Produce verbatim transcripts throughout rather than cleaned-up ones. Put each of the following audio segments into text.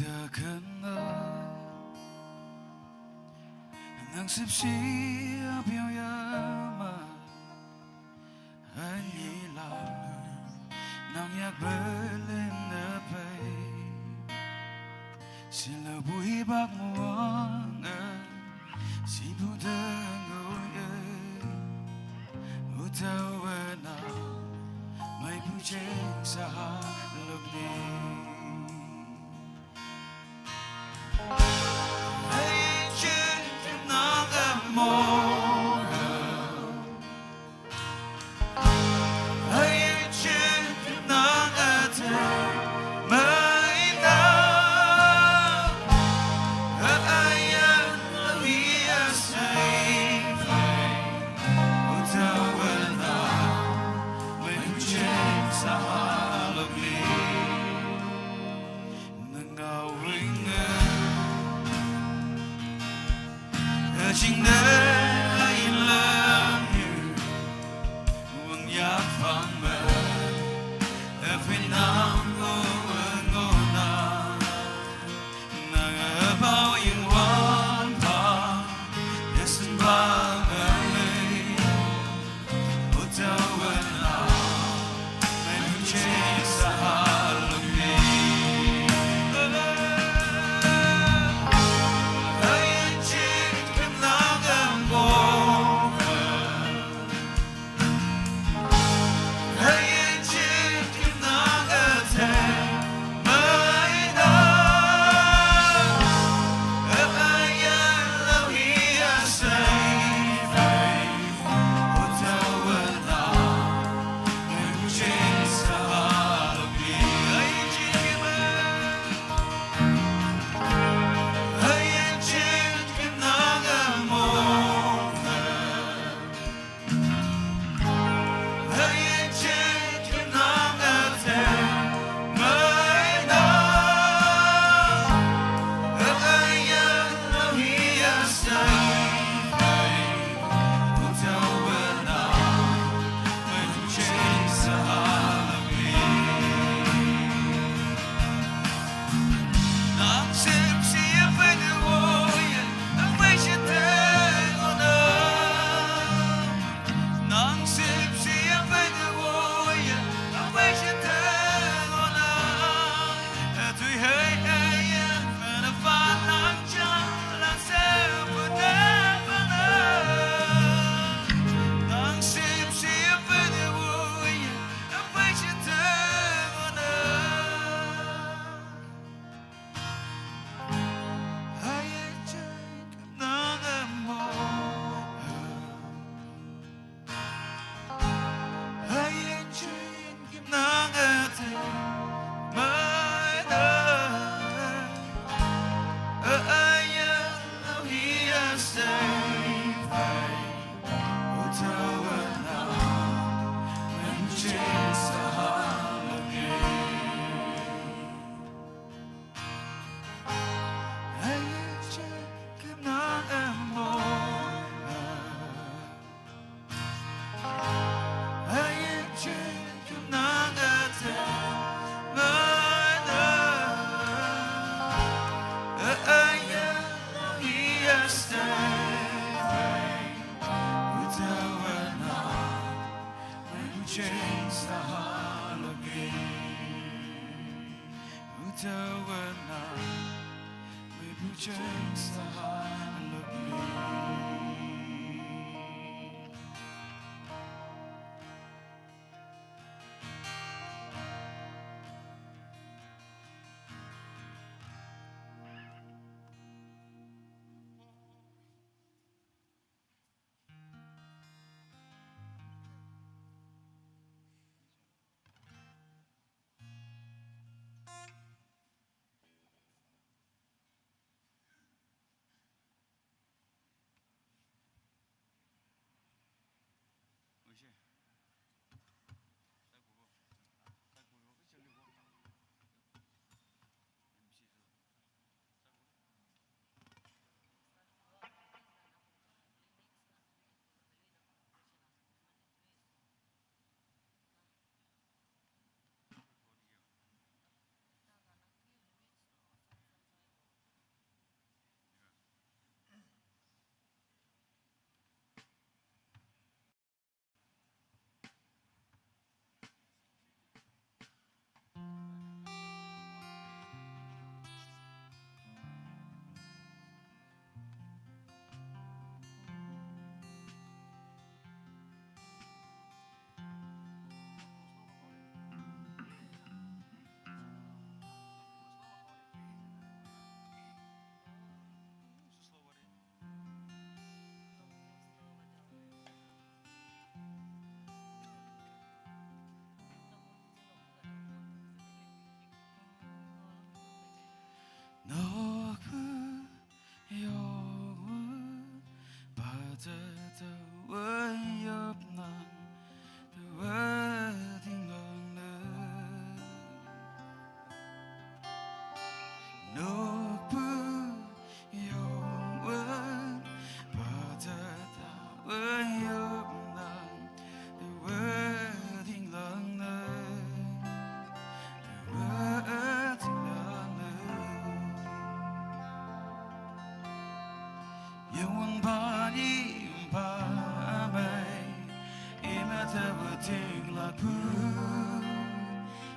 Yakana nang sipsi apiao yama anila nang yak belin na pai sila bui bak muang si bu deng ui utawana mai bu jeng sa luk ni. Pu,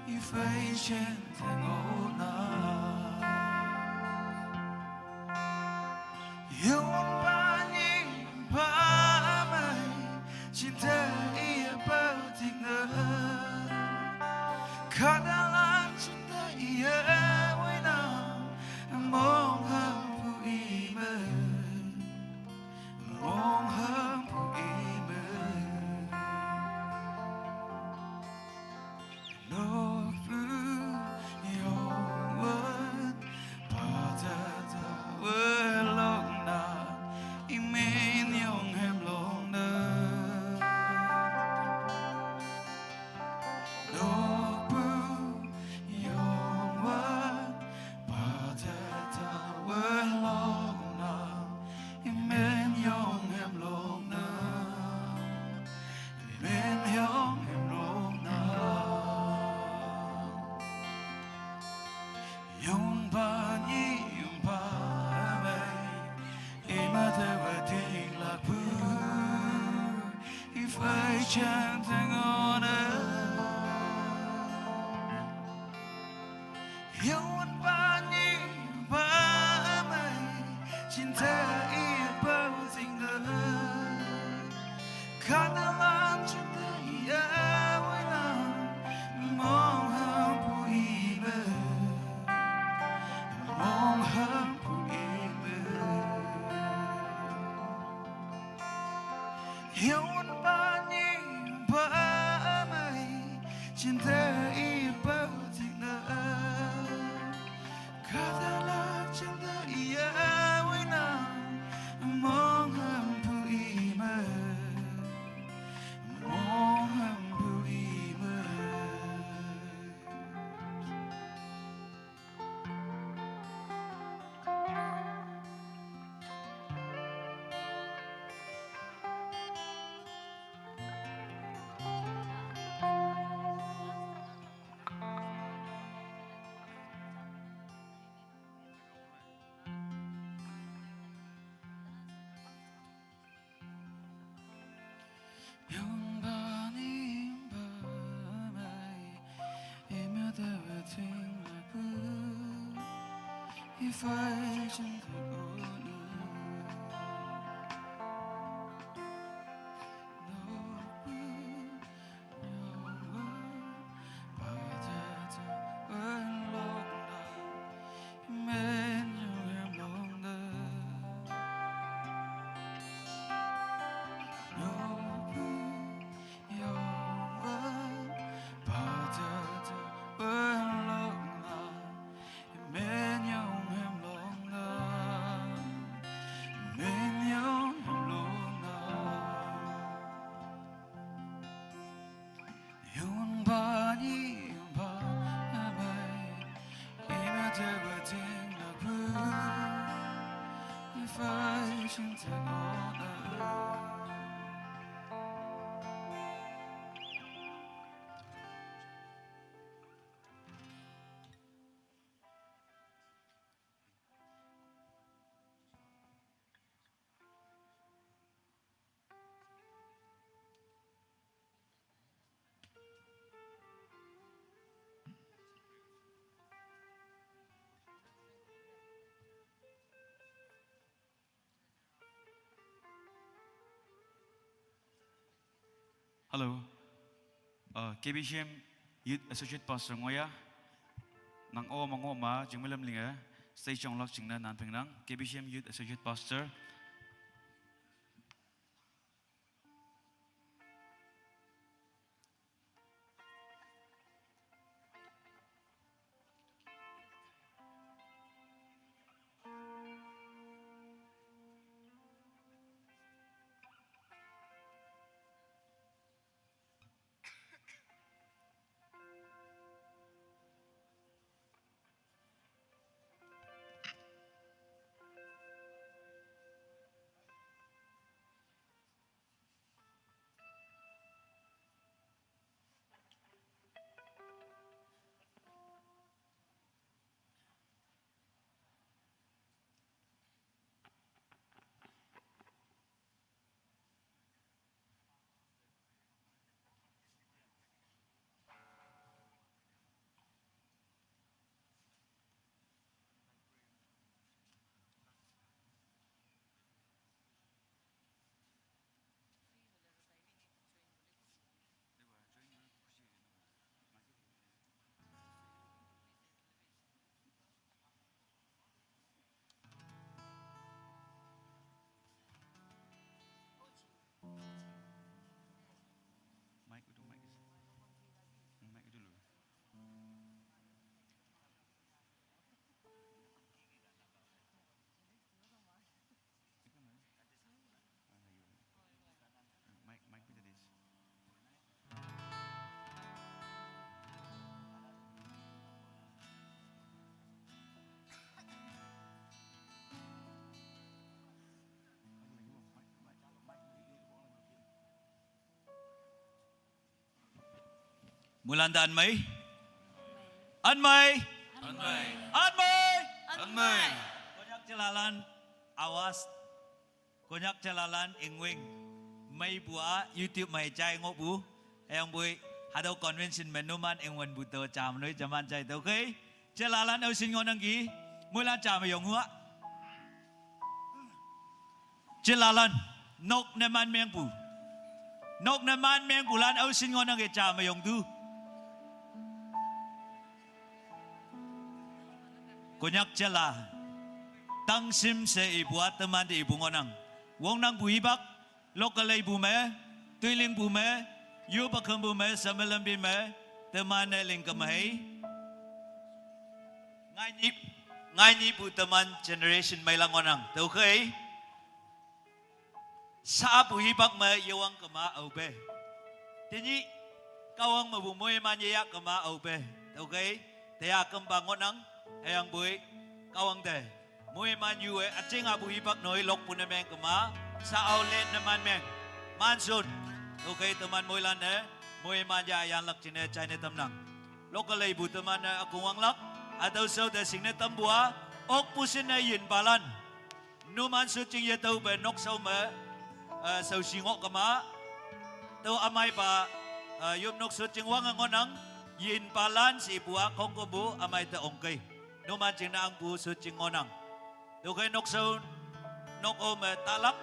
i fei chen te ngona. Yun pa ni pa mai, chin te i pa ting na. Kadalan chin te i wina, mong ham pu i me. Mong ham pu i me. Nokpu yong wen, pa ta ta wen long na, i min yong hem long na. Nokpu yong wen, pa ta ta wen long na, i min yong hem long na. Min yong hem long na. Yong pa ni yong pa mai, i ma te wa ting la pu, i fai chen te ngona. Yun pa ni pa mai, chin te i pa ting na. Kadalan chin te i wina, mong ham pu i me. Mong ham pu i me. Yun pa ni pa mai, chin te i pa ting na. Kadalan chin te i wina, mong ham pu i me. Mong ham pu i me. Yong pa ni pa mai, i ma te wa ting la pu, i fai chen te ngona. Nokpu yong wen, pa ta ta wen long na. Men yong hem long na. Nokpu yong wen, pa ta ta wen long na. Men yong hem long na. Men yong hem long na. Yun pa ni yun pa mai, i ma te wa ting la pu, i fai chen te ngona. Hello. Uh, K B C M Youth Associate Pastor ngoya. Nang o mango ma jingmelam linga. Stage jong lak jingna nan peng nang. K B C M Youth Associate Pastor. Mulan ta anmei. Anmei. Anmei. Anmei. Anmei. Konyak jalalan awas. Konyak jalalan ingwing. Mei bua YouTube mei jai ngok bu. Eyang bui. Hadau convention mei numan ingwen bu to jam nui jaman jai to kei. Jalalan au sin ngonang gi. Mulan jam yong hua. Jalalan, nok neman meng bu. Nok neman meng bu lan au sin ngonang ke jam yong du. Konyak jala. Tang sim se ibu ateman de ibu ngonang. Wong nang bu ibak, lokalei bu me, tuiling bu me, yu bakam bu me, samalam bi me, teman ne ling kemahei. Ngai ni, ngai ni bu teman generation mei lang ngonang. Tau kei. Sa bu hibak me yewang kema au be. Tini kawang me bu mui man yeyak kema au be. Tau kei. Te ya kemba ngonang. Eyang bui. Kawang te. Mui man yu e. Acing abu hibak noi lok pune meng kema. Sa au let ne man meng. Man sun. Tau kei teman mui lan ne. Mui man ya yan lak cine chai ne tamnang. Lokalei bu teman ne akung wang lak. Atau sau te sing ne tambua. Ok pusin ne yin balan. Numan sucing ye tau be nok sau me, eh, sau singok kema. Tau amai ba, eh, yup nok sucing wang ngonang, yin palan si bua kong ko bu amai te ong kei. Numan cing na ang bu sucing ngonang. Tau kei nok sau, nok o me talak,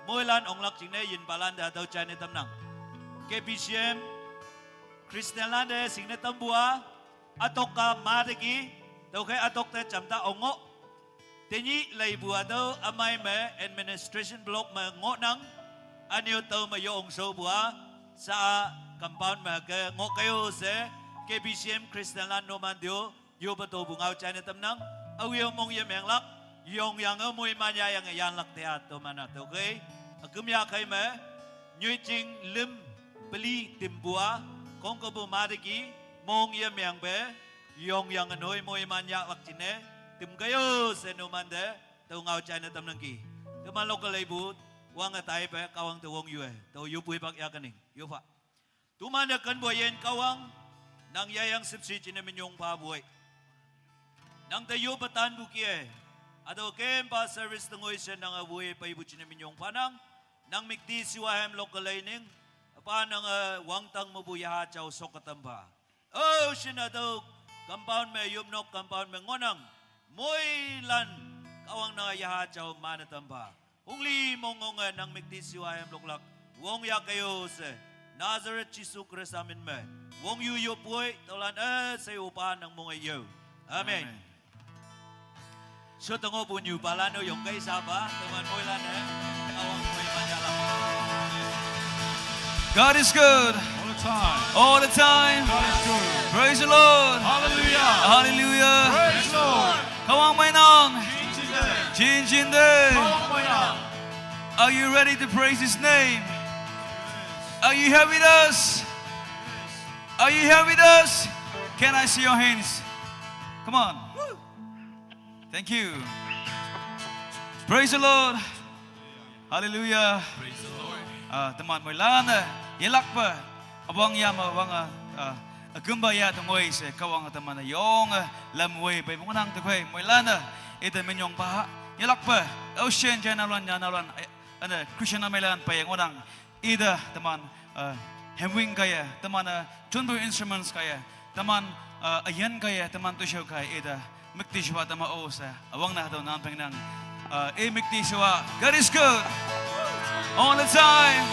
mui lan ong lak cing ne yin palan da tau chai ne tamnang. K B C M, Christian lan de sing ne tambua, atok ka ma de ki, tau kei atok te cham ta ong ngok. Tini lei bua tau amai me administration block me ngonang. Anio tau me yo ong so bua. Sa compound me ke ngok kayo se. K B C M Christian lan no man dio. Yo ba to bu ngau chai ne tamnang. Au yo mong ye meng lak. Yong yang au mui man ya yang yan lak te ato mana tau kei. Akum ya kei me. Nyui ching lim. Peli tim bua. Kong ko bu ma de ki. Mong ye meng be. Yong yang anoi mui man ya lak cine. Tim kayo se no man de. Tau ngau chai ne tamnang ki. Teman lokalei bu. Wang atai be kawang te wong yu e. Tau yu pui bak ya kening. Yu fa. Tuman de kan bua yen kawang. Nang ya yang sip si cine minyong pa bui. Nang te yu patan bu kie. Atau kem pa service tengoi se nang a bui pa ibu cine minyong pa nang. Nang mikti siwa hem lokalei ning. Apa nang, eh, wang tang me bu ya ha chau sok katam pa. Oh, shin adok, compound me yup nok compound me ngonang. Mui lan, kawang na ya ha chau mana tampa. Hungli mong ngong, eh, nang mikti siwa em lok lak. Wong ya kayo se. Nazareth Jisu Krista min me. Wong yu yu pui, tau lan, eh, se upa nang mong e yo. Amen. Amen. So tengo bu nyu balan o yong kai saba, teman mui lan, eh. Awang mui majalah. God is good. All the time. All the time. God is good. Praise the Lord. Hallelujah. Hallelujah. Praise the Lord. Kawang mai nang. Jin jin de. Jin jin de. Kawang mai nang. Are you ready to praise his name? Are you here with us? Are you here with us? Can I see your hands? Come on. Thank you. Praise the Lord. Hallelujah. Praise the Lord. Ah, teman mui lan, eh, yelak pa. Abang ya ma wang, ah, ah, agumba ya tengoi se kawang teman yong, eh, lam wei bai mong nang te koi mui lan, eh, ite minyong pa. Yelak pa. Ocean jana lan jana lan. Eh, ane Christian mei lan pa yang ngonang. Ida teman, eh, hemwing kaya, teman, eh, chunbu instruments kaya, teman, eh, ayan kaya, teman tu show kaya, ida mikti shua teman o sa, awang na tu nan peng nang, eh, e mikti shua, God is good, all the time.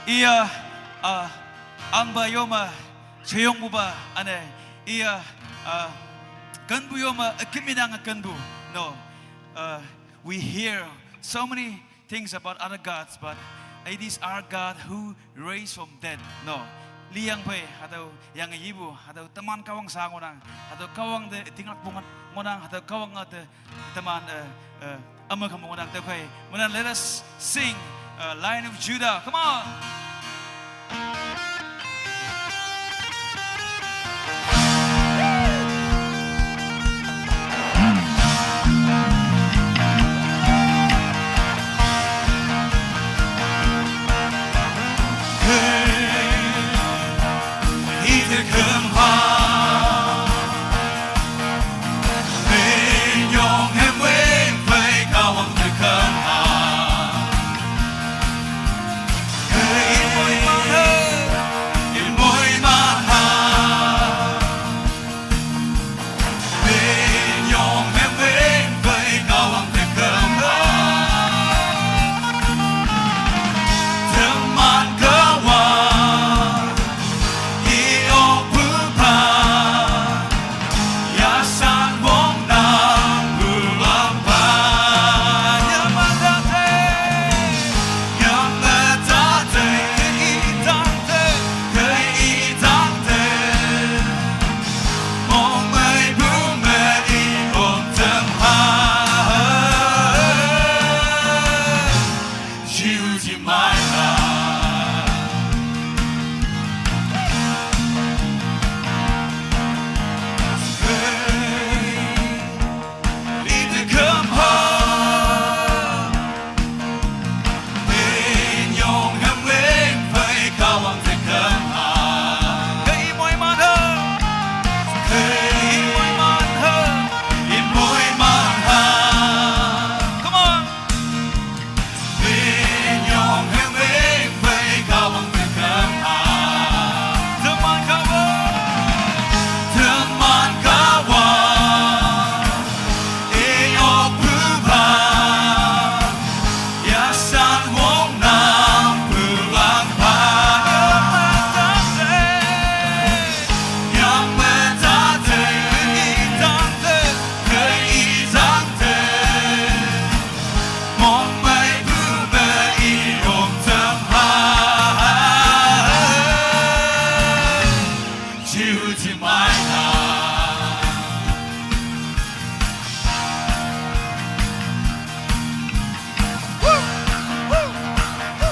Iya, uh, angba yoma, cheyongbuba, ane, iya, uh, kanbu yoma, akimi nang kanbu. No, uh, we hear so many things about other gods, but it is our God who raised from dead. No, liyang pei, hatüo yang yibu, hatüo teman Kahwang sa ngohnang, hatüo Kahwang te tinglak pungan ngohnang, hatüo Kahwang te teman, eh, eh, ama kamu ngohnang tüokhei. Mena, let us sing, uh, Lion of Judah. Come on. Come on.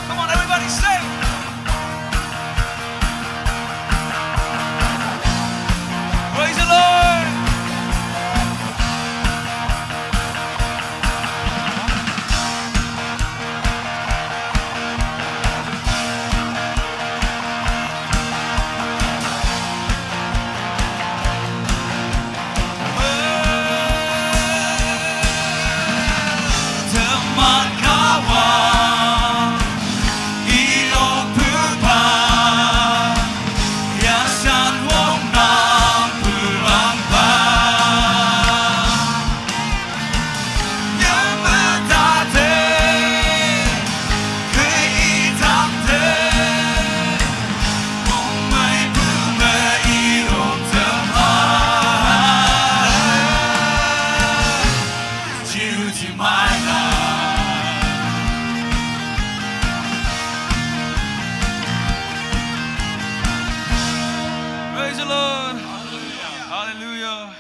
Come on, everybody, say, praise the Lord. Praise the Lord. Hallelujah.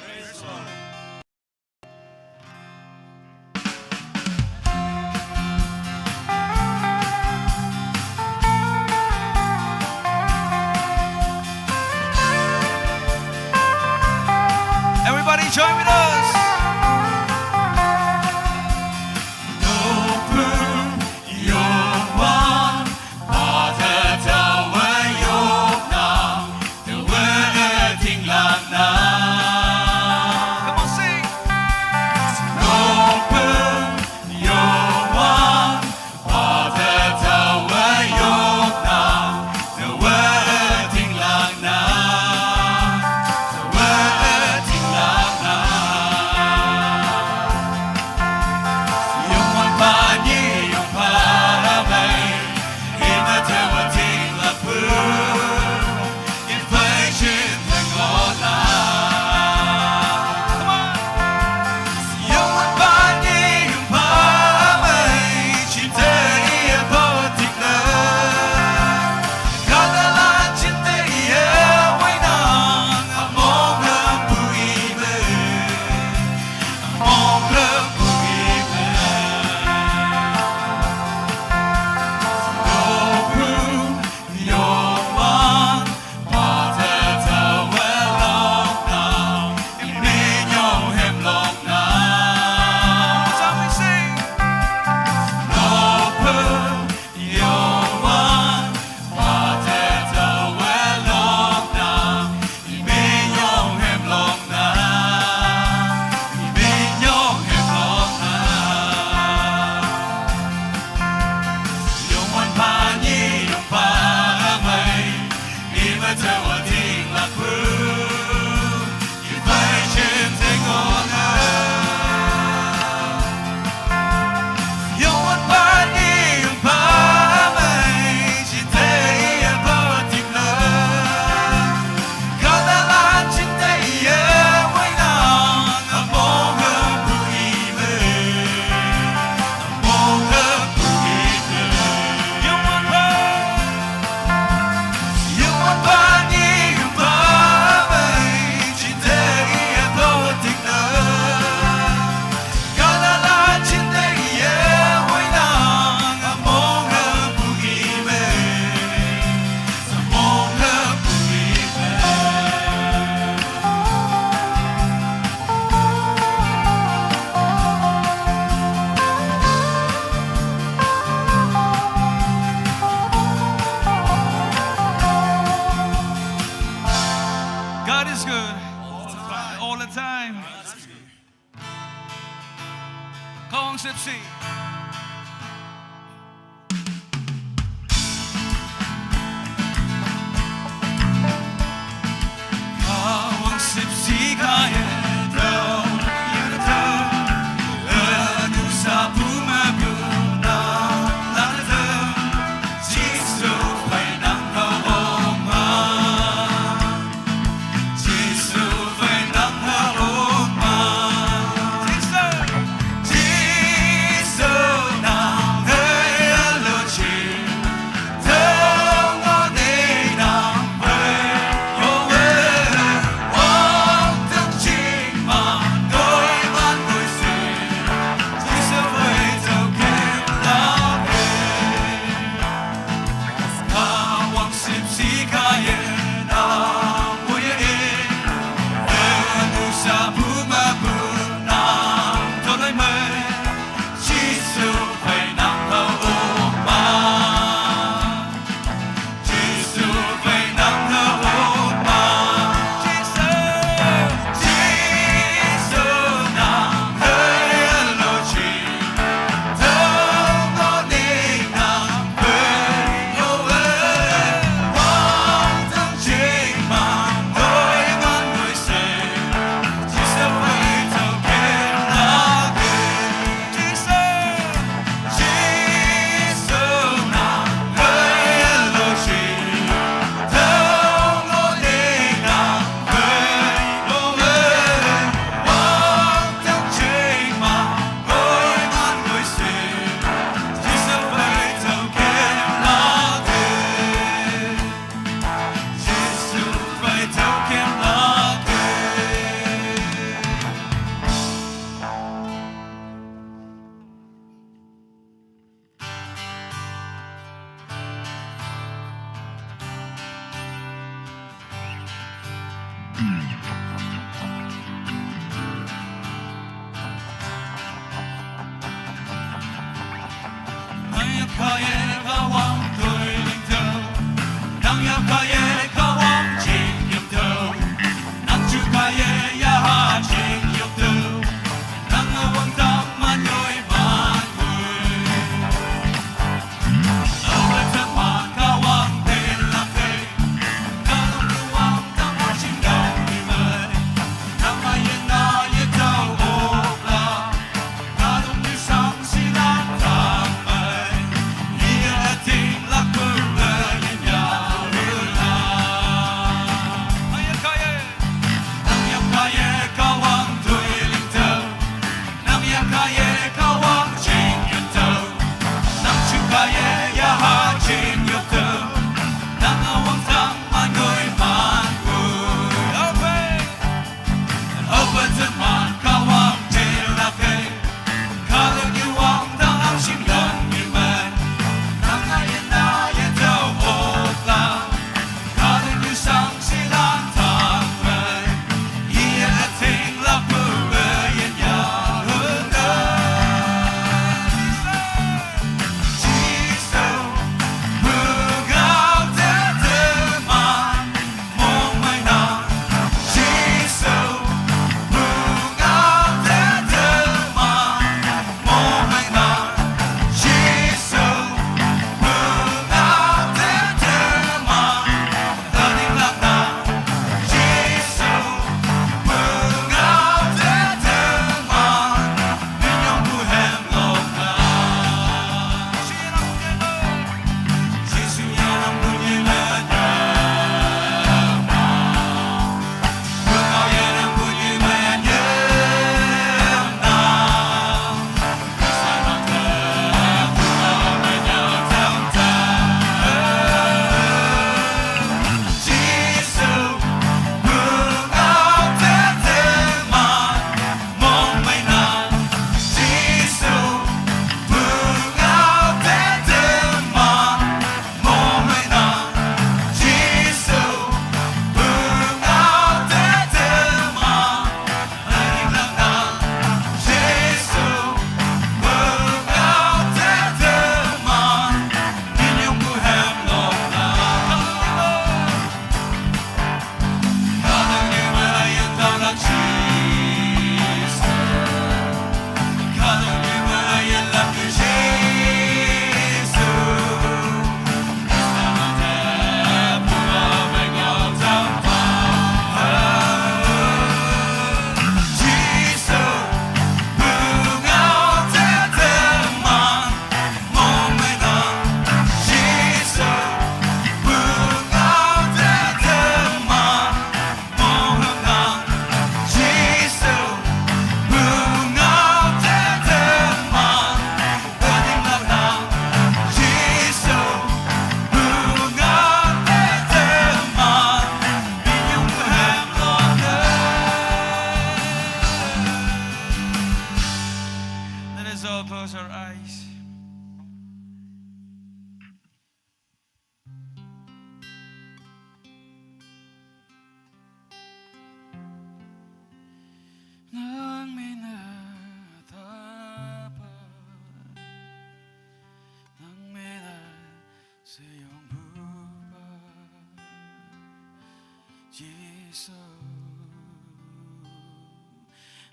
Everybody join with us. Come on, sing. God is good. All the time. Kawang sipsi. Kawang sipsi kaya. Jesus.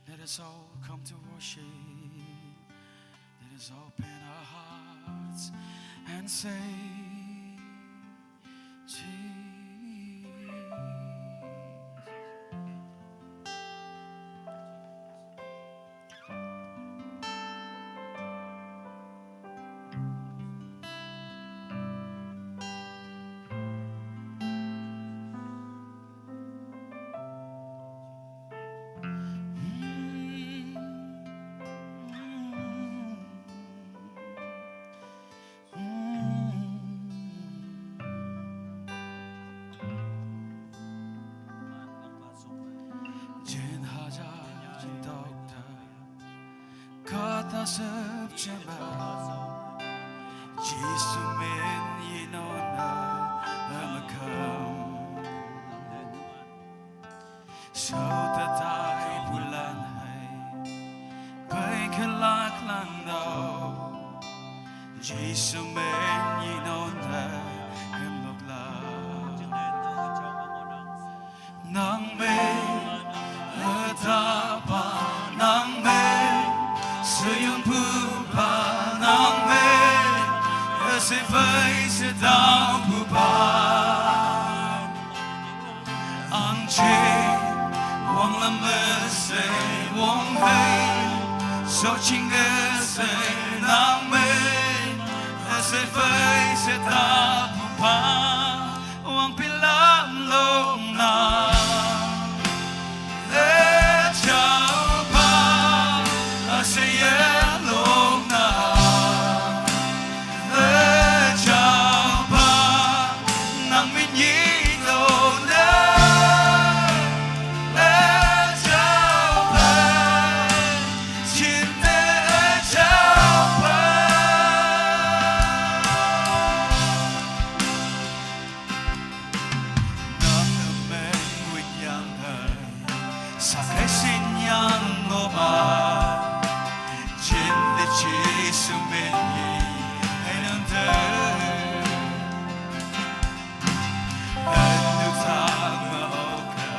Let us all come to worship. Let us open our hearts and say, Jesus. Jin haja jin dokta kata sep chema. Jisu min yinona amakam. Sauta tai bulan hai pai kelak lang dau. Jisu min yinona emlok la. Nang min atapa, nang min seyun pupa, nang min esefai sedau pupa. Ang che wang lam se wang hei so ching se nang min esefai sedau pupa. Wang pilam long na. E chau pa, a se ye long na. E chau pa, nang min yi long na. E chau pa, chin te e chau pa. Nang ameng wit yang hai, sakai sin yang ngoma. Chin de chi sumin yi, hai nang te. Anu tang ma oka.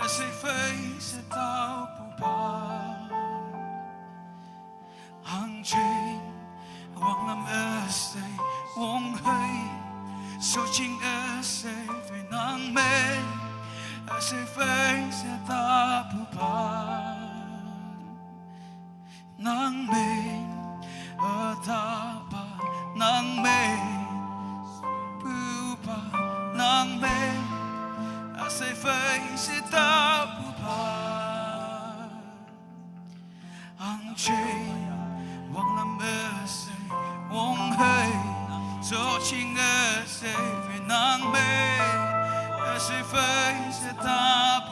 Ese face tau pupa. Ang ching wang lam ese wong hei. So ching ese fe nang me. Ese face tau pupa. Nang me, atapa, nang me, pupa, nang me, ase fei se ta pupa. Ang che, wang lam ese, wong hei, so ching ese, nang me, ase fei se ta pupa.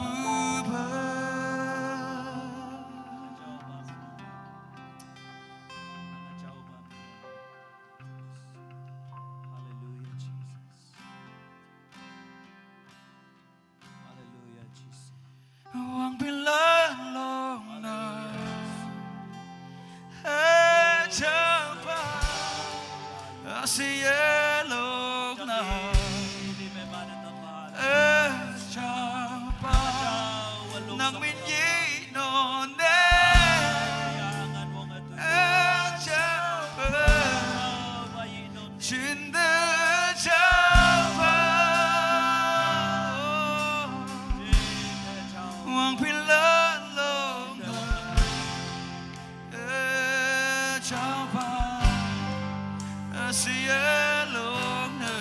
Hallelujah, Jesus. Hallelujah, Jesus. Wang pin la long na. Eh, Jehovah. Asi ye long na. Eh, Jehovah. Nang min yi no ne. Eh, Jehovah. Chin de Jehovah. Wang pin la long. Eh, Jehovah. Asi ye long ne.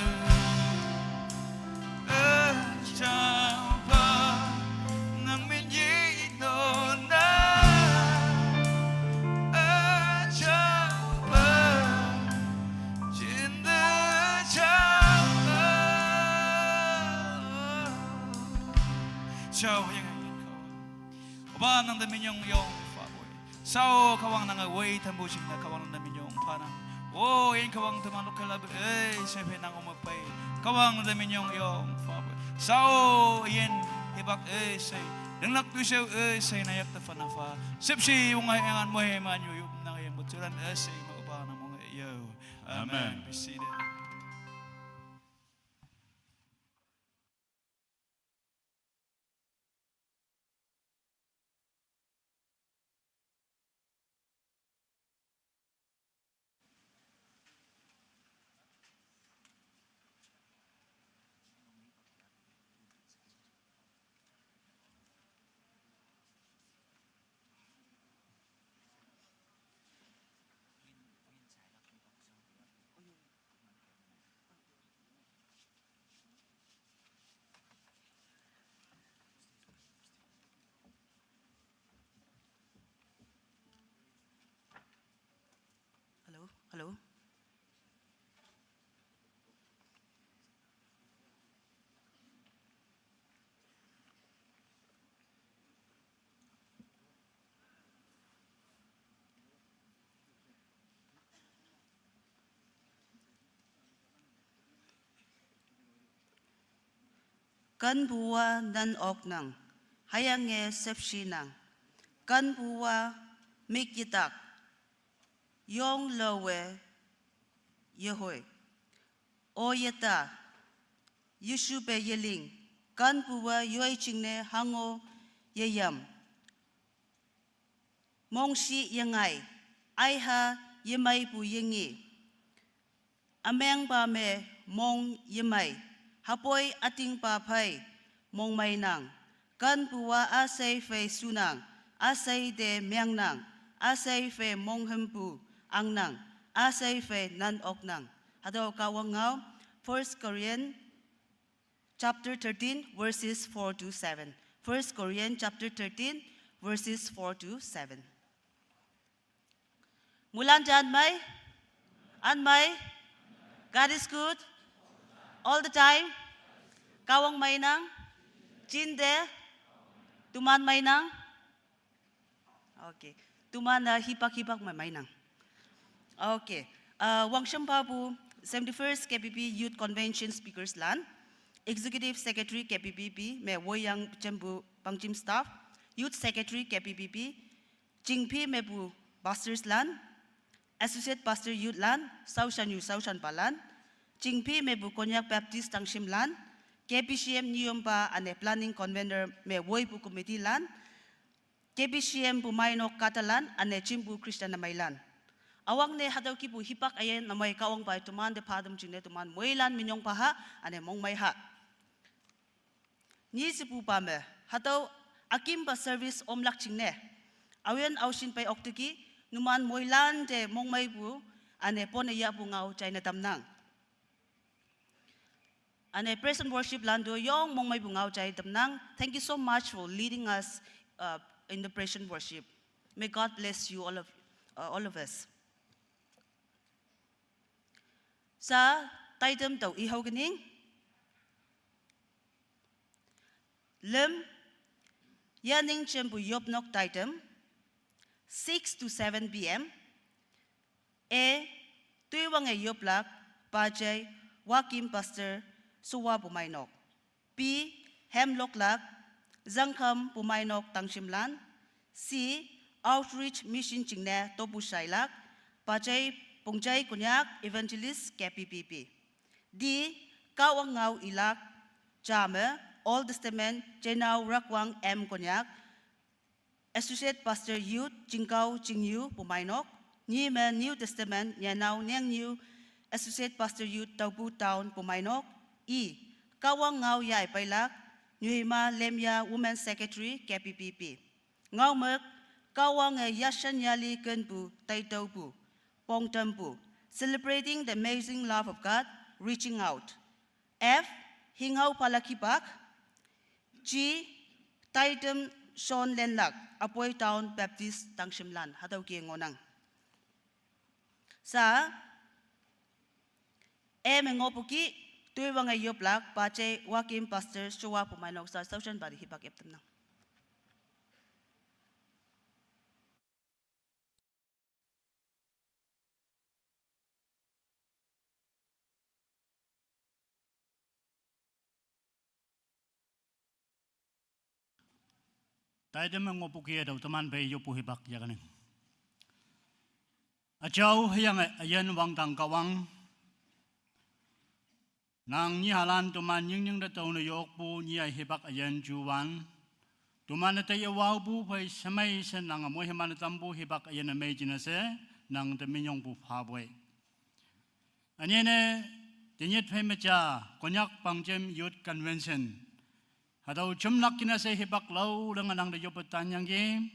Chao, yang yang kawang. Oba nang de minyong yong fa boy. Sao kawang nang wei tambu ching na kawang nang de minyong pa nang. O, yen kawang teman lokal ab, eh, sepe nang omo pai. Kawang de minyong yong fa boy. Sao yen hibak, eh, sei. Dengnak tu seu, eh, sei nayak te fa na fa. Sepsi wong hai angan mo hai man yu yup nang yen buturan, eh, sei ma upa nang mo hai yo. Amen. Amen. Be seated. Hello, hello. Kanpuwa nan ok nang, hayange sepshi nang. Kanpuwa mik yitak, yong lowe yehoi. O yeta, Yishu pe yeling, kanpuwa yoi chingne hango yeyam. Mongshi yengai, aiha yemai pu yengi. Ameng pa me mong yemai, hapoi ating pa phai, mong mai nang. Kanpuwa asei fei sunang, asei de meng nang, asei fei mong hempu ang nang, asei fei nan ok nang. Hado kawang ngau, First Corinthians chapter thirteen, verses four to seven. First Corinthians chapter thirteen, verses four to seven. Mulan jan mai, an mai, God is good, all the time. Kawang mai nang, chin de, tuman mai nang. Okay. Tuman na hipak hipak mai mai nang. Okay. Uh, wangsham papu seventy-first K B B B Youth Convention speakers lan, Executive Secretary K B B B me woyang chembu pangchim staff, Youth Secretary K B B B, chingpi mepu pastors lan, Associate Pastor Youth lan, Saushan yu Saushan palan, chingpi mepu Konyak Baptist tangshim lan, K B C M nyiyompa ane planning convener me woipu committee lan, K B C M pu mainok kahtalan ane chimpu Christian ameilan. Awang ne hatüo kihpu hipak üyin namei Kahwangpa-e tomante pha tam jingne toman moilan minyong phaha ane mongmeiha. Nyi shepupa me, hatüo akimpa service omlak jingne, aoyin aoshin pei okteki, numan moilante mongmeipu ane pone yahpu ngao jaine tamnang. Ane praise and worship lan to yong mongmeipu ngao jai tamnang. Thank you so much for leading us uh, in the praise and worship. May God bless you all of uh, all of us. Sa, taitam tao ihao kening. Lüm, yaning chempu yopnok taitam, six to seven P M. A, toiwange yoplak, pajai, Wakim Pastor, Suwa Pumainok. B, hemloklak, Zangkham Pumainok Tangshimlan. C, Outreach Mission jingne topu shailak, pajai, Pungjai Konyak Evangelist K P P P. D, Kahwang ngao ilak, jame, Old Testament, Jenao Rakwang M Konyak, Associate Pastor Youth, Jingkao Jingyu Pumainok. Nyi me New Testament, Nyanao Nengyu, Associate Pastor Youth, Taupu Town Pumainok. I, Kahwang ngao yai peilak, Nyuhima Lemya Women Secretary, K P P P. Ngao mek, Kahwange yashan yali kenpu, taitaupu, pongtampu, celebrating the amazing love of God, reaching out. F, hingao phalak hipak. G, taitam shon lenlak, Apoi Town Baptist Tangshimlan, hatüo ke ngohnang. Sa, A me ngohpu ki, toiwange yoplak, pajai, Wakim Pastor, Suwa Pumainok sa, Southern Body hipak eptamnang. Taitam me ngohpu ki hatüo teman pei yoppu hipak yakaning. Üjao hüyange üyin wangdang Kahwang. Nang nyihalan toman nyingnying te tüone yokpu nyia hipak üyin juwan. Toman-e taiye waopu phei shemei she nange moiman tampu hipak üyin ümei jingne she nang te minyongpu phapoi. Ünyene, tenyit phei me ja, Konyak Pangjem Youth Convention. Hatüo jemlak jingne she hipak lao lange nang te yoppe tanyangki.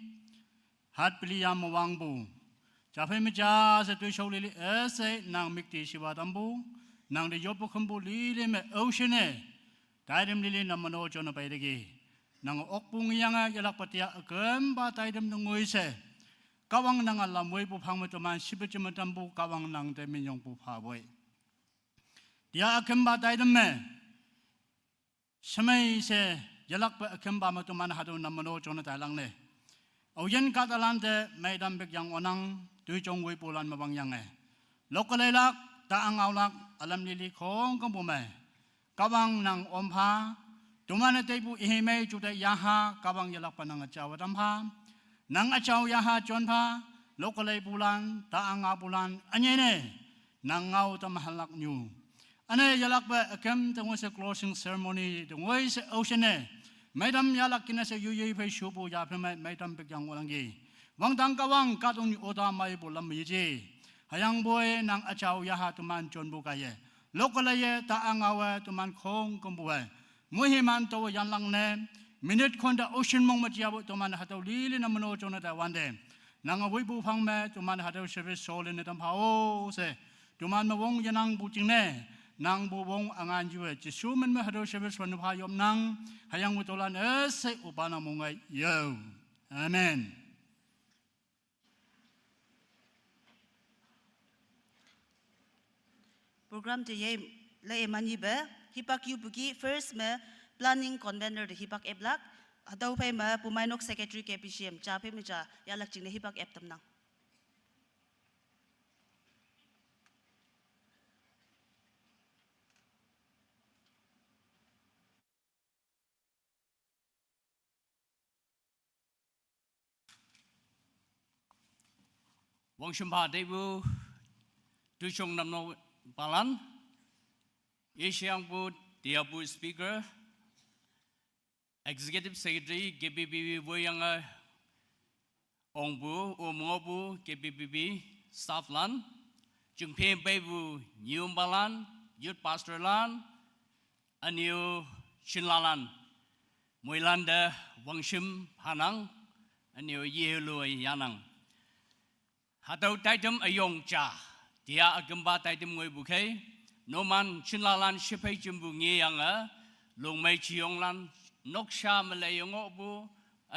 Hatpeli yam wangpu. Japhei me ja she toishao lili üshei nang müktishiwa tampu. Nang te yoppe khümpu lili me aoshine. Taitam lili namno jone peiteki. Nang okpu ngeyange yelakpa tia ükempa taitam ne ngoi she. Kahwang nange lamwoipu phang me toman shipe jeme tampu Kahwang nang te minyongpu phapoi. Tia ükempa taitam me. Shemei she yelakpe ükempa me toman hatüo namno jone tailangne. Aoyin kahtalante meitam pik yang onang toijong woipulan me wangyange. Lokkeleilak, ta angaolak, ülam lili khongkümpu me. Kahwang nang ompha, toman-e teipu ihimei jute yaha, Kahwang yelakpa nang üjao tampha. Nang üjao yaha jonpha, lokkeleipulan, ta angapulan, ünyene, nang ngao tam halak nyu. Üne yelakpe ükem tengoi she closing ceremony tengoi she aoshine. Meitam yahlak jingne she yuyoi phei shupu yaphei me meitam pik yang olangki. Wangdang Kahwang kahtoknyu ota meipu lam yeji. Hüyangpoi nang üjao yaha toman jonpu kaiye. Lokkeleiye ta angaowe toman khongkümpuwe. Moiman taowe yanlak ne. Minute khonta ocean mong me jiapu toman hatüo lili namno jone taiwante. Nange woipu phang me toman hatüo service sholin ne tam phao she. Toman me wong yenangpu jingne, nangpu wong üngan yue, Jesu min me hatüo service wan pha yopnang, hüyangpu tüolan üshei opa nang mongai yo. Amen. Program te ye le manyipe, hipak yupu ki first me planning convener te hipak eplak, hatüo phei me Pumainok secretary K P C M, ja phei me ja, yahlak jingne hipak ep tamnang. Wangshimpa teipu, toishong namno palan, Asiangpu Diabu Speaker, Executive Secretary, K B B B woiyange ongpu, um ngohpu K B B B staff lan, jingphe peipu nyumpalan, youth pastor lan, ünyu shinlalan, moilante wangshim phanang, ünyu yelu yanang. Hatüo taitam üyong ja, tia ükümpa taitam ngoipu khei, numan shinlalan shephei jimpu ngeyange, lungmei jiyonglan, noksha me lei ngohpu,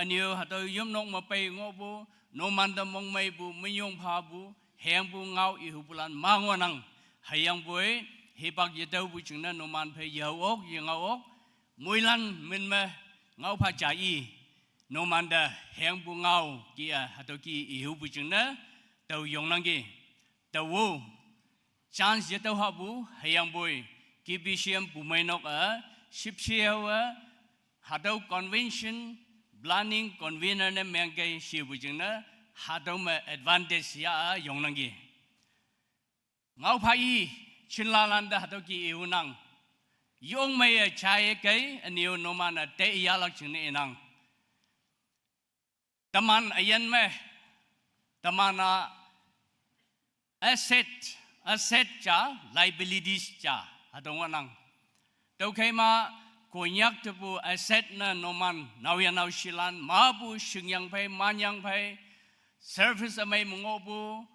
ünyu hatüo yomnok me pei ngohpu, numan te mongmeipu, minyong phapu, hengpu ngao ihupulan ma ngohnang, hüyangpoi, hipak yetüopu jingne numan phei yao ok, yengao ok, moilan min me, ngao pha ja i, numan te hengpu ngao kia hatüo ki ihupu jingne, tao yongnangki. Taowo, chance yetüo hahpu, hüyangpoi, K B C M pumeinok-e, shipshe haowe, hatüo convention, planning convener ne mengkei shepu jingne, hatüo me advantage ya-a yongnangki. Ngao pha i, shinlalan te hatüo ki ihunang. Yongmeiye jaiye kei, ünyu numan-e te yahlak jingne inang. Teman üyin me, teman-a asset, asset ja, liabilities ja, hatüo ngohnang. Tüokhei ma, Konyak tepu asset ne numan, naoyha naoshilan, mapu shingyang phei, manyang phei, service ümei me ngohpu,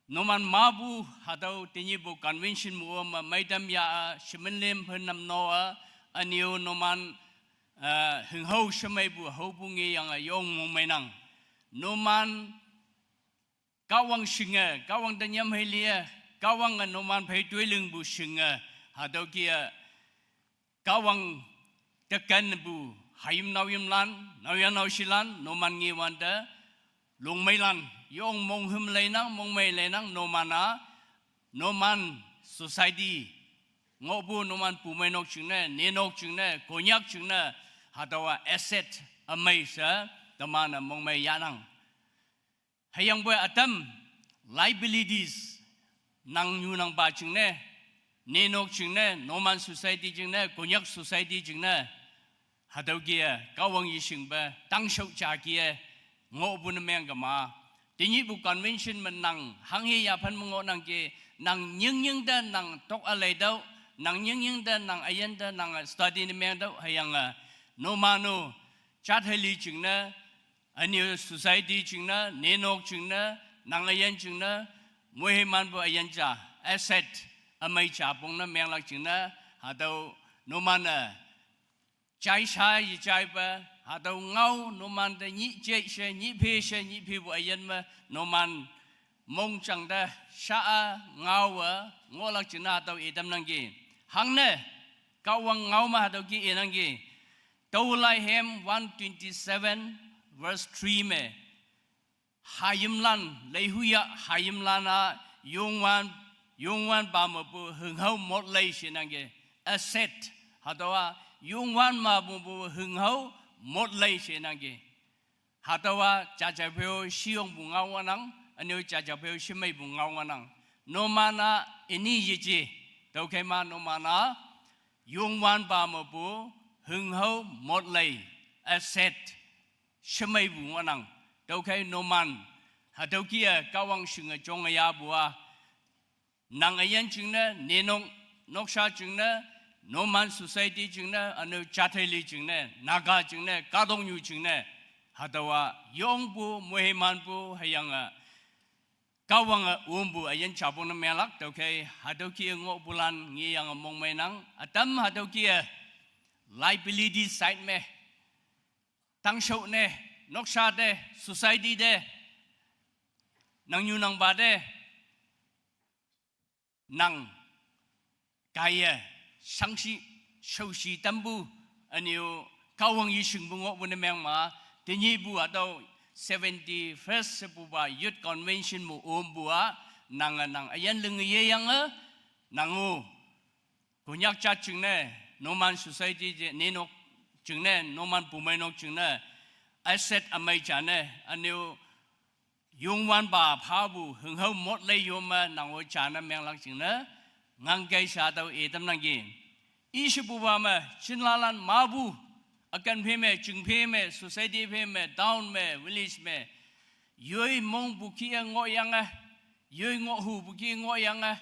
numan mapu hatüo tenyihpu convention me-o me meitam ya-a, shemen lem phen nam no-a, ünyu numan, eh, hinghao shemeipu haopu ngeyange yong mongmeinang. Numan Kahwang shinge, Kahwang te nyam hei lie, Kahwange numan phei toi lingpu shinge, hatüo kia, Kahwang te kenpu, hayim naoyimlan, naoyha naoshilan, numan ngewante, lungmeilan, yong monghüm leinang, mongmei leinang, numan-a, numan society, ngohpu numan pumeinok jingne, nenok jingne, Konyak jingne, hatüowa asset ümei she, teman-e mongmei yahnang. Hüyangpoi ütam, liabilities, nangnyu nangpa jingne, nenok jingne, numan society jingne, Konyak society jingne, hatüo kie, Kahwang yeshingpe, tangshao ja kie, ngohpu ne meng kema. Tenyihpu convention me nang, hanghe yaphan me ngohnangki, nang nyingnying te nang tok üleitüoh, nang nyingnying te nang üyin te nang study ne mengtüoh, hüyange, numan-o, jat heli jingne, ünyu society jingne, nenok jingne, nang üyin jingne, moimanpu üyin ja, asset, ümei ja pong ne menglak jingne, hatüo numan-e, jaisha yejaipe, hatüo ngao numan te nyih jei she, nyih phe she, nyih phepu üyin me, numan mongjang te sha-a ngaowe, ngohlak jingne hatüo itamnangki. Hangne, Kahwang ngao me hatüo ki inangki. Tüolai hem one twenty-seven verse three me, hayimlan, leihuya hayimlan-a, Youngwan, Youngwanpa mepu hinghao mot lei shenangki, asset, hatüowa, Youngwan mepu hinghao mot lei shenangki. Hatüowa, jaja pheo shiyongpu ngao ngohnang, ünyu jaja pheo shemeipu ngao ngohnang. Numan-a ini yeje, tüokhei ma numan-a, Youngwanpa mepu, hinghao mot lei, asset, shemeipu ngohnang, tüokhei numan, hatüo kia Kahwang shinge jonge yapu-a, nang üyin jingne, nenok, noksha jingne, numan society jingne, ünyu jat heli jingne, Naga jingne, kahtoknyu jingne, hatüowa yongpu, moimanpu, hüyange, Kahwange ompu üyin japong ne menglak, tüokhei, hatüo ki ngohpulan ngeyange mongmeinang, ütam hatüo ki liability side me, tangshao ne, noksha te, society te, nangnyu nangpa te, nang kaiye, shangshi, shaoshi tampu, ünyu, Kahwang yeshingpu ngohpu ne mengma, tenyihpu hatüo seventy-first shepupa Youth Convention me ompu-a, nange nang üyin linge yeyange, nang-o, Konyak jat jingne, numan society je, nenok jingne, numan pumeinok jingne, asset ümei jane, ünyu, Youngwanpa phapu, hinghao mot lei yome, nang-o jane menglak jingne, ngangkei sha tüo itamnangki. Ishipuwa me, chinlalan mapu, akan phe me, ching phe me, society phe me, town me, village me, yoi mongpu kih-e ngohyange, yoi ngohhupu kih ngohyange,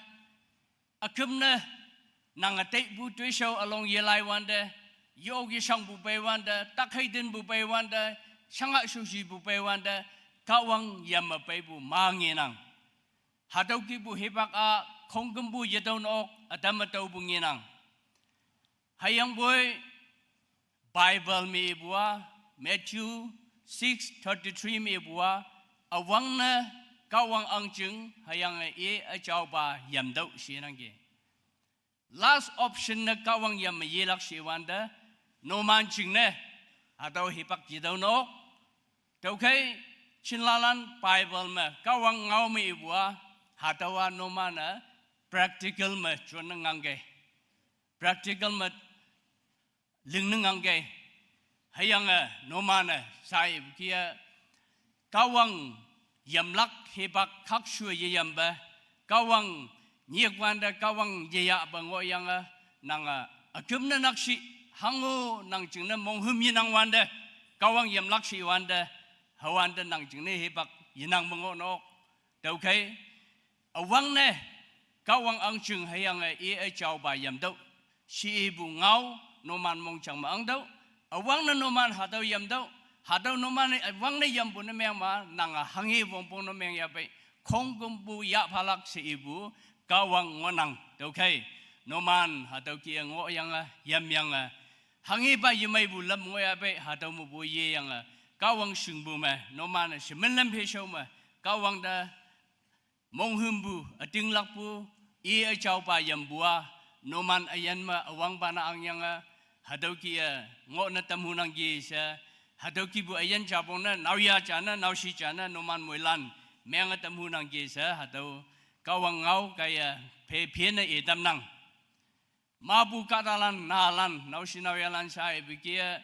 üküm ne, nange teipu toishao ülong yelaiwante, yok yeshangpu peiwante, takhei tinpu peiwante, shanga shoshipu peiwante, Kahwang yamme peipu ma ngenang. Hatüo kihpu hipak-a, khongkümpu yetüo nok, ütam me tüopu ngenang. Hüyangpoi, Bible me ipu-a, Matthew six thirty-three me ipu-a, üwangne, Kahwang ahngching, hüyange i üjaopa yamtüoh shenangki. Last option ne Kahwang yamme yelak shewante, numan jingne, hatüo hipak yetüo nok. Tüokhei, chinlalan Bible me, Kahwang ngao me ipu-a, hatüowa numan-e, practical me jonne ngangkei. Practical me lingne ngangkei. Hüyange numan-e, shaipu kih-e, Kahwang yamlak hipak khakshu yeyampe, Kahwang nyikwante, Kahwang yeyahpe ngohyange, nange, üküm ne nakshih, hango nang jingne monghüm yenangwante, Kahwang yamlak shiwante, hüwante nang jingne hipak yenang me ngohnok. Tüokhei, üwangne, Kahwang ahngching hüyange i üjaopa yamtüoh, she ipu ngao, numan mongjang me ahngtüoh, üwangne numan hatüo yamtüoh, hatüo numan üwangne yampu ne mengma, nange hanghe wongpong ne meng yahpei, khongkümpu yahphalak she ipu, Kahwang ngohnang. Tüokhei, numan hatüo kih-e ngohyange, yamyange, hanghepa yemeipu lam ngohyahpei, hatüo mepu yeyange, Kahwang shingpu me, numan-e shemin lam pheshao me, Kahwang te monghümpu, ütinglakpu, i üjaopa yampu-a, numan üyin me üwangpa ne angyange, hatüo kih-e, ngohne tamhunangki she, hatüo kihpu üyin japong ne, naoyha ja ne, naoshi ja ne, numan moilan, menge tamhunangki she, hatüo, Kahwang ngao kaiye, phe phene itamnang. Mapu kahtalan, naolan, naoshi naoyhalan shaipu kih-e,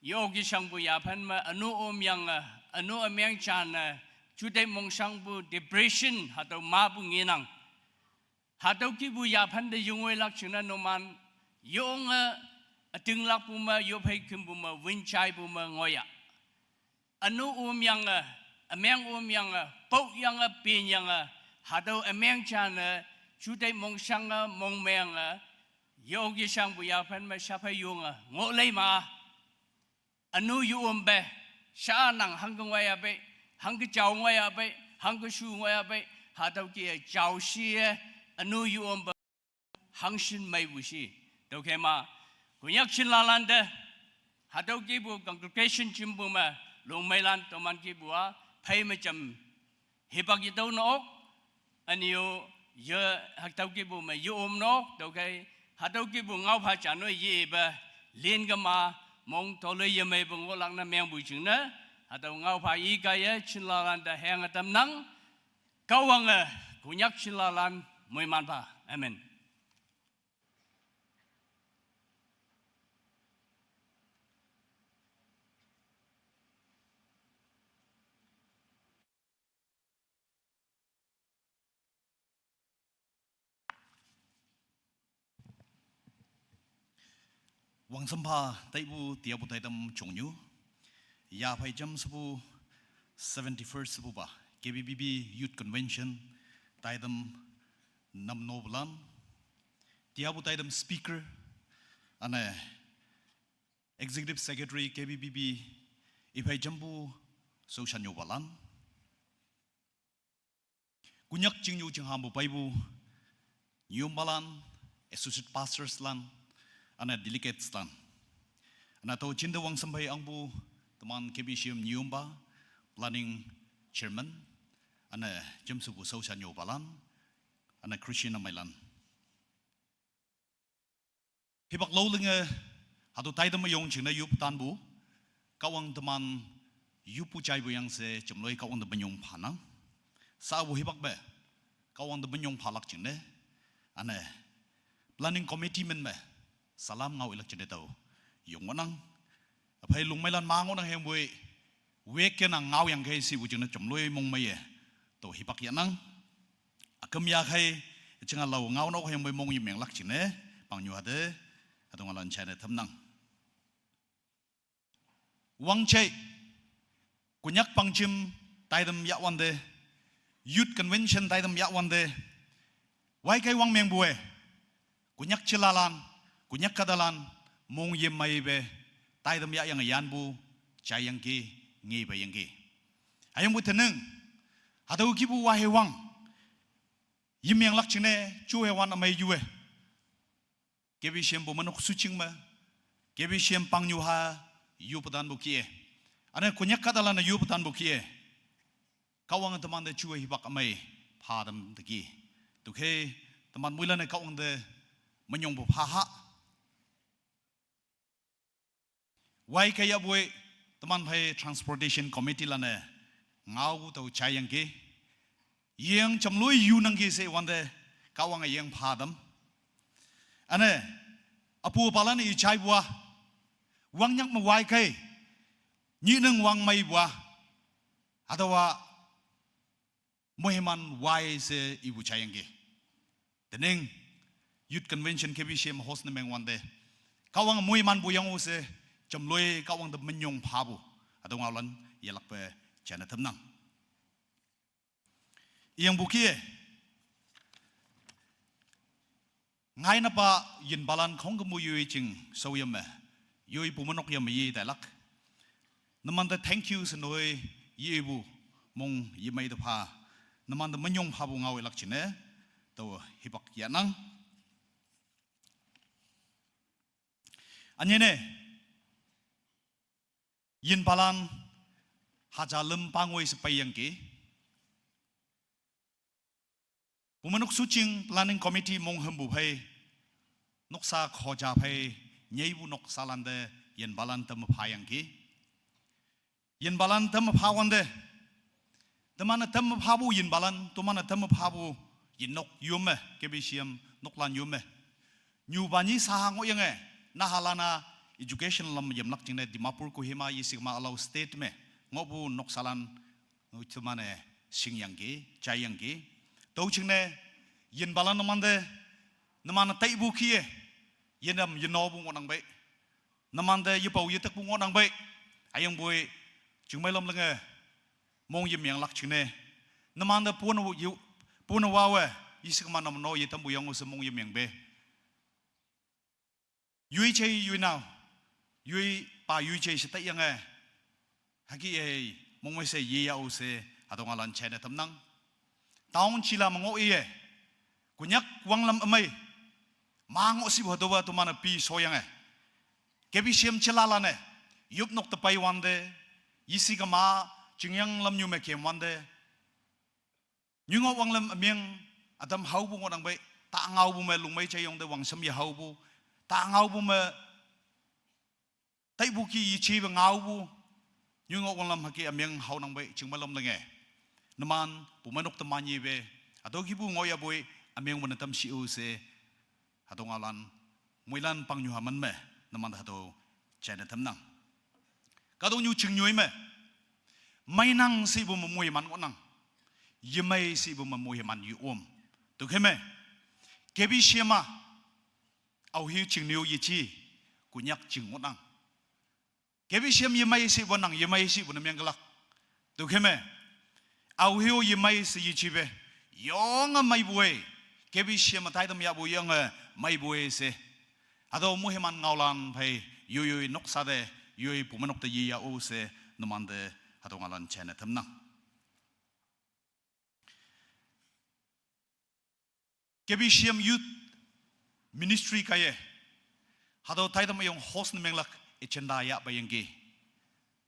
yok yeshangpu yaphen me, ünu omyange, ünu ümeng jane, juteih mongshangpu depression, hatüo mapu ngenang. Hatüo kihpu yaphen te yongoilak jingne numan, yonge, ütinglakpu me, yophei kümpu me, win jaipu me ngohyah. Ünu omyange, ümeng omyange, pokyange, penyange, hatüo ümeng jane, juteih mongshange, mongmenge, yok yeshangpu yaphen me shaphei yonge, ngohlei ma. Ünu yo ompe, sha nang hangke ngohyahpei, hangke jao ngohyahpei, hangke shu ngohyahpei, hatüo kih-e jao shi-e, ünu yo ompe hangshin meipu shi. Tüokhei ma, Konyak chinlalan te, hatüo kihpu congregation jimpu me, longmeilan toman kihpu-a, phei me jam, hipak yetüo nok, üne-o, ye, hatüo kihpu me ye om nok, tüokhei, hatüo kihpu ngaopha ja noi yepe, lin kema, mong toloi yemeipu ngohlak ne mengpu jingne, hatüo ngaopha ikaiye, chinlalan te henge tamnang, Kahwange, Konyak chinlalan, moiman pha. Amen. Wangsampha taipu tiapu taitam jongnyu. Yaphei jam shepu seventy-first shepupa K B B B Youth Convention taitam namnopulan. Tiapu taitam speaker, üne Executive Secretary K B B B, iphei jampu shaoshanyopalan. Konyak chingnyu chinghampu peipu, nyompalan, associate pastors lan, üne delegates lan. Üne tao jinte wangsampha angpu, teman K B C M nyompa, planning chairman, üne jamshepu shaoshanyopalan, üne Christian ümeilan. Hipak lao linge, hatüo taitam me yong jingne yop tanpu, Kahwang teman yoppu jaipu yang she jamloi Kahwang te minyong phanang. Shapu hipak pe, Kahwang te minyong phalak jingne, üne, planning committee men me, salam ngao ilak jingne tao, yong ngohnang. Üphei longmeilan ma ngohnang hüyangpoi, weke nang ngaoyangkei shepu jingne jamloi mongmeiye, tao hipak yahnang. Üküm yakhei, üjinga lao ngao nok hüyangpoi mong yemenglak jingne, pangnyu hate, Hatüo ngaolan china tamnang. Wangchai, Konyak pangjim taitam yahwante, Youth Convention taitam yahwante, waikai wangmengpu-e, Konyak jalalan, Konyak kahtalan, mong yemeipe, taitam yahyange yanpu, jaiyangki, ngepe yangki. Hüyangpu tenang, hatüo kihpu wahewang, yemenglak jingne, juhewan ümei yu-e. K B C M pu menok suching me, K B C M pangnyuha, yoputanpu kih-e. Üne Konyak kahtalan-e yoputanpu kih-e. Kahwange temante ju hipak ümei phatam teki. Tüokhei, teman moilan-e Kahwangte minyongpu phaha. Waikai yahpoi, teman phei Transportation Committee lan-e, ngao tüo jaiyangki. Yeng jamloi yunangki she wante, Kahwange yeng phatam. Üne, apu palan-e i jaipu-a, wangnyak me waikai, nyineng wangmeipu-a, hatüowa moiman wai she ipu jaiyangki. Tenang, Youth Convention K B C M host ne mengwante, Kahwange moimanpu yang-o she, jamloi Kahwangte minyong phapu, hatüo ngaolan yelakpe jaine tamnang. Iyangpu kih-e, ngainapa yinpalan khongkümpu yoi jing shaoyame, yoi pumenok yame ye tailak. Numante thank you she noi yepu, mong yemei te pha. Numante minyong phapu ngaoilak jingne, tao hipak yahnang. Ünyine, yinpalan haja lüm pangoi she peiyangki. Pumenok suching planning committee monghümpu phei, noksa khoja phei, nyeipu noksalante yinpalan tamme phayangki. Yinpalan tamme phawante, teman-e tamme phapu yinpalan, teman-e tamme phapu yinnok yome, K B C M noklan yome. Nyupa nyi saha ngohyange, nahalan-a education lam yemlak jingne Dimapur Kohima yeshikma ülao state me ngohpu noksalan, teman-e shingyangki, jaiyangki. Tüo jingne, yinpalan numante, numan-e taipu kih-e, yinam yinopu ngohnang pei. Numante yepao yetakpu ngohnang pei. Hüyangpoi, jingmei lam lenge, mong yemenglak jingne, numante pone yu-, pone wawe, yeshikma nam no yetampu yang-o she mong yemengpe. Yoi jei yoi nao, yoi pa yoi jei she taiyange, hüke-e, mongmei she yeyah-o she, hatüo ngaolan jaine tamnang. Town jila me ngoh iye, Konyak wanglam ümei, ma ngoh shipu hatüowa teman-e pi shoyange, K B C M jalalan-e, yopnok te peiwante, yeshikma, chingyang lamnyu me kemwante, nyu ngoh wanglam ümeng, ütam haopu ngohnang pei, ta ngaopu me lungmei jeyongte wangsam ye haopu, ta ngaopu me taipu kih yejepe ngaopu, nyu ngoh wanglam hüke ümeng haonang pei jingmei lam lenge. Numan pumenok teman yepe, hatüo kihpu ngohyahpoi, ümeng wene tam shi-o she, hatüo ngaolan, moilan pangnyuha man me, numan hatüo jaine tamnang. Kahtoknyu chingnyoi me, meinang shepu me moiman ngohnang, yemei shepu me moiman ye-om. Tüokhei me, K B C M-a, aohe chingnyu yeji, Konyak ching ngohnang. K B C M yemei shepu nang, yemei shepu ne mengkelak. Tüokhei me, aohe-o yemei she yejipe, yonge meipu-e, K B C M taitam yahpu yonge meipu-e she. Hatüo moiman ngaolan phei, yoi yoi noksa te, yoi pumenok te yeyah-o she, numante, hatüo ngaolan jaine tamnang. K B C M Youth Ministry kaiye, hatüo taitam üyong host ne menglak agenda yah peiyangki.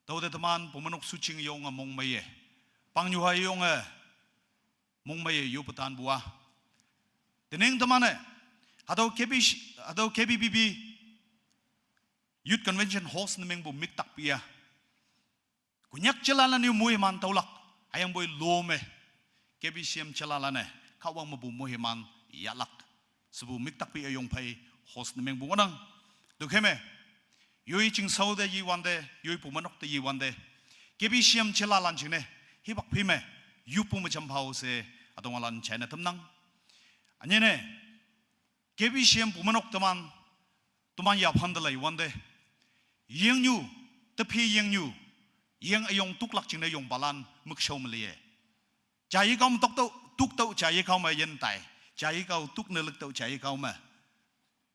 Tüote teman pumenok suching yonge mongmeiye, pangnyuha yonge mongmeiye yoputanpu-a, tening teman-e, hatüo K B C, hatüo K B B B Youth Convention host ne mengpu miktak pi-a, Konyak jalalan-e moiman taolak, hüyangpoi lo me, K B C M jalalan-e, Kahwang mepu moiman yahlak, shepu miktak pi üyong phei host ne mengpu ngohnang. Tüokhei me, yoi chingshao te yewante, yoi pumenok te yewante, K B C M jalalan jingne, hipak phei me, yoppu me jam phao she, hatüo ngaolan jaine tamnang. Ünyine, K B C M pumenok teman, Teman yaphan de lai wante. Ying nyu, tepi ying nyu, ying ayong tuklak jingne yongpalan mükshao meliye. Jaye kao me tuktüoh, tuktüoh jaye kao me yin tai. Jaye kao tukne lüktüoh jaye kao me.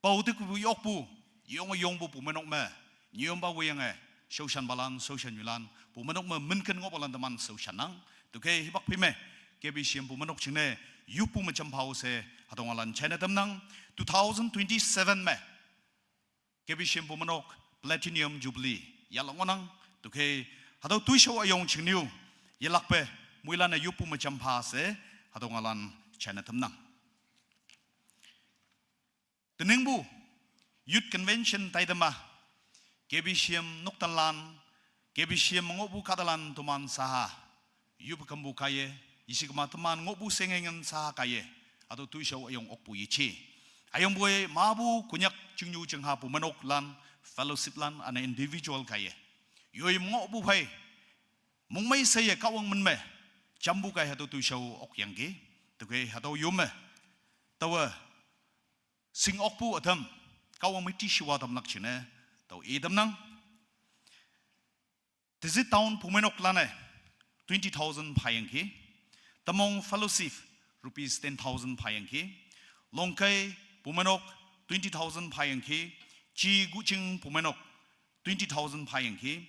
Pao te kupu yokpu, yong yongpu pumenok me. Nyompa weyange, shaoshanpalan, shaoshannyulan, pumenok me minken ngohpalan teman shaoshannang. Tüokhei hipak phei me, K B C M pumenok jingne, yuppu me jampha she, hatüo ngaolan china tamnang, two thousand twenty-seven me. K B C M pumenok Platinum Jubilee yalak ngohnang, tüokhei hatüo toishao üyong chingnyu yelakpe moilan-e yoppu me jampha she hatüo ngaolan china tamnang. Teningpu Youth Convention taitam-a K B C M noktanlan, K B C M ngohpu kahtalan toman saha yoppe kampu kaiye, yeshikema teman ngohpu shengengen saha kaiye, hatüo toishao üyong okpu yeje. Üyongpoi mapu Konyak chingnyu chingha pumenoklan, fellowshiplan, üne individual kaiye, yoi ngohpu phei mongmei sheye Kahwang min me jampu kai hatüo toishao okyangki. Tüokhei hatüo yome taowe shing okpu ütam, Kahwang mei tishiwa tamlak jingne tao i tamnang. Tizit Town pumenoklan-e twenty thousand phayangki. Tamong Fellowship rupees ten thousand phayangki. Longkai pumenok twenty thousand phayangki. Chi Guching pumenok twenty thousand phayangki.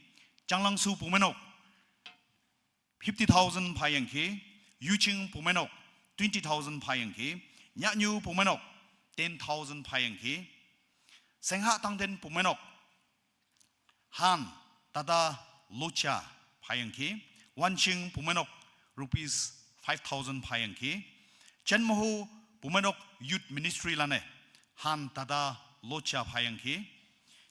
Changlangshu pumenok fifty thousand phayangki. Yuching pumenok twenty thousand phayangki. Nyahnyu pumenok ten thousand phayangki. Sengha Tangten pumenok Han Tata Locha phayangki. Wanching pumenok rupees five thousand phayangki. Chenmoho pumenok Youth Ministry lan-e Han Tata Locha phayangki.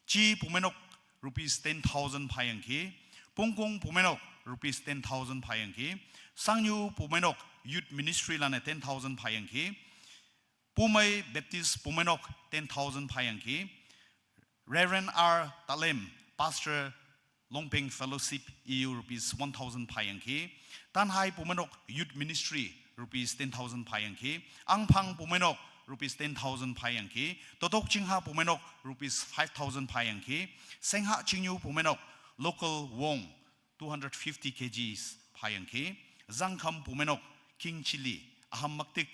Chi pumenok rupees ten thousand phayangki. Pongkong pumenok rupees ten thousand phayangki. Sangyu pumenok Youth Ministry lan-e ten thousand phayangki. Pumei Baptist pumenok ten thousand phayangki. Reverend R Talem, Pastor Longpeng Fellowship, E U rupees one thousand phayangki. Tanhai pumenok Youth Ministry rupees ten thousand phayangki. Angphang pumenok rupees ten thousand phayangki. Totok Chingha pumenok rupees five thousand phayangki. Sengha Chingyu pumenok local wong two hundred fifty K Gs phayangki. Zangkham pumenok king chilli aham maktik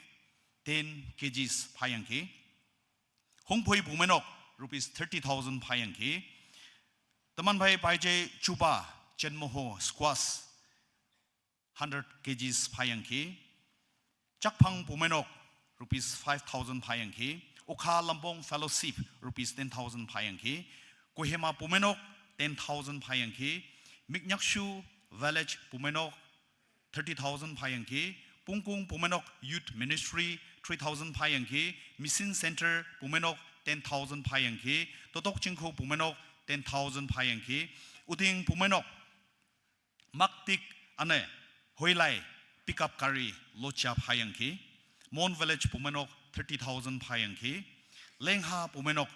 ten K Gs phayangki. Hongphoi pumenok rupees thirty thousand phayangki. Teman phei paije chupa chenmoho squash hundred K Gs phayangki. Chakphang pumenok rupees five thousand phayangki. Okha Lampong Fellowship rupees ten thousand phayangki. Kohima pumenok ten thousand phayangki. Miknyakshu Village pumenok thirty thousand phayangki. Pongkong pumenok Youth Ministry three thousand phayangki. Mission Center pumenok ten thousand phayangki. Totok Chingkho pumenok ten thousand phayangki. Uting pumenok maktik üne hoilai pickup gari Locha phayangki. Mon Village pumenok thirty thousand phayangki. Lengha pumenok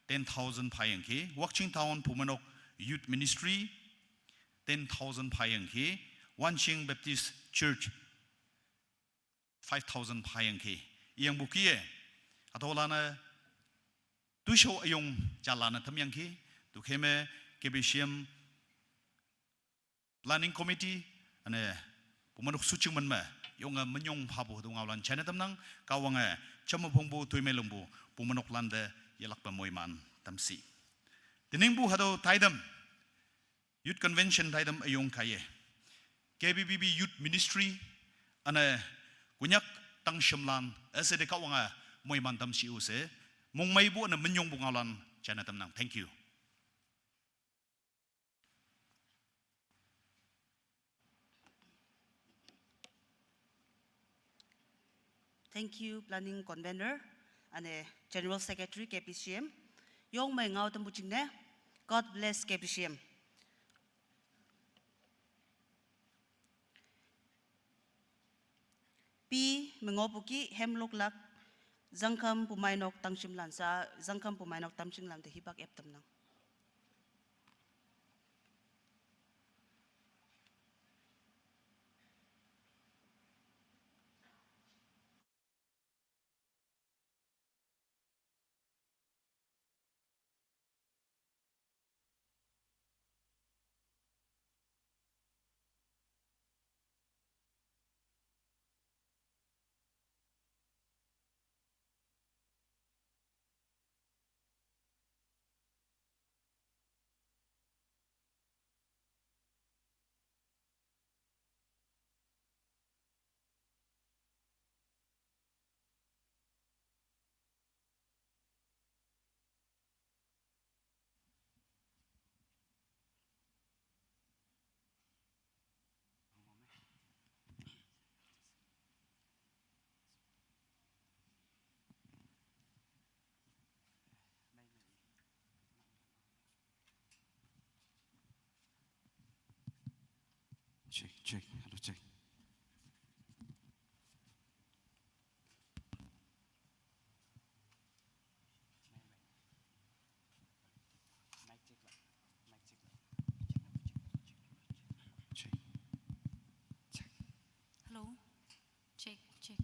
ten thousand phayangki. Wakching Town pumenok Youth Ministry ten thousand phayangki. Wanching Baptist Church five thousand phayangki. Iyangpu kih-e hatüolan-e toishao üyong jalan-e tamyangki. Tüokhei me K B C M Planning Committee üne pumenok suching men me yonge minyong phapu hatüo ngaolan china tamnang. Kahwange jamme pongpu toimei longpu pumenoklan te yelakpe moiman tamshi. Teningpu hatüo taitam Youth Convention taitam üyong kaiye, K B B B Youth Ministry üne Konyak tangshimlan üshei te Kahwange moiman tamshi-o she mongmeipu üne minyongpu ngaolan china tamnang. Thank you. Thank you, Planning Convener üne General Secretary K B C M. Yong me ngao tampu jingne, God bless K B C M. Pi me ngohpu kih hemloklak, Zangkham Pumeinok tangshimlan sha, Zangkham Pumeinok tangshimlan te hipak ep tamnang. Check, check. Hello, check. Check. Check. Hello. Check, check.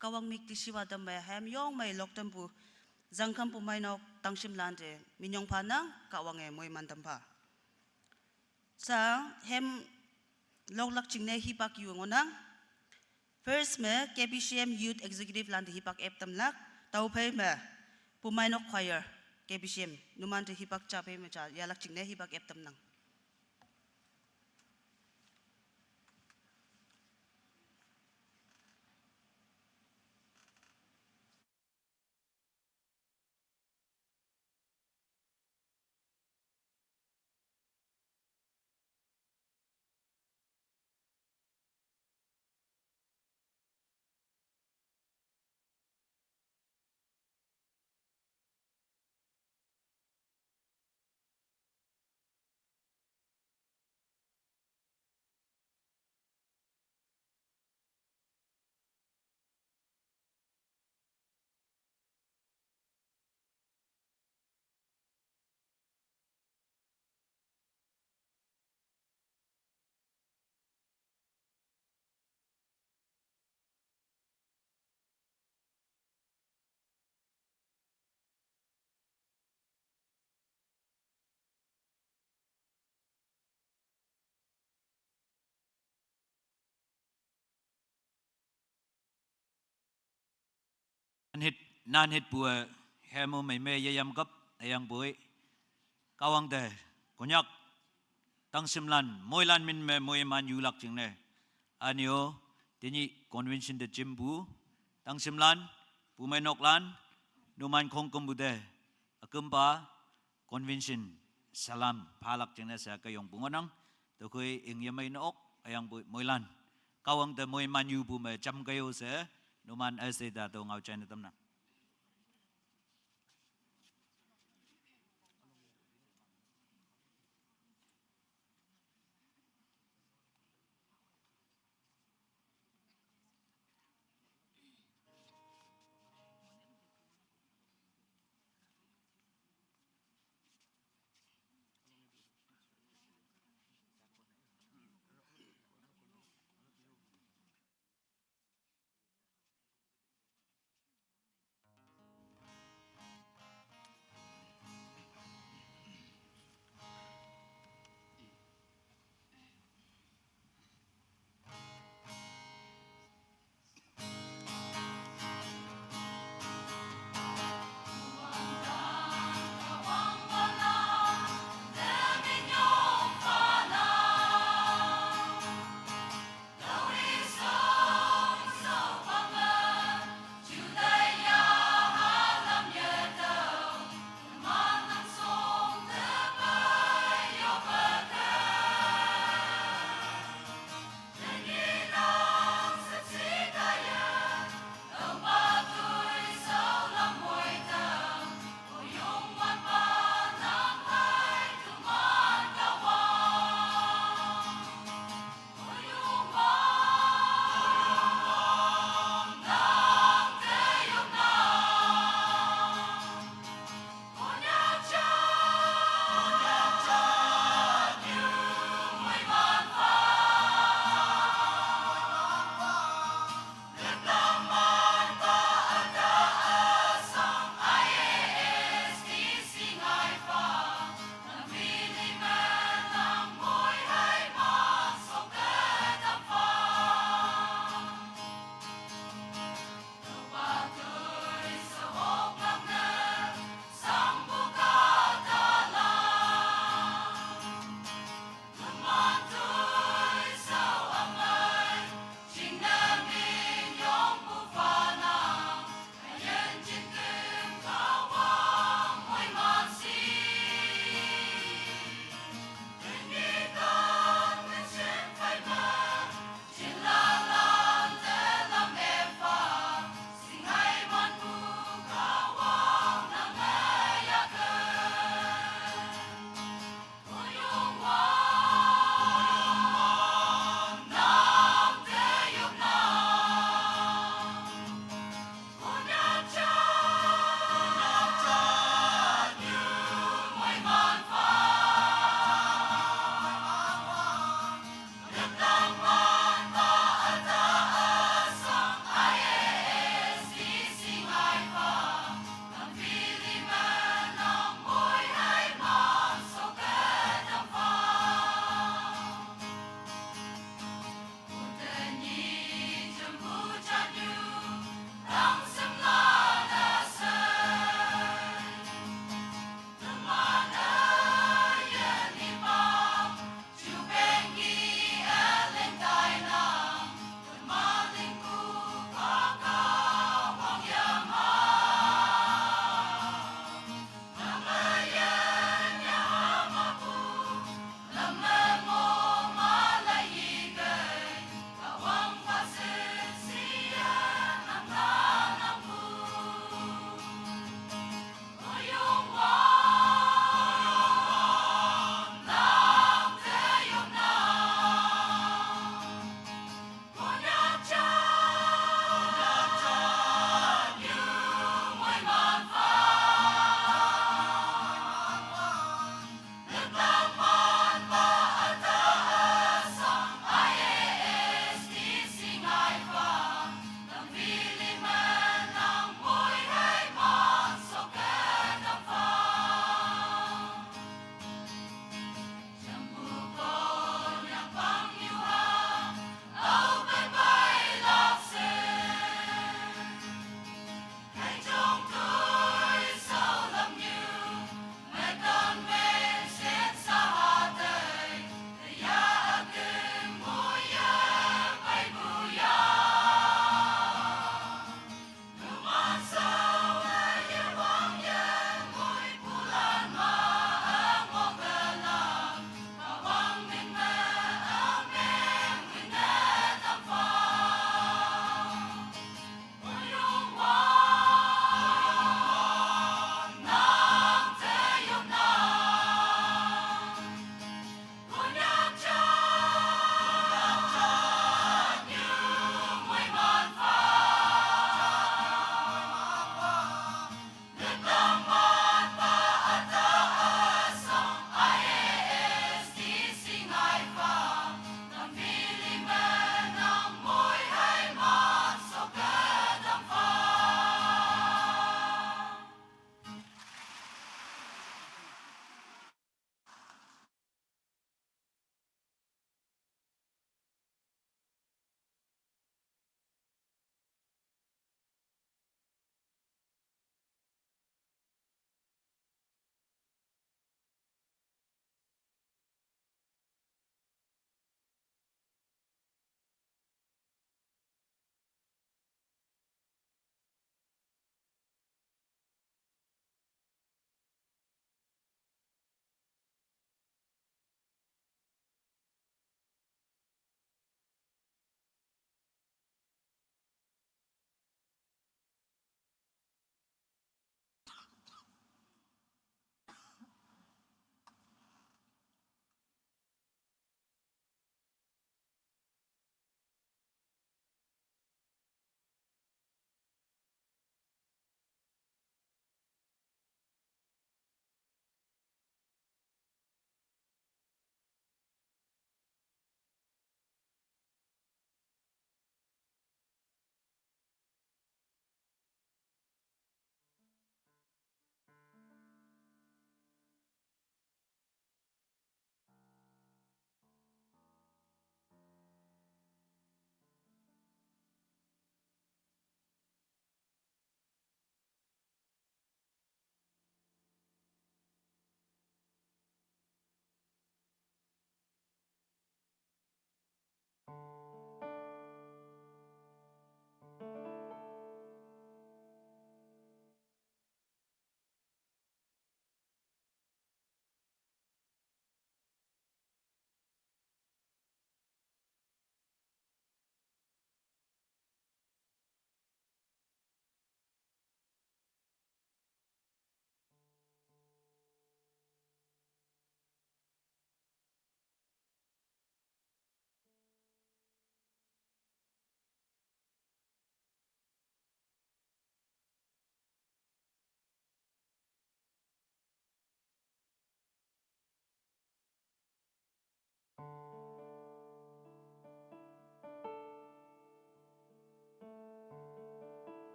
Kahwang mik te shiwa tamme hem yong me lok tampu. Zangkham pumeinok tangshimlan te minyong phanang Kahwange moiman tampha. Sa hem loklak jingne hipak yu ngonang. First me K B C M Youth Executive lan te hipak ep tamlak. Tauphei me pumeinok choir K B C M numan te hipak chaphei me cha yalak jingne hipak ep tamnang. Nan hit, nan hit pue hemu mei me yeyam kap ayang pui. Kahwang te, Konyak tangshimlan moilan min me moiman yulak jingne. Anyo, tenyih convention te jimpu tangshimlan, pumeinoklan, numan khongkümpu te akümpa convention salam phalak jingne she keyongpu ngohnang. Tüokhei ingyemei nok ayang pui moilan. Kahwang te moiman yupu me jam keyo she numan üshei ta tüo ngao jaine tamnang.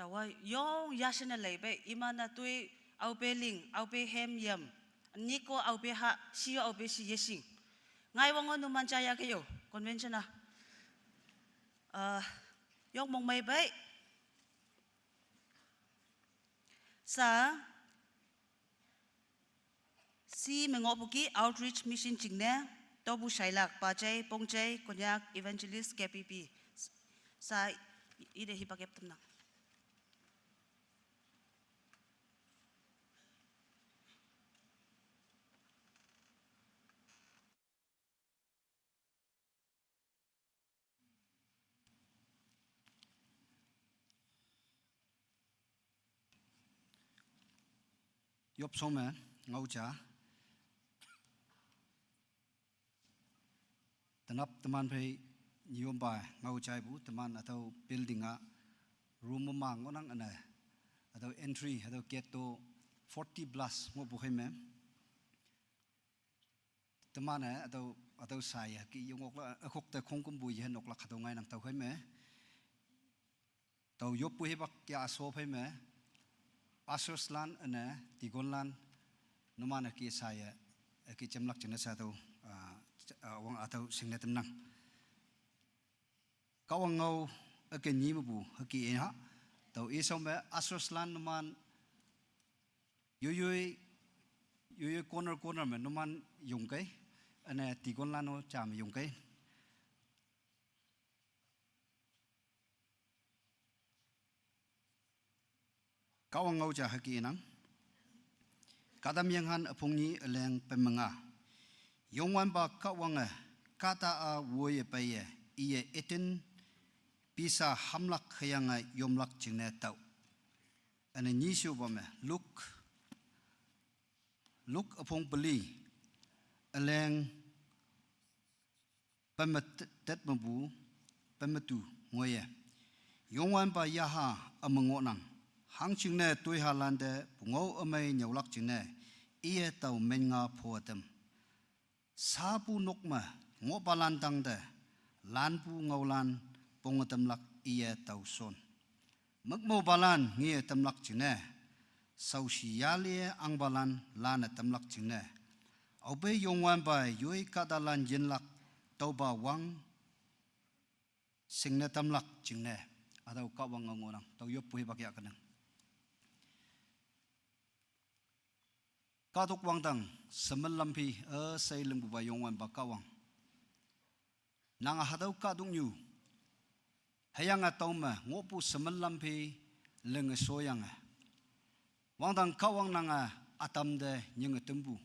Tawa yong yasene leibe, imana tui, aupe ling, aupe hem yem, niko aupe ha, si aupe si yesing. Ngai wango numan chaya keyo, convention a. Ah, yong mong mai bai. Sa, si mengo puki outreach mission chingne, tobu shailak, pachai, pongchai, Konyak, evangelist, K P P. Sa, ide hipakep temnang. Yop some, ngau cha. Tanap teman phei nyiom ba ngau chai bu, teman atau building a room ma ngonang ane. Atau entry, atau gate to forty plus ngo bu hai me. Teman eh, atau, atau saya ki yong ok la, akok te khong kum bu yeh nok la khatau ngai nang tau hai me. Tau yop pu hibak ya aso phei me, ushers lan ane, deacon lan, numan aki saya, aki chemlak chena sa tau, ah, ch-, ah, wang atau singne temnang. Kawang ngau, aki ni ma bu, aki e ha. Tau e sau me, ushers lan numan, yuyui, yuyui corner corner me, numan yong kai, ane deacon lan o cha me yong kai. Kawang ngau cha haki inang. Kadam yang han apung ni aleng pemenga. Yongwan ba kawang eh, kata a woye paye, iye itin pisa hamlak khayang eh yomlak chingne tau. Ane nyi siu ba me, Luke, Luke apung peli, aleng pemetet mabu, pemetu ngoye. Yongwan ba yaha amengo nang. Hang chingne tui ha lande pungau amai nyaulak chingne. Iye tau men nga pho atem. Sa pu nok ma ngo ba lan tang de. Lan pu ngau lan pong atem lak iye tau son. Mekmo balan ngi temlak chingne. Sausi yalie ang balan lan temlak chingne. Aube yongwan bai yoi kadalan yenlak tau ba wang singne temlak chingne. Atau kawang ngonang. Tau yop puhi bak ya kenang. Kaduk wangtang, semelam phi, eh, sai lengbu ba yongwan ba kawang. Nang a hadau kaduk nyu. Hayang a tau ma, ngopu semelam phi, leng soyang a. Wangtang kawang nang a, atam de nyeng tembu.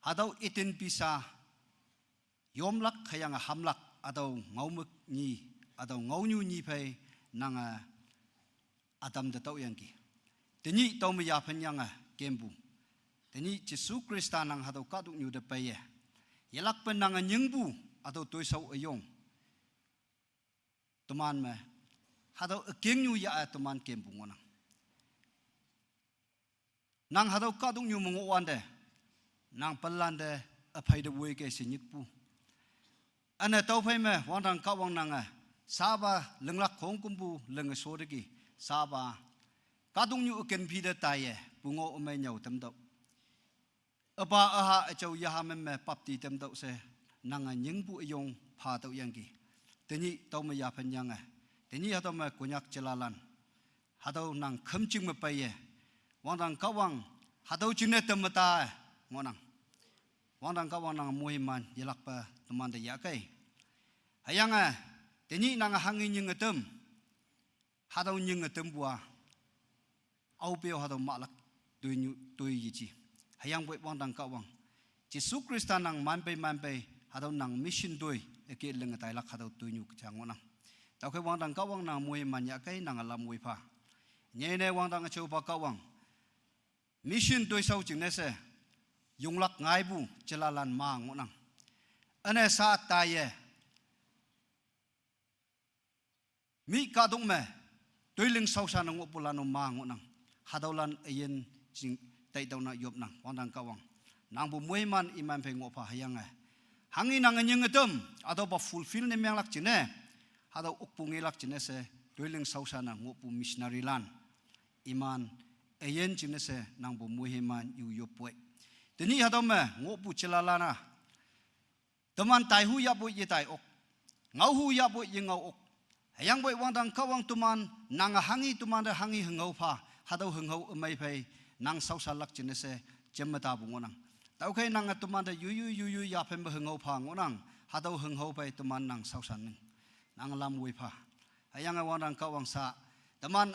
Hadau itin pisa, yomlak hayang a hamlak, atau ngau mek nyi, atau ngau nyu nyi phei, nang a, atam de tau yang ki. Tenyi tau me ya phen yang a kembu. Tenyi Jesu Krista nang hadau kaduk nyu de peye. Yelak pen nang a nyengbu atau toi sau ayong. Teman me. Hadau aking nyu ya a teman kembu ngonang. Nang hadau kaduk nyu mengo wan de. Nang pelan de apai de woi ke senyik pu. Ane tau phei me, wangtang kawang nang a, saba lenglak khong kumbu leng so de ki, saba. Kaduk nyu uken phi de tai e, pungo ume nyau temdau. Apa aha achau yaha me me pap ti temdau se, nang a nyingbu ayong pha tau yang ki. Tenyi tau me ya phen yang a. Tenyi hatau me Konyak chelalan. Hatau nang khem ching me pai ye. Wangtang kawang, hatau ching ne tem mata e, ngonang. Wangtang kawang nang muhi man, yelak pa teman de ya kai. Hayang e, tenyi nang hangi nying etem. Hatau nying etem bua. Au peo hatau malak tui nyu, tui yichi. Hayang boi wangtang kawang. Jesu Krista nang manpei manpei, hatau nang mission doi, eke leng tai lak hatau tui nyu kachang ngonang. Tau ke wangtang kawang nang muhi man ya kai nang alam woi pha. Nyei ne wangtang achau pa kawang. Mission doi sau ching ne se, yunglak ngai bu, chelalan ma ngonang. Ane sa ta ye. Mi kadung me, tui ling sau sa nang ngopu lanu ma ngonang. Hatau lan ayen ching tai tau na yop nang, wangtang kawang. Nang bu muhi man iman phe ngopa hayang e. Hangi nang nying etem, hatau ba fulfill ne meng lak ching ne. Hatau ukpu ngi lak ching ne se, toiling shaoshan-e ngohpu missionary lan iman üyin jingne she nangpu moiman yu yoppoi. Tenyih hatüo me ngohpu jela lan-a teman taihu yahpoi yetai ok, ngaohu yahpoi yengao ok. Hüyangpoi wangdang Kahwang teman nange hanghi, temante hanghi hünghao pha, hatüo hünghao ümei phei nang shaoshanlak jingne she jemme tapu ngohnang. Tüokhei nange temante yuyu yuyu yaphenpe hünghao pha ngohnang, hatüo hünghao phei teman nang shaoshan ning, nang lam woi pha. Hüyange wangdang Kahwang sha, teman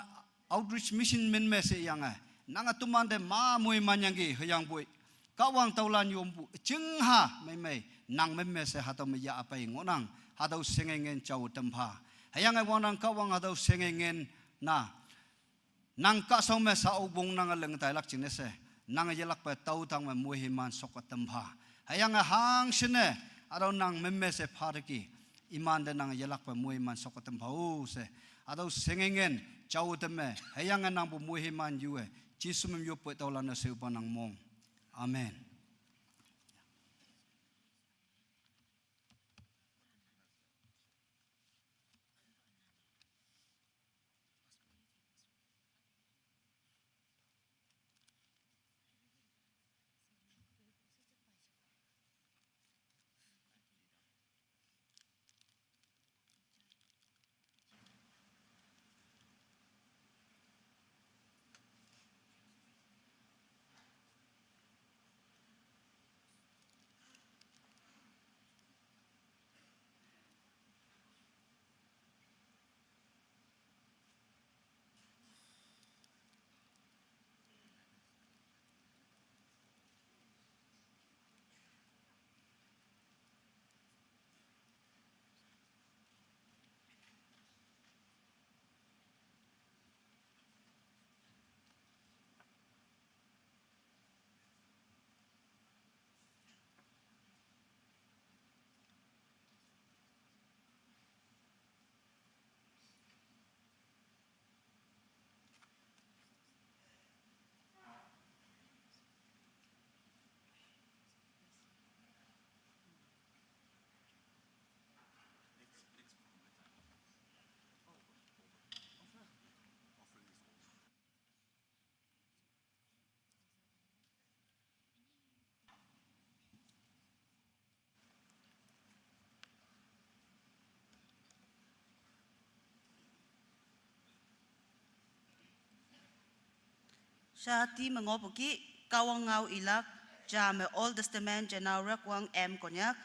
outreach mission min me sheyange, nange temante ma moiman yangki hüyangpoi Kahwang taolan yompu jingha meimei nang min me she hatüo me yahpei ngohnang, hatüo shengei ngin jao tam pha. Hüyange wangdang Kahwang hatüo shengei ngin na nang kahshao me sha-o wong nange ling tailak jingne she, nange yelakpe tao tang me moiman shoke tam pha. Hüyange hangshinne hatüo nang min me she pha teki, imante nange yelakpe moiman shoke tam pha-o she, hatüo shengei ngin jao tam me, hüyange nangpu moiman yu-e, Jesu min yoppoi taolan-e shepa nang mong. Amen. Shati me ngohpu ki, Kahwang ngao ilak, ja me Old Testament janao Rakwang M Konyak,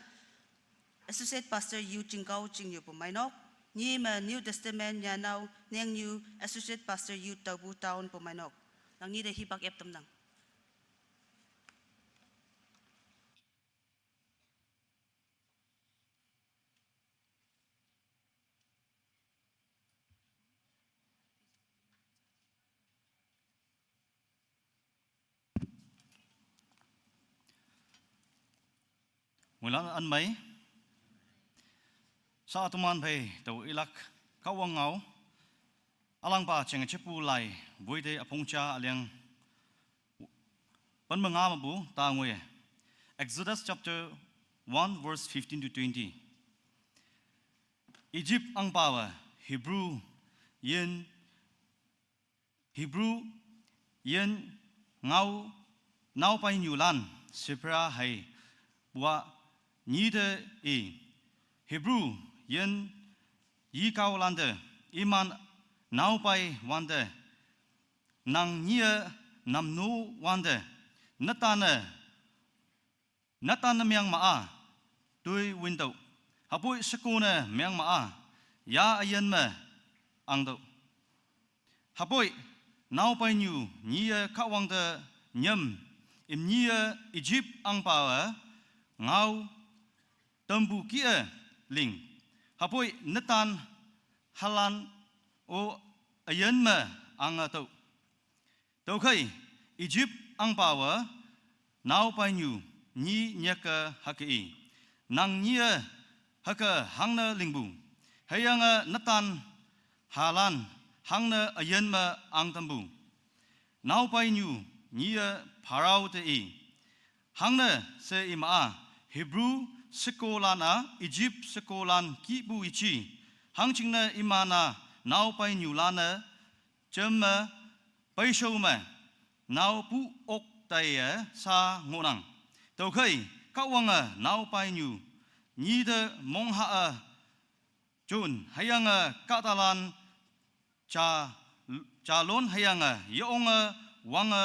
Associate Pastor Yu Chingkao Chingyu pu meinok, nyi me New Testament janao Nengnyu, Associate Pastor Yu Taopu Town pu meinok. Nang nyi te hipak ep tamnang. Mulan anmei. Sha teman phei tao ilak Kahwang ngao. Ülangpa Ching Jepu lai, woite üpong ja üleng pen me nga mepu ta ngoi. Exodus chapter one verse fifteen to twenty. Egypt ahngpawe Hebrew yin, Hebrew yin ngao naopeinyu lan Shiphrah hei pua nyi te i. Hebrew yin yikaolante iman naopei wante, nang nyie namno wante, netan-e netan-e meng ma-a, toi wintüoh. Hüpoi shekone meng ma-a, ya üyin me angtüoh. Hüpoi naopeinyu nyie Kahwang te nyam, imnyie Egypt ahngpawe ngao tampu kih-e ling. Hüpoi netan halan-o üyin me ange tüoh. Tüokhei Egypt ahngpawe naopeinyu nyi nyeke hüke i, nang nyie hüke hangne lingpu, hüyange netan halan hangne üyin me angtampu. Naopeinyu nyie Pharao te i, hangne she ima-a, Hebrew shekolan-a Egypt shekolan kihpu yeji, hangjingne iman-a naopainyu lan-e jeme peishao me naopu ok taiye sha ngohnang. Tüokhei Kahwange naopainyu nyite mongha-e jon hüyange kahtalan ja, jalon hüyange yeonge wange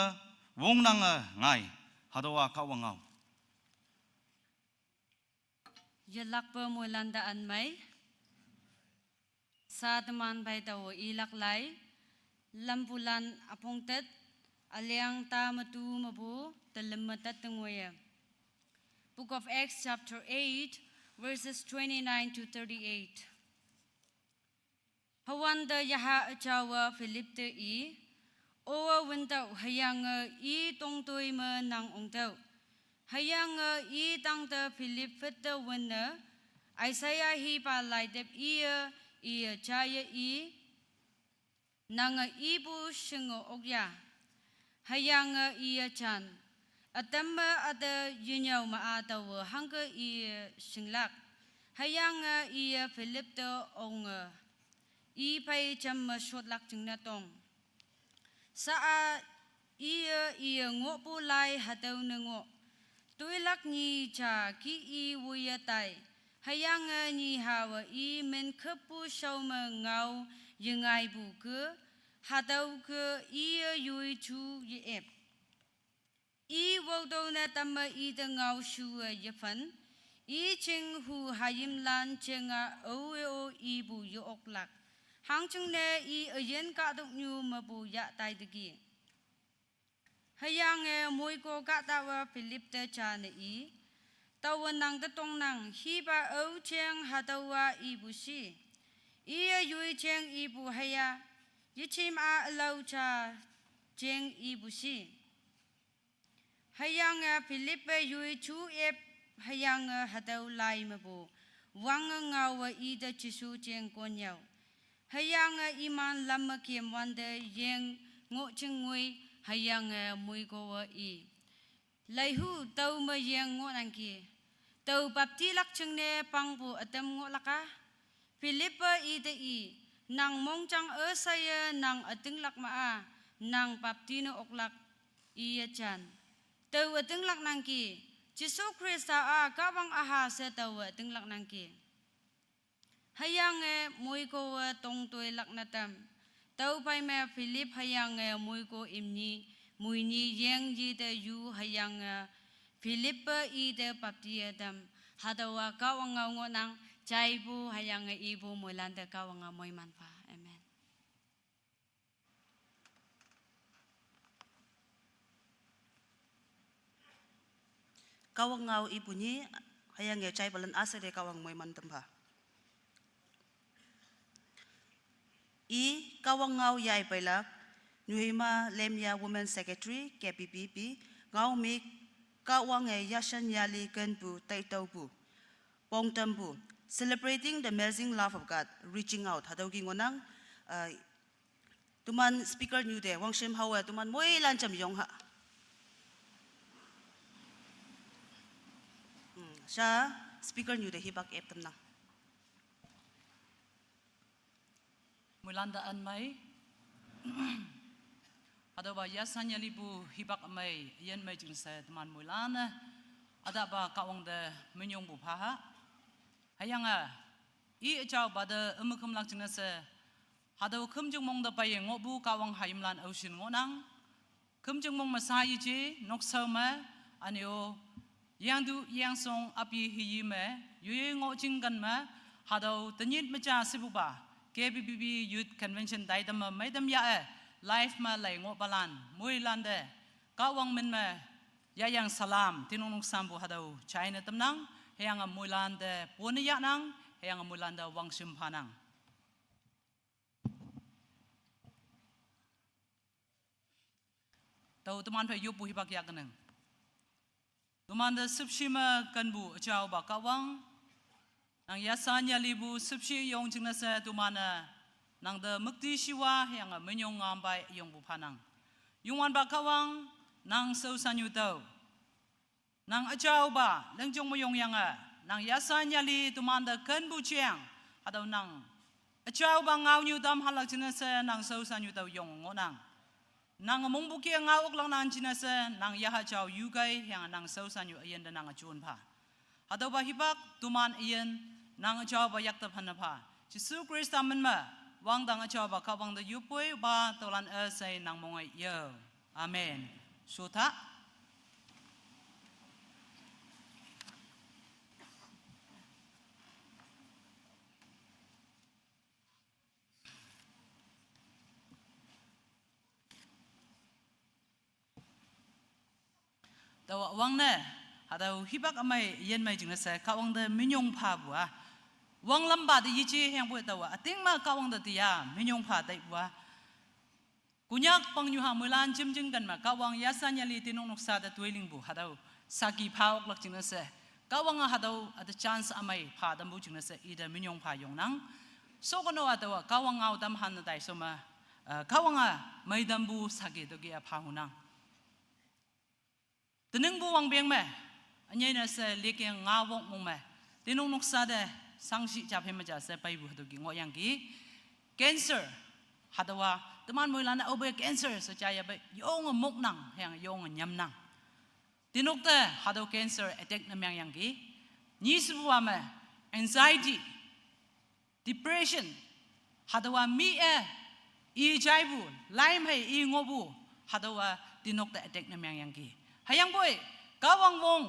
wongnange ngai. Hatüowa Kahwang ngao. Yelakpe moilan te anmei. Sha teman phei taowe ilak lai, Lampulan üpong tet, üleng ta me tu mepu telüm me tet te ngoiye. Book of Acts, chapter eight, verses twenty-nine to thirty-eight. Hüwante yaha üjaowe Philip te i, Owe wüntao hüyange i tongtoi me nang ongtüoh. Hüyange i tangte Philip phette wünne, Isaiah hipa laitep iye, iye jaiye i, nange ipu shinge okya. Hüyange iye jan, ütam me üte yenyüo me-a taowe hangke iye shinglak. Hüyange iye Philip te onge, i phei jam me shotlak jingne tong. Sha-a iye, iye ngohpu lai hatüo ne ngoh. Toilak nyi ja ki i woiye tai. Hüyange nyi hawe i min khüppu shao me ngao yengaipu ke, hatüo ke iye yoi ju ye-ep. I wotüo ne tamme ite ngao shuwe yephen, i ching hu hayimlan jenga aowe-o ipu ye-oklak. Hangjingne i üyin kahtoknyu mepu yah taiteki. Hüyange moiko kahtawe Philip te jane i, Taowe nang te tongnang, hipa ao jeng hatüowa ipu shi. Iye yoi jeng ipu hüya, yejim-a ülao ja jeng ipu shi. Hüyange Philip-e yoi ju ep, hüyange hatüo lai mepu wange ngaowe ite Jesu jeng konyüo. Hüyange iman lam me kemwante yeng ngoh jing ngoi, hüyange moikowe i, Leihu, tao me yeng ngohnangki. Tao baptilak jingne pangpu ütam ngohlak-a? Philip-e ite i, Nang mongjang üsheiye nang ütinglak ma-a, nang bapti ne oklak, iye jan. Tao ütinglak nangki, Jesu Khrista-a Kahwang üha she taowe ütinglak nangki. Hüyange moikowe tongtoilak ne tam. Tüophei me Philip hüyange moiko imni, moini yeng yite yu hüyange Philip-e ite baptiye tam. Hatüowa Kahwang ngao ngohnang, jaipu hüyange ipu moilante Kahwange moiman pha. Amen. Kahwang ngao ipu nyi, hüyange jaipalan üshei te Kahwang moiman tampha. I Kahwang ngao yaipeilak, Nyuhima Lemya Women Secretary, K B B B, ngao me Kahwange yashan yali kenpu taitüopu, pongtampu, Celebrating the Amazing Love of God, Reaching Out, hatüo ki ngohnang, uh, Teman speaker nyu te, wangshim haowe, teman moilan jam yong ha. Hmm, sha speaker nyu te hipak ep tamnang. Moilante anmei. Hatüopa yashan yalipu hipak ümei, yin mei jingne she teman moilan-e, ütahpa Kahwang te minyongpu pha ha. Hüyange, i üjaopa te ümekümlak jingne she, hatüo khümjing mong te peiye ngohpu Kahwang hayimlan aoshin ngohnang. Khümjing mong me sha yeje, nokshao me, üne-o, yangtu yangshong api hiyi me, yoiyoi ngoh jingken me, hatüo tenyit me ja shepupa, K B B B Youth Convention taitam me meitam yah-e, live me lei ngohpalan, moilante, Kahwang min me, yahyang salam, tinongnok sampu hatüo jaine tamnang, hüyange moilante pone yahnang, hüyange moilante wangshim phanang. Tao teman phei yoppu hipak yahkenang. Temante shüpshe me kenpu üjaopa Kahwang, nang yashan yalipu shüpshe yong jingne she teman-e, nangte müktishiwa hüyange minyong ngampei yongpu phanang. Youngwanpa Kahwang, nang shaoshanyu tüoh. Nang üjaopa, lingjong me yongyange, nang yashan yali temante kenpu jeng, hatüo nang Achaoba ngaonyu tam halak jingne she nang shaoshanyu tao yong ngohnang. Nang mongpu kih-e ngao oklak nang jingne she nang yaha jao yukai hüyange nang shaoshanyu üyin te nang üjon pha. Hatüopa hipak toman üyin nang üjaopa yakte phanne pha. Jesu Khrista min me wangdang üjaopa Kahwang te yoppoipa tüolan üshei nang monge yo. Amen. Shota. Taowa wangne, hatüo hipak ümei yin mei jingne she Kahwang te minyong phapu a. Wanglampa te yeje hüyangpoi taowa üting me Kahwang te tiya minyong pha taipu a. Konyak pangnyu ha moilan jimjing ken me Kahwang yasanyali tinok noksa te toilingpu hatüo saki pha oklak jingne she, Kahwange hatüo üte chance ümei pha tampu jingne she ite minyong pha yongnang. Shokono hatüowa Kahwang ngao tam hanne tai shome, eh, Kahwange meitampu saki tüoke-a pha hunang. Teningpu wangpeng me, ünyei ne she likyeng nga wok mong me, tinok noksa te shangshih ja phei me ja she peipu hatüoki ngohyangki. Cancer, hatüowa teman moilan-e aope cancer she ja yape yonge moknang hüyange yonge nyamnang. Tinok te hatüo cancer attack ne mengyangki. Nyi shepuwa me, anxiety, depression, hatüowa mi-e i jaipu, lai mei i ngohpu, hatüowa tinok te attack ne mengyangki. Hüyangpoi Kahwang wong,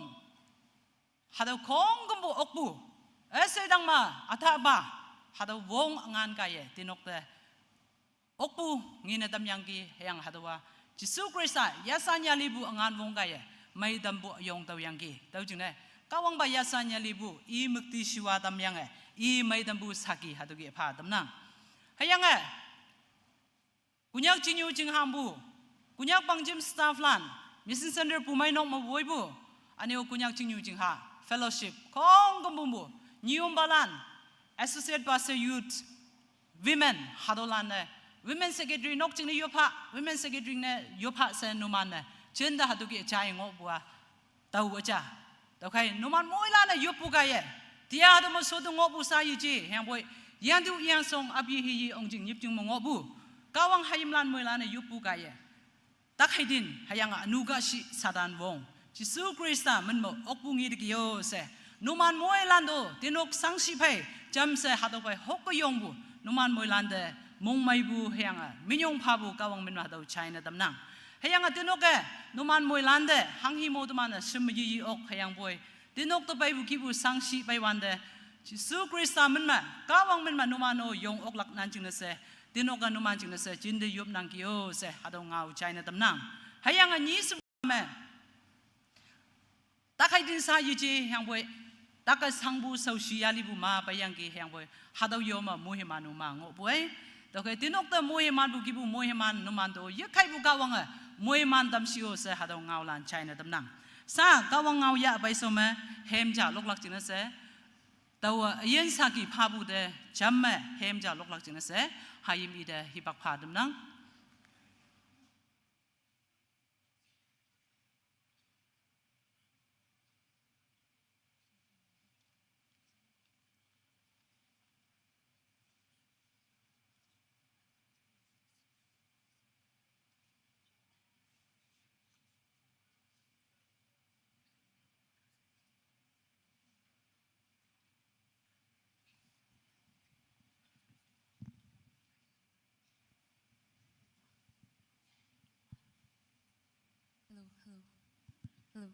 hatüo khongkümpu okpu, üshei dang me, üta pa, hatüo wong üngan kaiye tinok te okpu ngene tamyangki hüyange hatüowa Jesu Khrista yasanyalipu üngan wong kaiye meitampu üyong tüoyangki. Tüo jingne Kahwangpa yasanyalipu i müktishiwa tamyange i meitampu saki hatüoki pha tamnang. Hüyange Konyak chingnyu chinghampu, Konyak pangjim staff lan, Mission Centre Pumeinok me woipu, üne-o Konyak chingnyu chingha fellowship khongkümpu, nyiyompa lan, Associate Pastor Youth, Women, hatüolan-e, Women Secretary nok jingne yoppha, Women Secretary ne yoppha she numan-e jinte hatüoki jai ngohpu a, tao üja. Tüokhei numan moilan-e yoppu kaiye, tiya tüo me shote ngohpu sha yeje hüyangpoi, yangtu yangshong api hiyi ongjing nyipjing me ngohpu, Kahwang hayimlan moilan-e yoppu kaiye, takheidin hüyange ünu kahshih Satan wong, Jesu Khrista min me okpu ngi teki-o she, numan moilan to tinok shangshih phei jamshe hatüo phei hokke yongpu, numan moilan te mongmeipu hüyange minyong phapu Kahwang min me hatüo jaine tamnang. Hüyange tinoke numan moilan te hanghi mo teman-e shim me yiyi ok hüyangpoi, tinok te peipu kihpu shangshih peiwante, Jesu Khrista min me, Kahwang min me numan-o yong oklak nan jingne she, tinoke numan jingne she jinte yopnangki-o she hatüo ngao jaine tamnang. Hüyange nyi shepuwa me, takheidin sha yeje hüyangpoi, take shangpu shaoshi yalipu ma peiyangki hüyangpoi, hatüo yo me moiman-o ma ngohpu ei. Tüokhei tinok te moimanpu kihpu moiman numan to yekhaipu Kahwange moiman tamshi-o she hatüo ngaolan jaine tamnang. Sha Kahwang ngao yahpei sho me, hem ja loklak jingne she, taowa üyin saki phapu te jam me hem ja loklak jingne she, hayim ite hipak pha tamnang. Hello, hello, hello.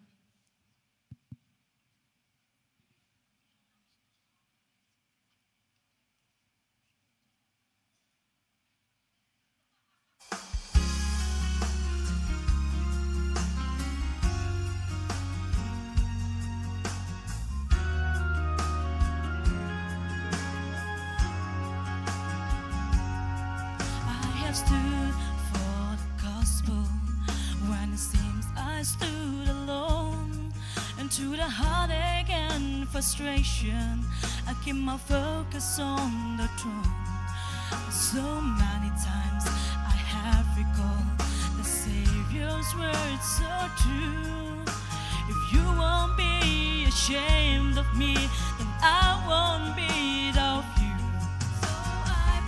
I have stood for the gospel when it seems I stood alone. And through the heartache and frustration, I keep my focus on the throne. So many times I have recalled the Savior's words so true. If you won't be ashamed of me, then I won't be of you. So I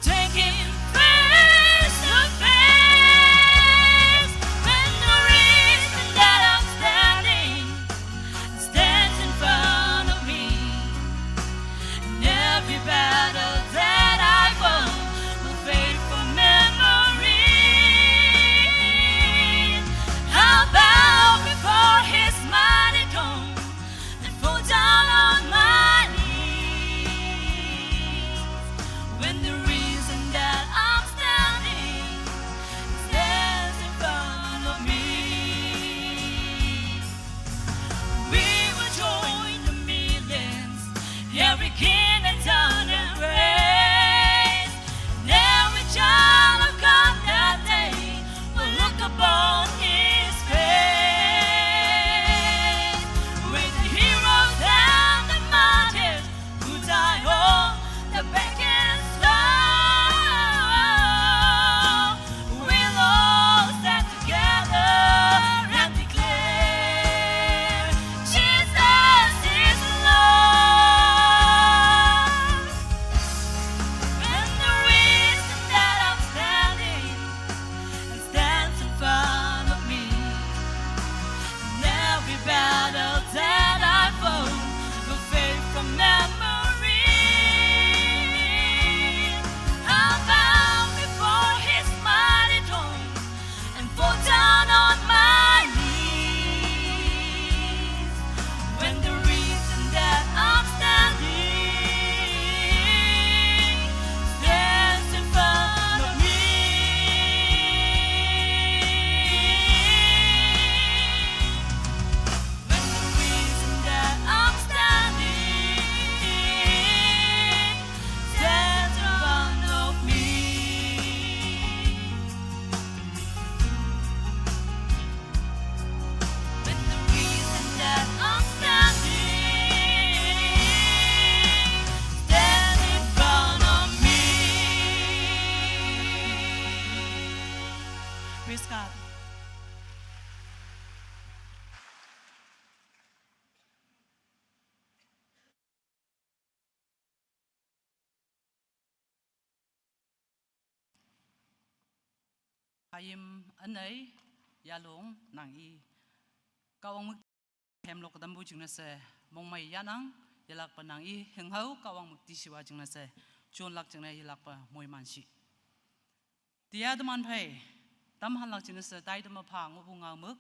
Taking face to face when the reason that I'm standing stands in front of me. And every battle that I won will fade from memory. I'll bow before his mighty throne and fall down on my knees when the reason that I'm standing stands in front of me. We will join the millions, every king and town and praise, and every child of God that day will look upon his face. With the heroes and the martyrs who died on the battlefield, we'll all stand together and declare, "Jesus is Lord." When the reason that I'm standing stands in front of me, and every battle that I fought will fade from memory. I'll bow before his mighty throne and fall down on my knees when the reason that I'm standing stands in front of me. When the reason that I'm standing stands in front of me. When the reason that I'm standing stands in front of me. Praise God. Hayim anai yalong nang i. Kawang muk hem lok dambu jingnase mongmai yanang yalakpa nang i, heng hau kawang muk tishiwa jingnase chunlak jingne yalakpa moi manshi. Tia teman phei, tam hanlak jingnase tai tema pha ngubu ngau muk,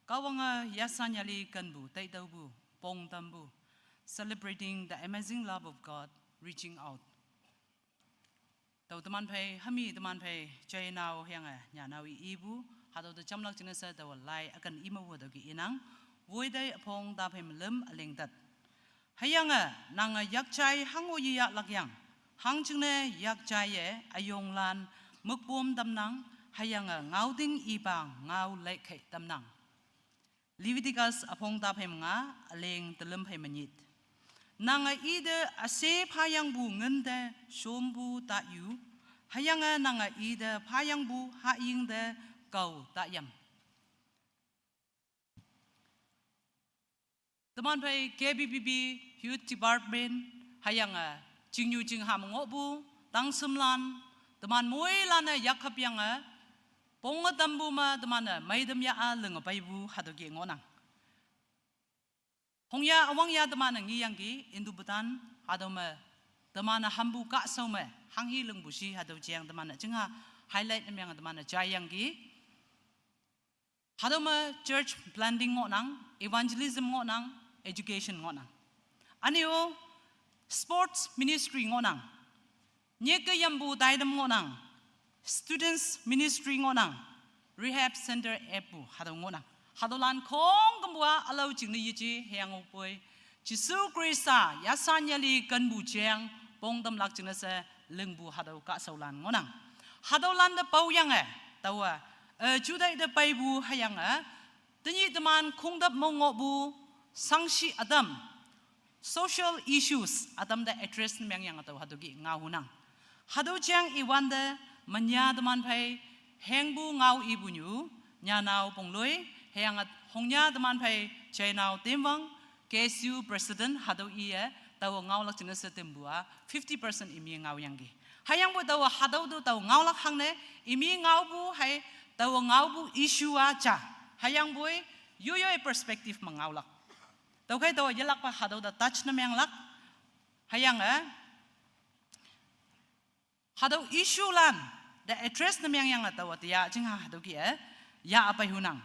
kawanga yasan yali kanbu, tai daubu, pong tambu, celebrating the amazing love of God, reaching out. Tau teman phei, hami teman phei, chai nau hiang eh, nya nau i ibu, hatau te chamlak jingnase tau lai akan ima wu tau ki inang, woi dai apong da phei melem aleng tat. Hayang eh, nang eh yak chai hang o yi yak lak yang, hang jingne yak chai eh, ayong lan, mukbom dam nang, hayang eh, ngau ding i bang, ngau lek hei dam nang. Leviticus apong ta phei menga, aleng telem phei menyit. Nang a ide ase phayang bu ngente shombu ta yu, hayang a nang a ide phayang bu ha ying de kau ta yam. Teman phei K B B B Youth Department, hayang a jingyu jing ha mengo bu, tang semlan, teman moi lan a yak hap yang a, pong a tambu ma teman a, mai dem ya a leng a pai bu, hado ki ngonang. Hong ya awang ya teman a ngi yang ki, indu betan, hado ma, teman a hambu ka sau ma, hang hi leng bu shi, hado jiang teman a, jing ha, highlight nem yang teman a, jai yang ki. Hado ma church planting ngo nang, evangelism ngo nang, education ngo nang. Anio sports ministry ngo nang. Nyeke yambu taidam ngo nang. Students ministry ngo nang. Rehab center epu hado ngo nang. Hado lan kong kembua alau jing ni yeji heang opoi. Jisu Krista, yasan yali kanbu jeng, pong tam lak jingnase, lengbu hadau ka saulan ngonang. Hadau lan da pau yang eh, tawa, eh, judai da pai bu hayang eh, tenyi teman kungdap mongo bu, sangshi adam, social issues, adam da address meng yang atau hadu gi ngau hunang. Hadu jeng iwan da, menya teman pai, heng bu ngau ibu nyu, nya nau pong lui, heng at hongnya teman pai, jai nau temwang, K S U President hado iye, Taowe ngaolak jingne she tempu-a fifty percent imi ngaoyangki. Hüyangpoi taowe hatüo tu taowe ngaolak hangne, imi ngaopu hei, taowe ngaopu issue-a ja. Hüyangpoi yoyoi perspective me ngaolak. Tüokhei taowe yelakpa hatüo te touch ne menglak. Hüyange hatüo issue lan te address ne mengyange taowe teya jingha hatüo kih-e ya apei hunang.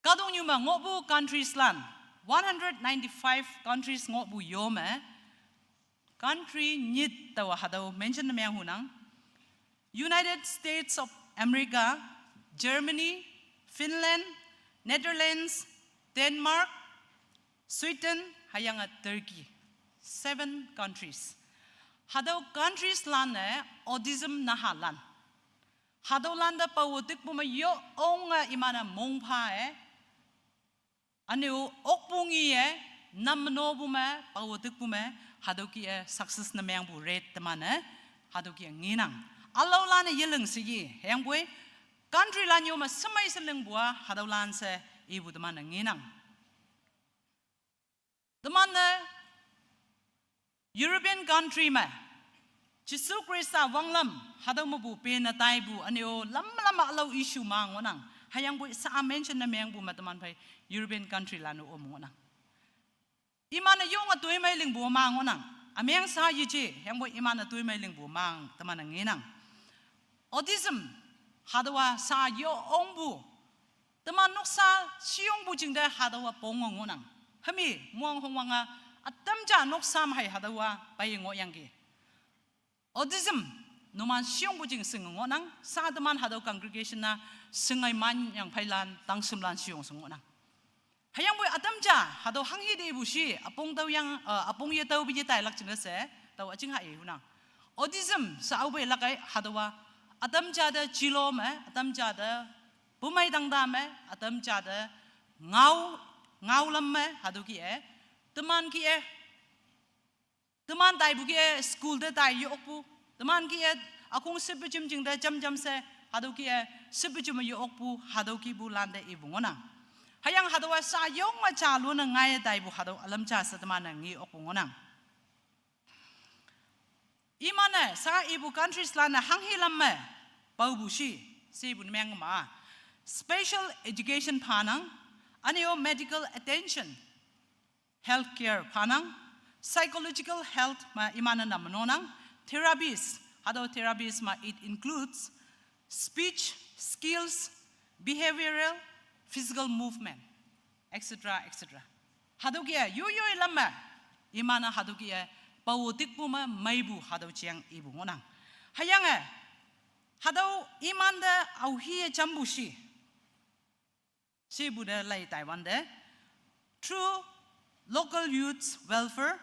Kahtoknyu me ngohpu countries lan, one hundred ninety-five countries ngohpu yo me, country nyit taowe hatüo mention ne meng hunang. United States of America, Germany, Finland, Netherlands, Denmark, Sweden, hüyange Turkey. Seven countries. Hatüo countries lan-e autism nahalan, hatüolante paowe tikpu me yo onge iman-e mongpha-e, üne-o okpu ngi-e, nam nopu me paowe tikpu me, hatüo kih-e success ne mengpu rate teman-e hatüo kih-e ngenang. Ülaolan-e yeling she i, hüyangpoi country lan yo me shemei she lingpu-a hatüolan she ipu teman-e ngenang. Teman-e European country me Jesu Khrista wanglam hatüo mepu pene taipu üne-o lam lam ülao issue ma ngohnang. Hüyangpoi sha mention ne mengpu me teman phei European country lan-o om ngohnang. Iman-e yonge toimei lingpu mang ngohnang. Ümeng sha yeje, hüyangpoi iman-e toimei lingpu mang teman-e ngenang. Autism, hatüowa sha yo ongpu, teman noksa sheyongpu jingte hatüowa ponge ngohnang. Hümi muang hongwange ütam ja noksa me hei hatüowa pei ngohyangki. Autism, numan sheyongpu jing shinge ngohnang, sha teman hatüo congregation-a shingai manyang pheilan, tangshimlan sheyong she ngohnang. Hüyangpoi ütam ja hatüo hanghe te ipu shi, üpong tao yang, eh, üpong ye tao pe yetailak jingne she, taowe üjingha i hunang. Autism she aope lakkei hatüowa, ütam ja te jilo me, ütam ja te pumei tangta me, ütam ja te ngao, ngaolam me hatüo kih-e, teman kih-e, teman taipu kih-e school te tai ye-okpu, teman kih-e ükhong shepe jim jing te jam jam she, hatüo kih-e shepe jim me ye-okpu, hatüo kihpu lan te ipu ngohnang. Hüyange hatüowa sha yonge ja lone ngaiye taipu hatüo ülam ja she teman-e nge okpu ngohnang. Iman-e sha ipu countries lan-e hanghe lam me paopu shi, shepu ne meng ma, special education phanang, üne-o medical attention, healthcare phanang, psychological health me iman-e nam nonang, therapies, hatüo therapies me it includes speech, skills, behavioral, physical movement, et cetera, et cetera. Hatüo kih-e yoyoi lam me, iman-e hatüo kih-e paowe tikpu me meipu hatüo jeang ipu ngohnang. Hüyange hatüo imante aohiye jampu shi, shepu te lei taiwante, through local youths welfare,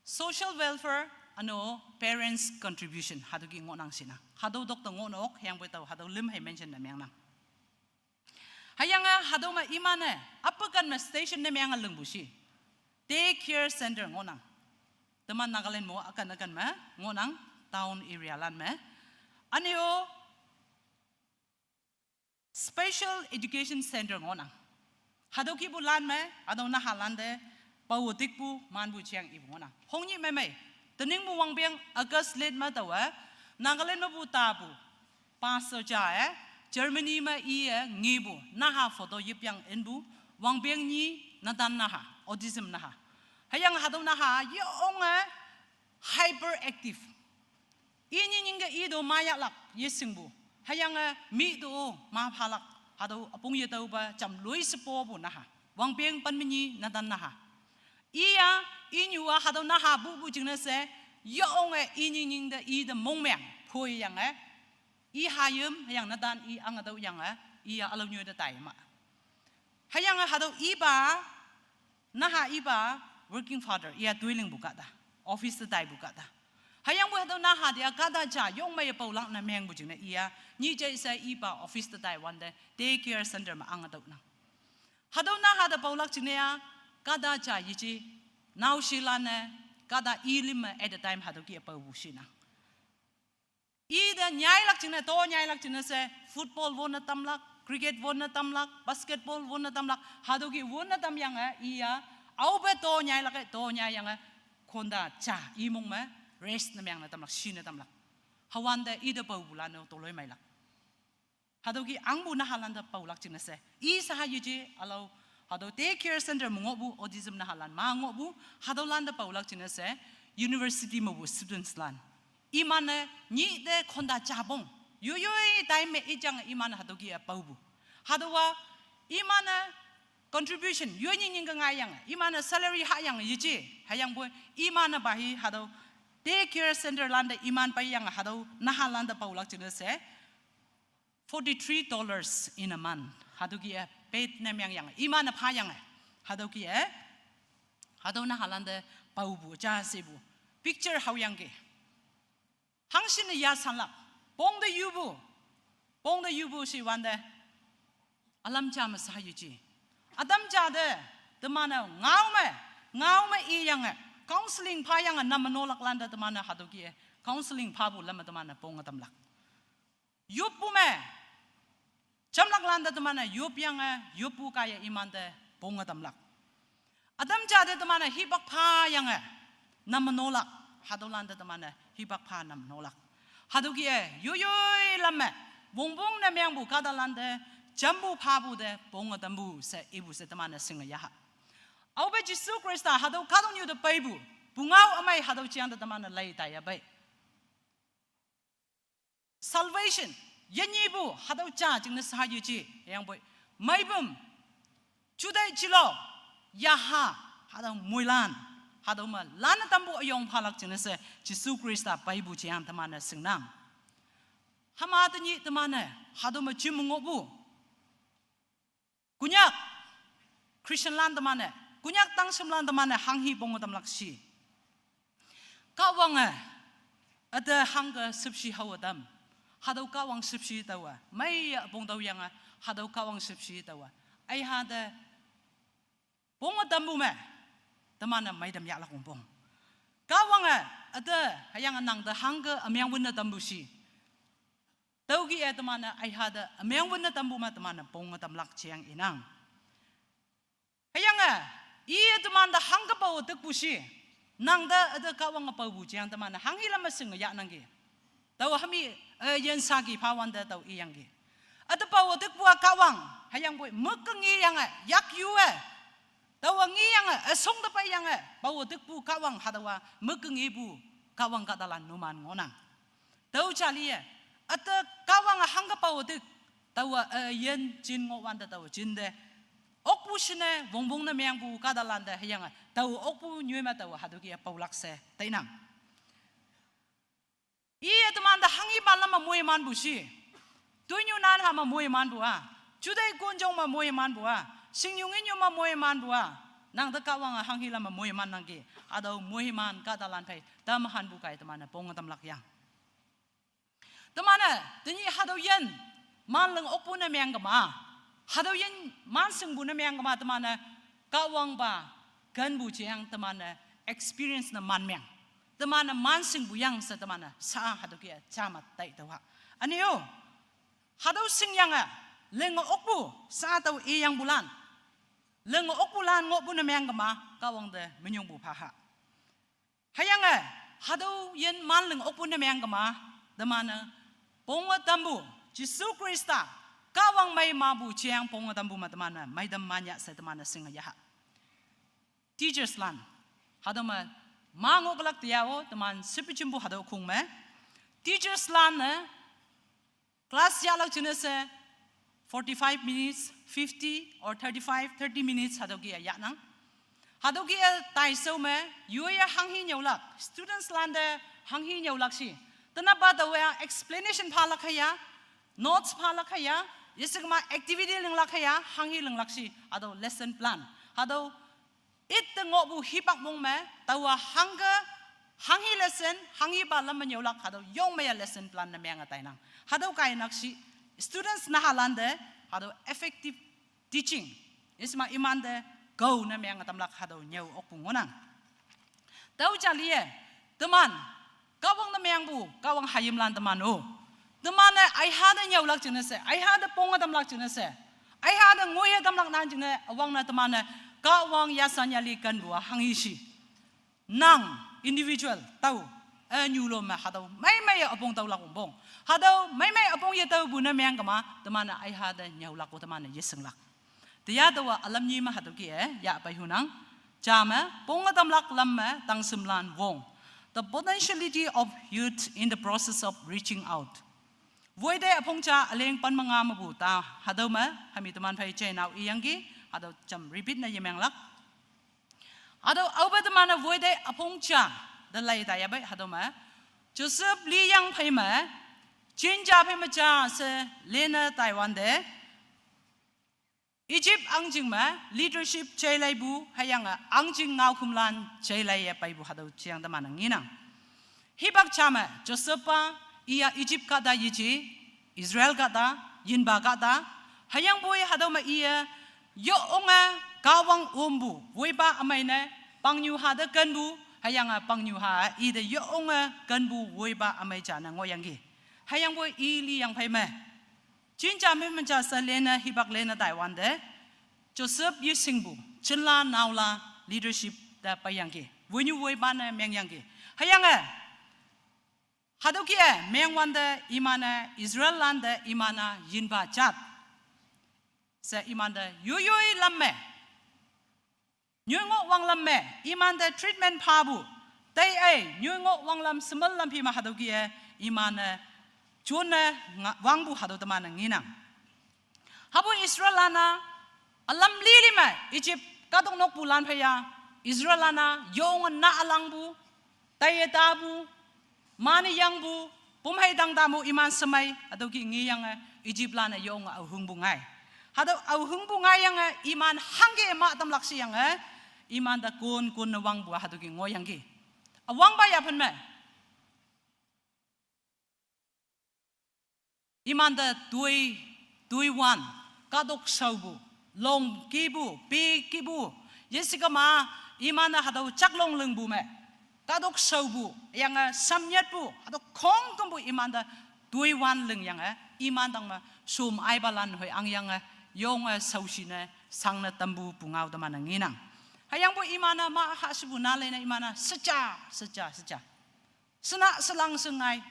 social welfare, üne-o parents contribution, hatüo kih ngohnang shinang. Hatüo tok te ngohne ok, hüyangpoi tao hatüo lim hei mention ne mengnang. Hüyange hatüo me iman-e üppekan me station ne menge lingpu shi, day care center ngohnang. Teman Nagaland mo ükan ükan me ngohnang, town area lan me. Üne-o special education center ngohnang. Hatüo kihpu lan me hatüo nahalante paowe tikpu manpu jeang ipu ngohnang. Hongnyih meimei, teningpu wangpeng August late me taowe, Nagaland mepu tapu pastor ja-e, Germany me iye ngepu naha photo yepyang inpu, wangpeng nyi, netan naha, autism naha. Hüyange hatüo naha yonge hyperactive, i nyinyingke i to mayahlak yeshingpu, hüyange mi to maphalak, hatüo üpong yetaopa jam loi shepopu naha, wangpeng pen me nyi, netan naha. Iya, inyu-a hatüo naha pupu jingne she, yonge i nyinying te i te mongmeng phoiyange, i hayim hüyange netan i ange tüoyange, iya ülao nyoi te tai ma. Hüyange hatüo ipa, naha ipa working father, iya toilingpu kahta, office te taipu kahta. Hüyangpoi hatüo naha te-a kahta ja yongmeiye paolak ne mengpu jingne iya, nyi jai she ipa office te tai wante, day care center me ange tüonang. Hatüo naha te paolak jingne-a, kahta ja yeje, naoshelan-e, kahta i lim me at a time hatüo kih-e paopu shinang. I te nyailak jingne, to nyailak jingne she football wonne tamlak, cricket wonne tamlak, basketball wonne tamlak, hatüo kih wonne tamyange iya Aope to nyailak e, to nyaiyange, khonta ja imong me, rest ne meang ne tamlak, shi ne tamlak. Hüwante ite paopulan-o toloimeilak. Hatüo ki angpu nahalante paolak jingne she. I shaha yeje, ülao, hatüo daycare center me ngohpu, autism nahalan ma ngohpu, hatüolante paolak jingne she, university mepu studentslan. Iman-e, nyih te khonta japong. Yoiyoi time me ijang iman hatüo ki-e paopu. Hatüowa, iman-e, contribution, yoi nying nying ke ngaiyange, iman-e salary hayange yeje, hüyangpoi, iman-e pa hi hatüo, daycare centerlante iman peiyange hatüo, nahalante paolak jingne she, forty-three dollars in a month. Hatüo ki-e, paid ne meangyange, iman-e phayange. Hatüo ki-e, hatüo nahalante paopu, ja shepu. Picture haoyangki. Hangshin-e yasanlak. Pong te yupu. Pong te yupu shiwante. Ülam ja me sha yeje. Ütam ja te. Teman-e ngao me. Ngao me iyange. Counseling phayange nam me nolaklante teman-e hatüo ki-e. Counseling phapu lam me teman-e ponge tamlak. Yoppu me. Jamlaklante teman-e yopyange, yoppu kaiye imante ponge tamlak. Ütam ja te teman-e hipak phayange, nam me nolak, hatüolante teman-e hipak pha nam nolak. Hatüo ki-e, yoiyoi lam me, wongpong ne meangpu kahtalante, jampu phapu te, ponge tampu she, ipu she teman-e shinge yaha. Aope Jesu Khrista, hatüo kahtoknyu te peipu, pungao ümei hatüo jang te teman-e lei taiya pei. Salvation, yenyipu, hatüo ja jingne sha yeje, hüyangpoi, meipüm, juteih jilo, yaha, hatüo moilan, hatüo me, lan tampu üyong phalak jingne she, Jesu Khrista peipu jang teman-e shingnang. Hüma tenyih teman-e, hatüo me jim ngohpu. Konyak, Christianlan teman-e, Konyak tangshimlan teman-e hanghi ponge tamlak shi. Kahwange, üte hangke shüpshe haowe tam. Hatüo Kahwang shüpshe taowe, meiye üpong tüoyange, hatüo Kahwang shüpshe taowe. Aiha te, ponge tampu me, teman-e meitam yahlak wongpong. Kahwange, üte, hüyange nangte hangke ümeng wünne tampu shi. Tüoki-e teman-e aiha te ümeng wünne tampu me teman-e ponge tamlak jeng inang. Hüyange, iye temante hangke paowe tükpu shi. Nangte üte Kahwange paopu jeng teman-e hanghi lam me shinge yahnangki. Taowe hami, eh, yin saki phawante tao iyangki. Üte paowe tükpu-a Kahwang, hüyangpoi müke ngeyange, yak yu-e. Taowe ngeyange, eh, shong te peiyange, paowe tükpu Kahwang hatüowa, müke ngepu, Kahwang kahtalan numan ngohnang. Tüo jaliye, üte Kahwange hangke paowe tük, taowe, eh, yin jin ngohwante taowe jinte. Okpu shine, wongpong ne meangpu kahtalante hüyange, taowe okpu nyoi me taowe hatüo ki-e paolak she, tainang. Iye temante hanghipa lam me moimanpu shi. Toinyu nan ha me moimanpu-a. Juteih konjong me moimanpu-a. Shingnyu nginyu me moimanpu-a. Nangte Kahwange hanghi lam me moimannangki. Hatüo moiman kahtalan phei tamhanpu kai teman-e ponge tamlak yang. Teman-e, tenyih hatüo yin, man ling okpu ne meang kema. Hatüo yin, man shingpu ne meang kema, teman-e, Kahwangpa, kenpu jeng, teman-e, experience ne man meang. Teman-e, man shingpu yang she, teman-e, sha hatüo ki-e, ja me tai taowa. Üne-o, hatüo shingyange, ling okpu, sha tao iyangpulan. Ling okpulan ngohpu ne meang kema, Kahwang te minyongpu phaha. Hüyange, hatüo yin man ling okpu ne meang kema, teman-e, ponge tampu, Jesu Khrista, Kahwang mei mepu jeng ponge tampu me teman-e, meitam manya she teman-e shinge yaha. Teacherslan, hatüo me, ma ngohlak tüo-o, teman shüppi jimpu hatüo kong me. Teacherslan-e, class yahlak jingne she, forty-five minutes, fifty or thirty-five, thirty minutes hatüo ki-e yahnang. Hatüo ki-e taishao me, yoiye hanghi nyüolak, studentslante hanghi nyüolak shi. Tenapa taowe explanation phalak haya, notes phalak haya, yeshikma activity linglak haya, hanghi linglak shi, hatüo lesson plan. Hatüo itte ngohpu hipak mong me, taowa hangke, hanghi lesson, hanghipa lam me nyüolak hatüo yong me ya lesson plan ne meange tainang. Hatüo kainak shi, students nahalante, hatüo effective teaching. Yeshikma imante, kao ne meange tamlak hatüo nyüo okpu ngohnang. Tüo jaliye, teman, Kahwang ne meangpu, Kahwang hayimlan teman-o. Teman-e, aiha te nyüolak jingne she, aiha te ponge tamlak jingne she, aiha te ngoiye tamlak nan jingne, üwangne teman-e, Kahwang yasan yali kenpu a hanghi shi. Nang individual tao, ünyulom me hatüo meimei üpong tüolak wongpong. Hatüo meimei üpong yetüopu ne meng kema, teman-e aiha te nyüolak-o teman-e yeshinglak. Teya taowa ülam nyi me hatüo kih-e yahpei hunang. Ja me, pong ütamlak lam me tangshimlan wong. The potentiality of youth in the process of reaching out. Woite üpong ja üleng pen me nga mepu ta, hatüo me hami teman phei jeinao iyangki, hatüo jam repeat ne yemenglak. Hatüo aope teman-e woite üpong ja te lei ta yahpei hatüo me, Joseph liyang phei me, jinja phei me ja she lene taiwante, Egypt ahngching me leadership jeileipu, hüyange ahngching ngaokhümlan jeilei yepeipu hatüo jeang teman-e ngenang. Hipak ja me Joseph-a, iya Egypt kahta yeje, Israel kahta, yinpa kahta, hüyangpoi hatüo me iye, yonge Kahwang ompu woipa ümei ne, pangnyuha te kenpu, hüyange pangnyuha ite yonge kenpu woipa ümei ja ne ngohyangki. Hüyangpoi i liyang phei me, jinja me me ja she lene hipak lene taiwante, Joseph yeshingpu jinla naola leadership te peiyangki. Woinyu woipa ne mengyangki. Hüyange hatüo kih-e mengwante iman-e Israel lante iman-a yinpa jat she imante yoiyoi lam me, nyoi ngoh wanglam me imante treatment phapu, tei-e nyoi ngoh wanglam shemen lam phi me hatüo kih-e iman-e jonne nga- wangpu hatüo teman-e ngenang. Hüpoi Israellan-a ülam lili me Egypt kahtok nokpulan phei-a, Israellan-a yonge na ülangpu, taiye tapu, mane yangpu, pumhei tang tamu iman shemei hatüo kih ngeyange, Egyptlan-e yonge aohingpu ngai. Hatüo aohingpu ngaiyange iman hangke mah tamlak sheyange, imante kon kon ne wangpu hatüo kih ngohyangki. Üwangpa yaphen me, imante toi, toiwan, kahtok shaopu, long kihpu, pe kihpu, yeshikema, iman-e hatüo jaklong lingpu me, kahtok shaopu, hüyange samnyatpu, hatüo khongkümpu imante toiwan lingyange, iman tang me shom aipalan hoi angyange, yonge shaoshi ne shangne tampu pungao teman-e ngenang. Hüyangpoi iman-e ma ha shepu na leine iman-e sheja, sheja, sheja, shena shelang she ngai,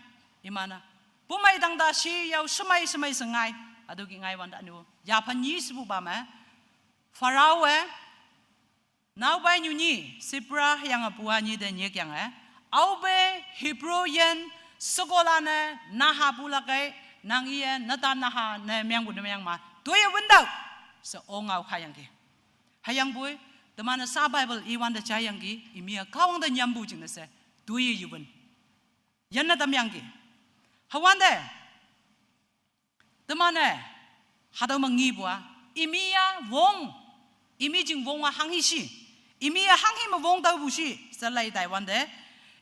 iman-a pumei tang ta shi yao shemei shemei she ngai. Hatüo kih ngaiwante ünu yaphan nyi shepupa me, Pharaoh-e naopainyu nyi Shiphrah hüyange Puah nyi te nyikyange, aope Hebrew yin shekolan-e naha pulak kei, nang iye netan naha ne mengpu ne meng ma toiye wintüoh she ongao hayangki. Hüyangpoi, teman-e sa Bible iwante jaiyangki, imi-a Kahwang te nyampu jingne she toiye yewün, yanne tamyangki. Hüwante teman-e hatüo me ngepu-a, imi-a wong, imi jing wong-a hanghi shi, imi-a hanghi me wong taopu shi she lei taiwante,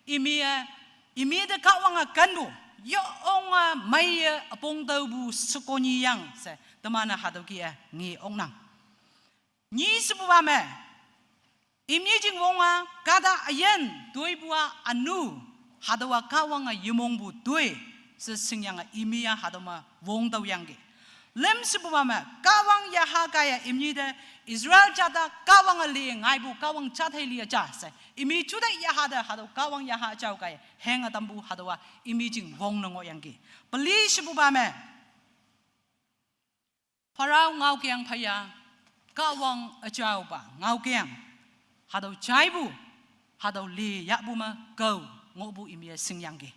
imi-a, imi te Kahwange kenpu, yonge meiye üpong taopu shekonyi yang she teman-e hatüo kih-e nge oknang. Nyi shepupa me, imi jing wong-a kahta üyin toipu-a ünu, hatüowa Kahwange yemongpu toi she shingyange imi-a hatüo me wong taoyangki. Lüm shepupa me, Kahwang yaha kaiye imnyi te, Israel jat-a Kahwange li ngaipu Kahwang jat hei li ja she, imi juteih yaha te hatüo Kahwang yaha jao kaiye henge tampu hatüowa imi jing wong ne ngohyangki. Peli shepupa me, Pharaoh ngaokeng phei-a, Kahwang üjaopa ngaokeng, hatüo jaipu, hatüo li yahpu me kao ngohpu imi-e shingyangki.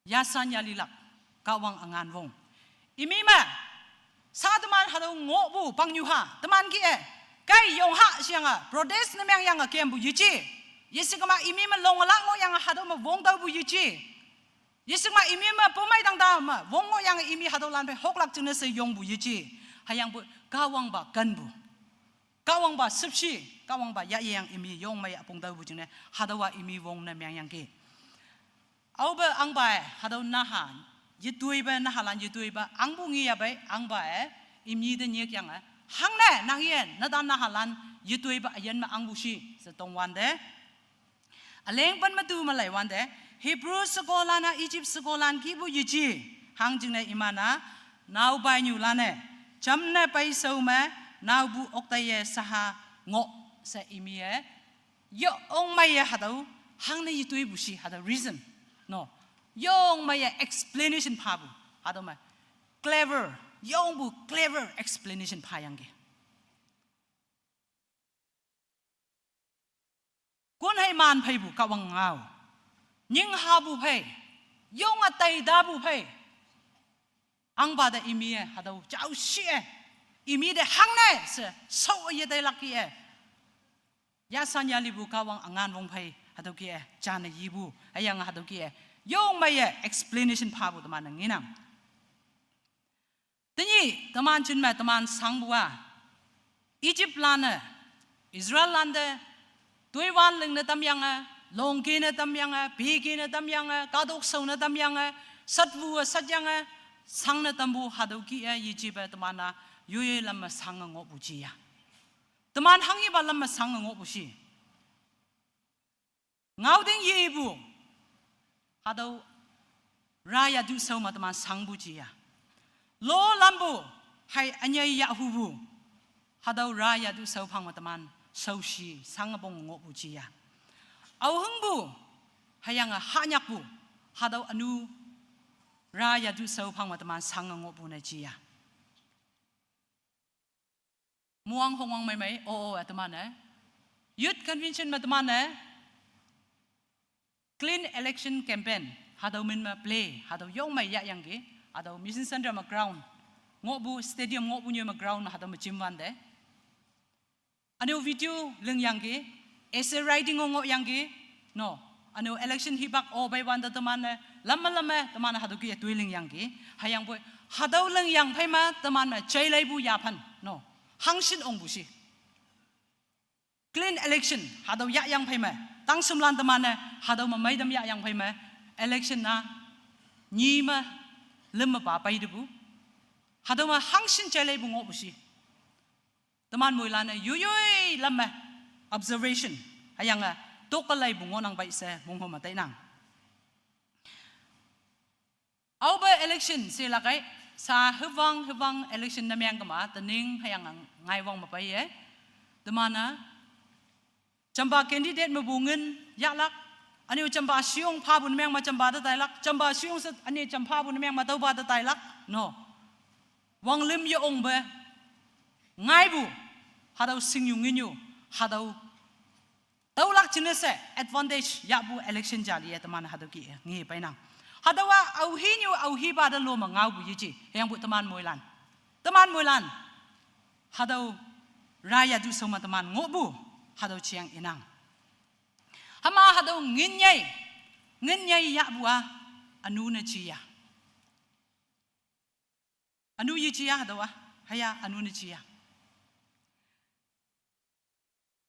Yasan yalilak, Kahwang üngan wong. Imi me, sa teman hatüo ngohpu pangnyuha teman kih-e, kai yongha sheyange protest ne mengyange kempu yeje. Yeshikema imi me longlak ngohyange hatüo me wong taopu yeje. Yeshikma imi me pumei tang ta me wong ngohyange imi hatüolan phei hoklak jingne she yongpu yeje. Hüyangpoi Kahwangpa kenpu, Kahwangpa shüpshe, Kahwangpa yahyang imi yong mei üpong taopu jingne hatüowa imi wong ne mengyangki. Aope ahngpa-e hatüo naha yetoipe, nahalan yetoipe ahngpu ngeyapei, ahngpa-e imnyi te nyikyange, hangne nang iye netan nahalan yetoipe üyin me ahngpu shi she tongwante, üleng pen me tu me leiwante, Hebrew shekolan-a Egypt shekolan kihpu yeje, hangjingne iman-a naopainyulan-e jamne peishao me naopu oktaiye shaha ngoh she imi-e, yong meiye hatüo, hangne yetoi pu shi hatüo reason. No. Yong meiye explanation phapu. Hatüo me clever, yongpu clever explanation phayangki. Kon hei man pheipu Kahwang ngao. Nying hapu phei. Yonge tai tapu phei. Ahngpa te imi-e, hatüo jao shi-e. Imi te hangne she, shao ye tailak ki-e. Yashan yalipu Kahwang üngan wong phei, hatüo ki-e, jane yipu, hüyange hatüo ki-e. Yong meiye explanation phapu teman-e ngenang. Tenyih, teman jin me, teman shangpu-a. Egyptlan-e, Israellante, toiwan lingne tamyange, longkene tamyange, pekene tamyange, kahtok shaone tamyange, satpu-e satyange, shangne tampu hatüo ki-e, yejipe teman-a, yoiyoi lam me shange ngohpu jiya. Teman hanghipa lam me shange ngohpu shi. Ngaoting yepu. Hatüo raya tu shao me teman shangpu jiya. Lo lampu, hei ünyei yahhupu. Hatüo raya tu shao phang me teman shaoshi, shange pong ngohpu jiya. Aohingpu, hüyange hanyakpu. Hatüo ünu raya tu shao phang me teman shange ngohpu ne jiya. Muang hongwang meimei, o, o, teman-e. Youth convention me teman-e. Clean election campaign, hatüo min me play, hatüo yong mei yahyangki, hatüo mission center me ground. Ngohpu stadium ngohpu nyoi me ground hatüo me jimwante. Üne-o video lingyangki, essay writing-o ngohyangki, no. Üne-o election hipak-o peiwante teman-e, lamme lamme teman-e hatüo ki-e toi lingyangki. Hüyangpoi, hatüo lingyang phei me teman me jaileipu yaphan, no. Hangshin ongpu shi. Clean election, hatüo yahyang phei me. Tangshimlan teman-e, hatüo me meitam yahyang phei me. Election-a, nyi me, lüm me pa peitepu. Hatüo me hangshin jaileipu ngohpu shi. Teman moilan-e, yoiyoi lam me, observation. Hüyange, tokkelaipu ngohnang pei she, mongho me tainang. Aope election she lakkei, sa hüwang, hüwang election ne meng kema, tening hüyange ngaiwang me peiye. Teman-a, jampa candidate mepu ngin yahlak, üne-o jampa shiong phapu ne meng me jampa te tailak, jampa shiong she üne jampa phapu ne meng me tüopa te tailak, no. Wanglim ye ongpe, ngaipu, hatüo shingnyu nginyu, hatüo tüolak jingne she advantage yahpu election jali-e teman hatüo ki-e nge peinang. Hatüowa aohinyu aohipa te lo me ngaopu yeji, hüyangpu teman moilan. Teman moilan. Hatüo raya tu shao me teman ngohpu, hatüo jeang inang. Hüma hatüo ngin nyei, ngin nyei yahpu-a, ünu ne jiya. Ünu yejiya hatüowa, hüya ünu ne jiya.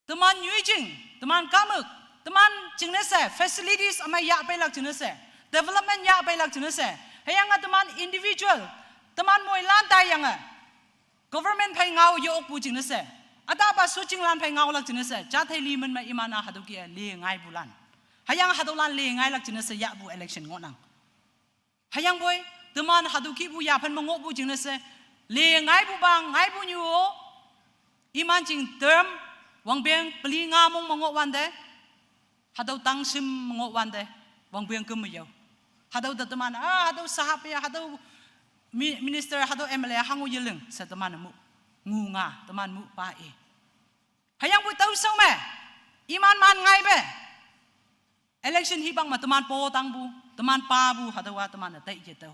Teman nyoijing, teman kahmük, teman jingne she, facilities ümei yah peilak jingne she, development yah peilak jingne she, hüyange teman individual, teman moilan taiyange, government phei ngao ye-okpu jingne she, ütapa shujinglan phei ngaolak jingne she, jathei li min me iman-a hatüo ki-e le ngaipulan. Hüyange hatüolan le ngailak jingne she yahpu election ngohnang. Hüyangpoi, teman hatüo kihpu yaphan me ngohpu jingne she, le ngaipupa, ngaipu nyu-o, iman jing term, wangpeng peli nga mong me ngohwante, hatüo tangshim me ngohwante, wangpeng küm me yao. Hatüo te teman, ah, hatüo sahab ya, hatüo mi-, minister, hatüo M L A, hango yeling, she teman mu, ngu nga, teman mu pa i. Hüyangpoi tüo shao me, iman man ngaipe. Election hipak me teman potangpu, teman papu, hatüowa teman-e tai yetüo.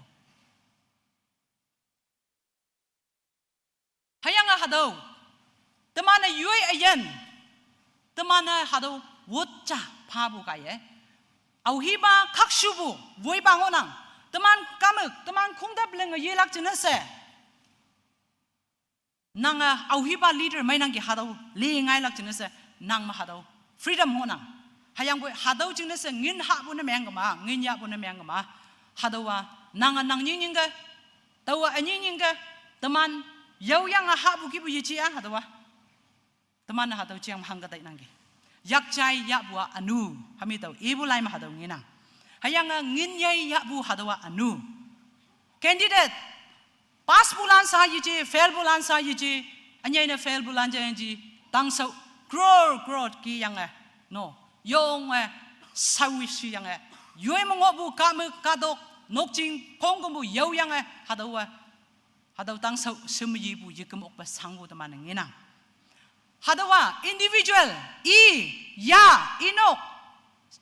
Hüyange hatüo, teman-e yoi üyin, teman-e hatüo wot ja phapu kaiye. Aohipa khakshupu, woipa ngohnang, teman kahmük, teman khongtep linge yelak jingne she. Nange aohipa leader meinangki hatüo le ngailak jingne she, nang me hatüo freedom ngohnang. Hüyangpoi hatüo jingne she ngin hahpu ne meng kema, ngin yahpu ne meng kema. Hatüowa nange nang nying nyingke, taowa ünying nyingke, teman yaoyange hahpu kihpu yeji-a hatüowa. Teman hatüo jeang hangke tainangki. Yakjai yahpu-a ünu, hami tao ipu lai me hatüo ngenang. Hüyange ngin nyei yahpu hatüowa ünu. Candidate, passpulan sa yeji, failpulan sa yeji, ünyei ne failpulan jayangji, tangshao, Crore crore ki yange, no, yonge, sawi shi yange, yoi me ngohpu kahmük kahdok, nokjing khongkümpu yao yange, hatüowa, hatüo tangshao shemyipu yeküm okpe shangpu teman-e ngenang. Hatüowa individual, i, ya, inok,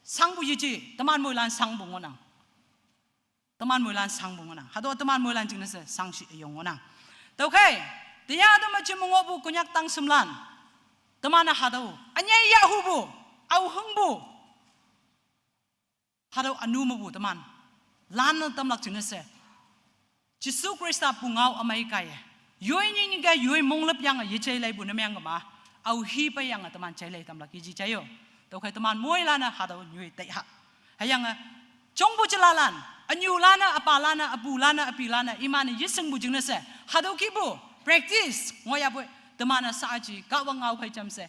shangpu yeji, teman moilan shangpu ngohnang. Teman moilan shangpu ngohnang. Hatüo teman moilan jingne she shangshi üyong ngohnang. Tüokhei, teya teme jim ngohpu Konyak tangshimlan, teman-e hatüo ünyei yahhupu, aohingpu, hatüo ünu mepu teman lanne tamlak jingne she, Jesu Khrista pungao ümei kaiye, yoi nying nyingke yoi monglüp yange yejeileipu ne mengkema, aohi peiyange teman jeilei tamlak yeji jaiyo. Tüokhei teman moilan-e hatüo nyoi taiha. Hüyange, jongpu jelalan, ünyulan-e, üpalan-e, üpulan-e, üpilan-e, iman-e yeshingpu jingne she, hatüo kihpu practice ngohyapoi, teman-e shaaji Kahwang ngao phei jamshe,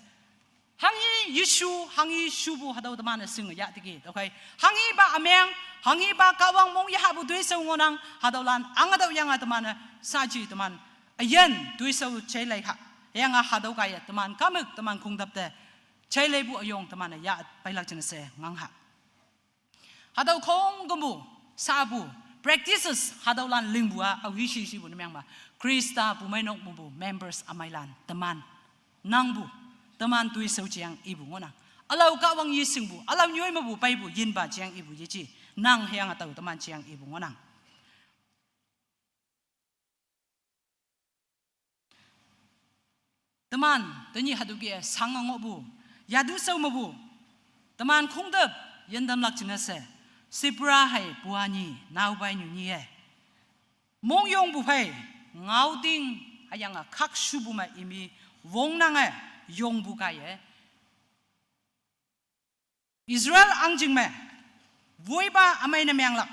hanghi yeshu, hanghi shupu hatüo teman-e shinge yahteki. Tüokhei, hanghipa ümeng, hanghipa Kahwang mong yahpu toishao ngohnang, hatüolan ange tüoyange teman-e shaaji teman üyin toishao jeilei ha. Hüyange hatüo kaiye teman kahmük teman khongtüp te jeileipu üyong teman-e yah peilak jingne she ngangha. Hatüo khongkümpu, shapu, practices hatüolan lingpu-a, aohi shishipu ne mengma, Khrista pumeinok mepu members ümeilan teman, nangpu, teman toishao jeang ipu ngohnang. Ülao Kahwang yeshingpu, ülao nyoi mepu peipu yinpa jeang ipu yeji, nang hüyange tao teman jeang ipu ngohnang. Teman, tenyih hatüo kih-e shange ngohpu, yatu shao mepu, teman khongtüp, yintamlak jingne she, Sipra hei puanyi, naopai nyu nyi-e, mongyongpu phei, ngaoting, hüyange khakshupu me imi, wongnange, yongpu kaiye, Israel ahngjing me, woipa ümei ne menglak,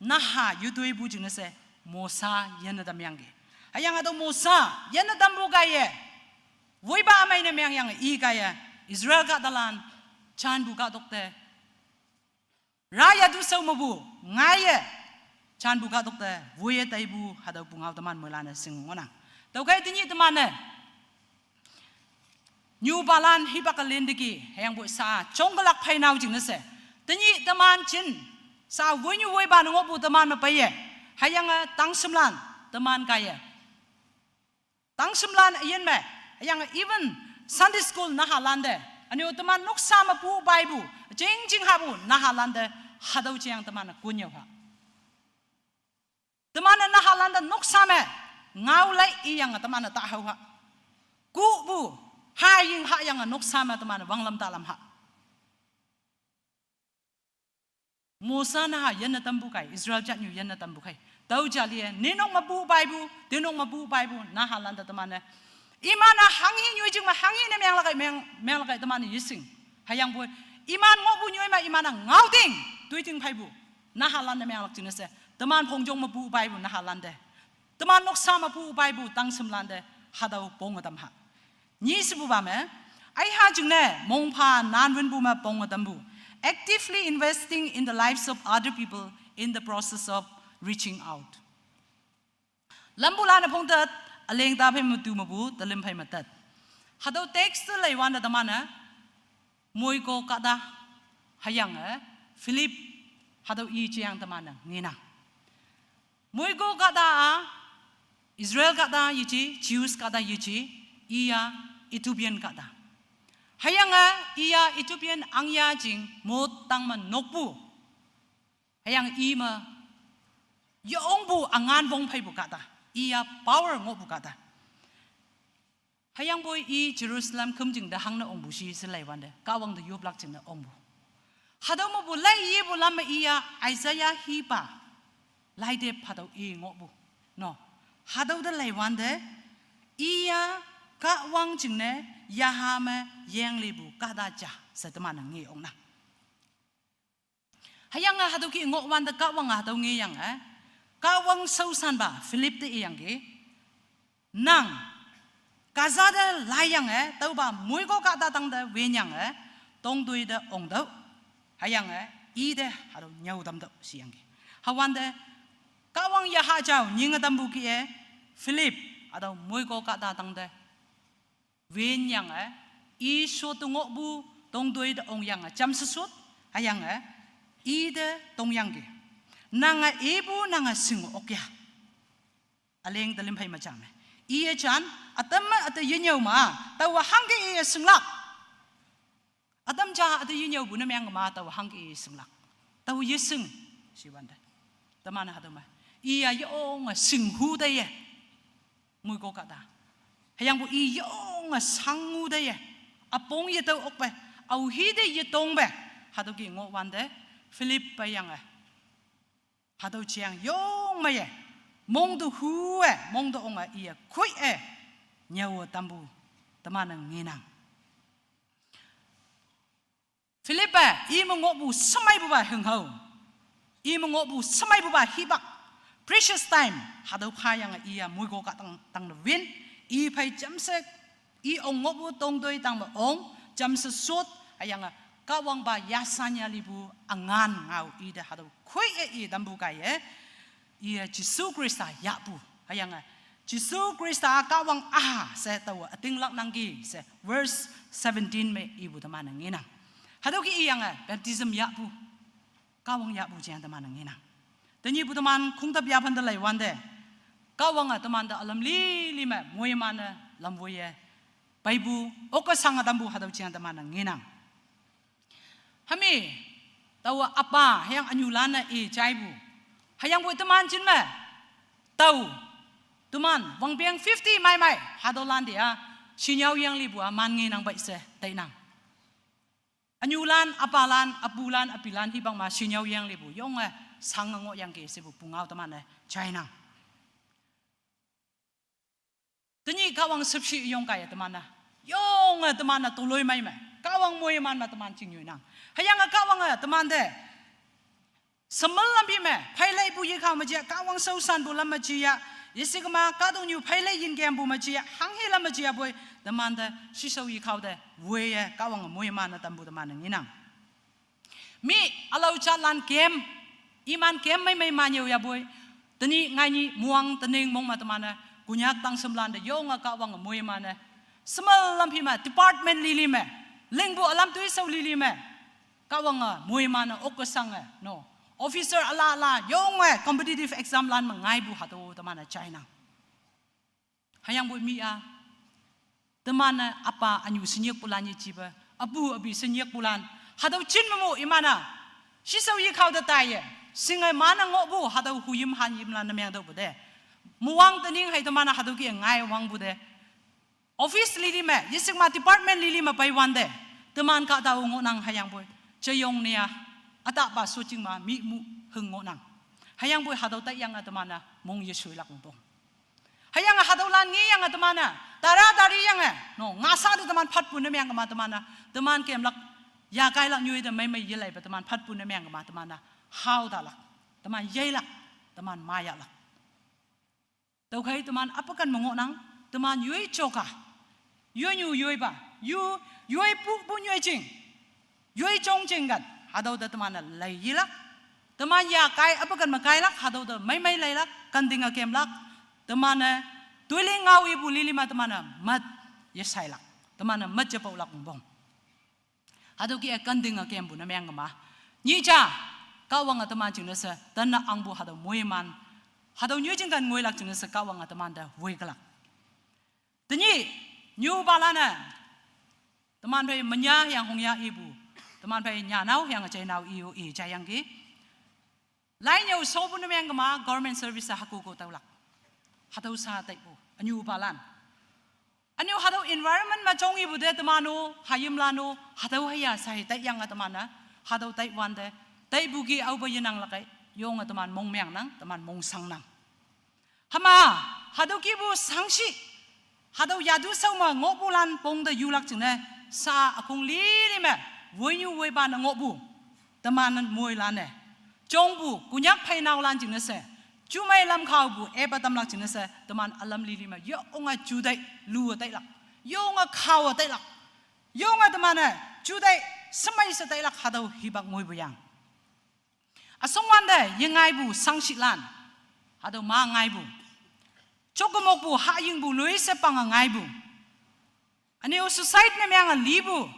naha yutoipu jingne she, Mosa yinne tamyangki. Hüyange hatüo Mosa yinne tampu kaiye, woipa ümei ne mengyange i kaiye, Israel kahtalan, janpu kahtok te, ra yatu shao mepu, ngaiye, janpu kahtok te, woiye taipu, hatüo pungao teman moilan-e shing ngohnang. Tüokhei tenyih teman-e, nyupalan hipak ke lin teki, hüyangpoi sha jongkelak phei nao jingne she, tenyih teman jin, sha woinyu woipa ne ngohpu teman me peiye, hüyange tangshimlan, teman kaiye, tangshimlan üyin me, hüyange even Sunday school nahalante, ünyu teman noksa mepu peipu, jingjing hahpu nahalante, hatüo jeang teman-e konnyüo ha. Teman-e nahalante noksa me, ngao lai iyange teman-e ta hao ha. Kuhpu, haying hayange noksa me teman-e wanglam talam ha. Mosa naha yinne tampu kaiye, Israel jatnyu yinne tampu kaiye, tüo jali-e, ninok mepu peipu, tenok mepu peipu, nahalante teman-e, iman-e hanghi nyoi jing me hanghi ne menglak kaiye, meng, menglak kaiye teman-e yeshing. Hüyangpoi, iman ngohpu nyoi me iman-e ngaoting, toiting pheipu, nahalante menglak jingne she, teman phongjong mepu peipu nahalante, teman noksa mepu peipu tangshimlante, hatüo ponge tam ha. Nyi shepupa me, aiha jingne mongpha nanwünpu me ponge tampu, actively investing in the lives of other people in the process of reaching out. Lampulan-e phongtat, üleng ta phei me tu mepu, talim phei me tat. Hatüo text te leiwante teman-e, moiko kahta, hüyange, Philip, hatüo i jeang teman-e ngenang. Moiko kahta-a, Israel kahta yeji, Jews kahta yeji, iya Ethiopian kahta. Hüyange iya Ethiopian ahngya jing mot tang me nokpu. Hüyange i me, yeongpu üngan wong pheipu kahta. Iya power ngohpu kahta. Hüyangpoi i Jerusalem khümjing te hangne ongpu shi she leiwante, Kahwang te yoplak jingne ongpu. Hatüo mepu lai yepu lam me iya Isaiah hipa, laite hatüo i ngohpu. No, hatüo te leiwante, iya Kahwang jingne yaha me yenglipu kahta ja she teman-e nge oknang. Hüyange hatüo kih ngohwante Kahwange hatüo ngeyange, Kahwang shaoshanpa Philip te iyangki, nang, Gaza te laiyange, tüopa moiko kahta tangte wenyange, tongtoi te ongtüoh. Hüyange, ite hatüo nyüo tamtüoh sheyangki. Hüwante, Kahwang yaha jao nyinge tampu kih-e, Philip, hatüo moiko kahta tangte Wen yange, i shot ngohpu tongtoi te ong yange, jamshe shot, hüyange, i te tong yangki. Nange ipu nange shing okya. Üleng te lim phei me jam me. Iye jan, ütam me üte yenyüo ma, taowa hangke iye shinglak. Ütam ja üte yenyüopu ne meng ma taowa hangke iye shinglak. Taowa yeshing, shiwante. Teman hatüo me. Iya yonge shinghu te ye. Moiko kahta. Hüyangpu i yonge shanghu te ye. Üpong yetüo okpe. Aohi te yetongpe. Hatüo ki ngohwante. Philip pe yange. Hatüo jeang yong meiye. Mong te hu-e, mong te onge iye koi-e. Nyüo tampu. Teman-e ngenang. Philip-e, i me ngohpu shemeipupa hünghao. I me ngohpu shemeipupa hipak. Precious time. Hatüo phayange iya moiko kahtang, tang ne win. I phei jamshe, i ong ngohpu tongtoi tang me ong, jamshe shot, hüyange, Kahwangpa yasanya lipu üngan ngao i te hatüo koi-e i tampu kaiye. Iye Jesu Khrista yahpu. Hüyange, Jesu Khrista Kahwang-a she taowa ütinglak nangki she. Verse seventeen me ipu teman-e ngenang. Hatüo ki iyange, baptism yahpu. Kahwang yahpu jeng teman-e ngenang. Tenyihpu teman khongtap yaphan te leiwante. Kahwange temante ülam lili me, moiman-e, lam woiye. Peipu, oke shange tampu hatüo jeng teman-e ngenang. Hami, taowa üpa, hüyange ünyulan-e i jaipu. Hüyangpoi teman jin me. Tao, teman, wangpeng fifty mai mai, hatüolan te-a, shinyao yang lipu-a, man ngenang pei she, tainang. Ünyulan, üpalan, üpulan, üpilan, hipak ma shinyao yang lipu, yonge, shange ngohyangki shepu pungao teman-e, jainang. Tenyih Kahwang shüpshe yong kaiye teman-a. Yonge teman-a toloi mei me. Kahwang moiman me teman chingnyoinang. Hüyange Kahwange temante. Shemel lampi me. Pheileipu yekhao me ja. Kahwang shaoshanpu lam me ja. Yeshikema kahtoknyu pheilei yinkempu me ja. Hanghe lam me ja poi. Temante. Shishao yekhao te. Woiye. Kahwange moiman-e tampu teman-e ngenang. Mi ülao jatlan kem, iman kem mei mei manyüo yapoi. Tenyih ngainyi muang tening mong me teman-e, Konyak tangshimlan te yonge Kahwange moiman-e. Shemel lampi me, department lili me, lingpu ülam toishao lili me. Kahwange moiman-e oke shange, no. Officer üla üla, yonge competitive exam lan me ngaipu hatüo teman-e jainang. Hüyangpoi mi-a. Teman-e üpa ünyu shenyikpulan yejipe. Üpu üpi shenyikpulan. Hatüo jin me mo iman-a. Shishao yekhao te taiye. Shinge man-e ngohpu hatüo huyim hanyimlan ne meng tüopu te. Muwang tening hei teman-a hatüo ki ngai wangpu te. Office lili me, yeshikma department lili me peiwante. Teman kahtao ngohnang hüyangpoi. Jeyong ne-a. Ütapa shojing ma mi mu hüng ngohnang. Hüyangpoi hatüo taiyange teman-a mong yeshoilak pong. Hüyange hatüolan ngeyange teman-a, tara tari yange, no, ngasa te teman phatpu ne meng kema teman-a, teman kemlak, yakailak nyoi te mei mei yelaipe teman phatpu ne meng kema teman-a, hao talak, teman yeilak, teman mayahlak. Tüokhei teman üpaken me ngohnang, teman yoi joka. Yoi nyu yoipa, yu, yoi pu, pu nyoi jing. Yoi jong jing kan, hatüo te teman-e lei yilak. Teman yakai üpaken me kailak, hatüo te mei mei leilak, kentinge kemlak. Teman-e, toiling ngao ipu lili me teman-e, mat yeshailak. Teman-e, mat jepaolak pong. Hatüo ki-e kentinge kempu ne meng kema. Nyih ja, Kahwange teman jingne she, tene angpu hatüo moiman. Hatüo nyoi jing kan ngoilak jingne she, Kahwange temante woikelak. Tenyih, nyupalan-e. Teman phei menya hüyange hongya ipu. Teman phei nyanao hüyange jeinao i-o i jaiyangki. Lai nyüo shopu ne meng kema government service-a hüko ko taolak. Hatüo sha taipu, ünyupalan. Ünyu hatüo environment me jong ipu te teman-o, hayimlan-o, hatüo haya shai taiyange teman-a. Hatüo taiwante, taipu ki aope yenang lakkei, yonge teman mongmeangnang, teman mongshangnang. Hüma, hatüo kipu shangshi, hatüo yatu shao me ngohpulan pong te yulak jingne, sha ükong lili me, woinyu woipa ne ngohpu, teman moilan-e. Jongpu, Konyak pheinaolan jingne she, jumei lam khaopu, epa tamlak jingne she, teman ülam lili me, yonge ju tai, lu tailak, yonge khao tailak, yonge teman-e, ju tai, shemei she tailak hatüo hipak ngoipu yang. Üshongwante yengaipu shangshilan. Hatüo ma ngaipu. Jokemokpu hayingpu loi she pange ngaipu. Aneo suicide ne meang a lipu.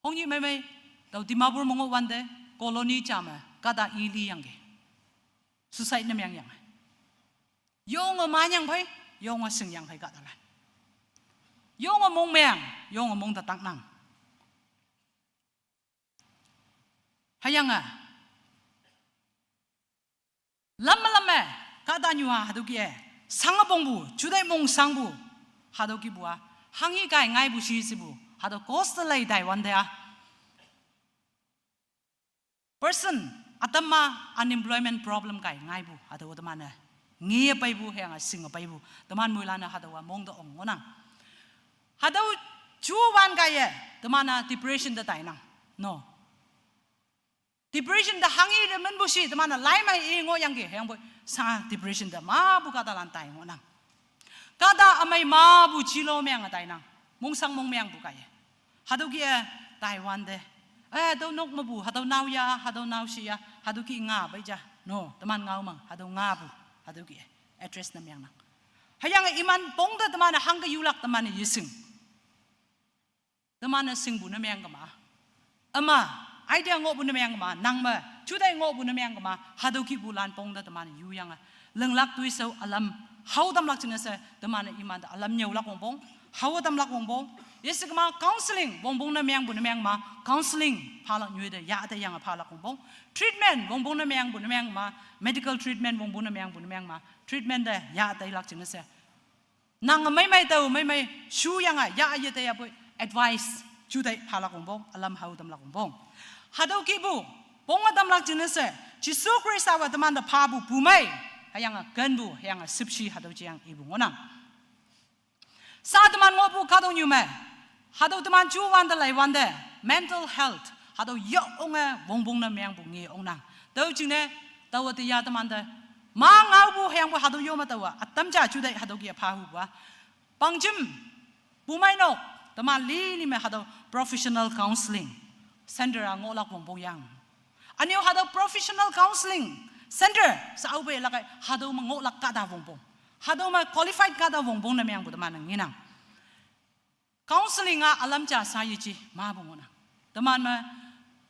Hongyi meimei, tao Dimapur me ngoh wante, colony ja me, kahta i liyangki. Suicide ne meang yang. Yonge manyang phei, yonge shingyang phei kahtalan. Yonge mongmeang, yonge mong te taknang. Hüyange, lam me lam me, kahta nyu a hatüo kih-e, sang pongpu, jutai mong sangpu, hatüo kihpu a, hanghi kai ngaipu shi shipu, hatüo cause te lei tai wante a. Person, ütam ma unemployment problem kai ngaipu, hatüo teman-e nge peipu, hüyange shing peipu, teman moilan-e hatüowa mong te ong ngohnang. Hatüo ju wan kaiye, teman-e depression te tainang. No. Depression te hanghi te minpu shi, teman-e lai mei i ngohyangki, hüyangpoi, sa depression te mapu kahtalan tai ngohnang. Kahta ümei mapu jilo meang tainang. Mongsang mongmeangpu kaiye. Hatüo kih-e, tai wante. Eh, tüo nok mepu, hatüo nao ya, hatüo nao shi ya, hatüo kih nga pei ja. No, teman ngao mang, hatüo ngapu, hatüo kih-e, address ne meangnang. Hüyange iman pong te teman-e hangke yulak teman-e yeshing. Teman-e shingpu ne meang kema. Üma, idea ngohpu ne meang kema, nang me, jutai ngohpu ne meang kema, hatüo kihpulan pong te teman-e yuyange. Linglak toishao ülam, hao tamlak jingne she, teman-e iman te ülam nyüolak wongpong, hao tamlak wongpong. Yeshe kema counseling, wongpong ne meangpu ne meang ma, counseling, phalak nyoite, yah te yange phalak wongpong. Treatment, wongpong ne meangpu ne meang ma, medical treatment, wongpong ne meangpu ne meang ma, treatment te, yah teilak jingne she. Nang meimei tao meimei, shuyange, yah yeteyapoi, advice, jutai phalak wongpong, ülam hao tamlak wongpong. Hatüo kihpu, pong-e tamlak jingne she, Jesu Khristawe temante phapu pumei, hüyange kenpu, hüyange shüpshe hatüo jeang ipu ngohnang. Sa teman ngohpu kahtoknyu me, hatüo teman ju wante lei wante, mental health, hatüo yonge wongpong ne meangpu nge ongnang. Tüo jingne, taowe teya temante, ma ngaopu hüyangpu hatüo yo me taowa, ütam ja jutai hatüo kih-e phahupu a. Pangjem, pumeinok, teman lili me hatüo professional counseling center a ngohlak wongpong yang. Ünyo hatüo professional counseling center, sa aope lakai, hatüo me ngohlak kahta wongpong. Hatüo me qualified kahta wongpong ne meangpu teman-e ngenang. Counseling a ülam ja sa yeji, mapu ngohnang. Teman me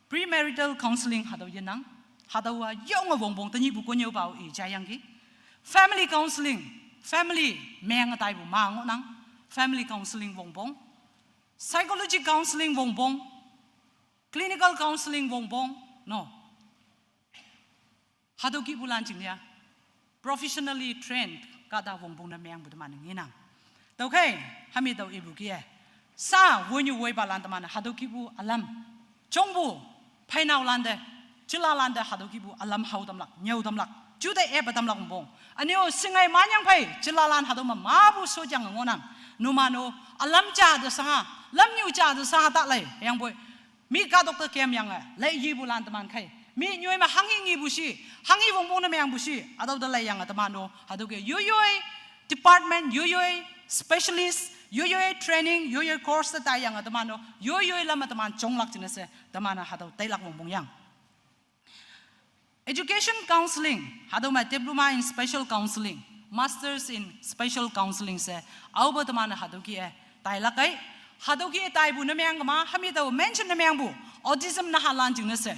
premarital counseling hatüo yenang. Hatüowa yonge wongpong tenyihpu konnyüopao i jayangki. Family counseling, family menge taipu ma ngohnang. Family counseling wongpong. Psychology counseling wongpong. Clinical counseling wongpong. No. Hatüo kihpulan jingne a, professionally trained kahta wongpong ne meangpu teman-e ngenang. Tüokhei, hami tao ipu kih-e. Sa wonyu woipalan teman-e hatüo kihpu ülam. Jongpu, pheinaolante, jilalante hatüo kihpu ülam hao tamlak, nyüo tamlak, jutai epe tamlak wongpong. Ünyo shingai manyang phei, jilalan hatüo me mapu shojange ngohnang. Numan-o, ülam ja te sha, lamnyu ja te sha ta lei, hüyangpoi. Mi kahtok te kemyange, lei yipulan teman khei. Mi nyoi me hanghi ngipu shi, hanghi wongpong ne meangpu shi, hatüo te leiyange teman-o, hatüo kih-e yoiyoi department, yoiyoi specialist, yoiyoi training, yoiyoi course te taiyange teman-o, yoiyoi lam me teman jonglak jingne she, teman-e hatüo tailak wongpong yang. Education counseling, hatüo me diploma in special counseling, masters in special counseling she, aope teman-e hatüo kih-e tailak ei. Hatüo kih-e taipu ne meang kema, hami tao mention ne meangpu, autism nahalan jingne she.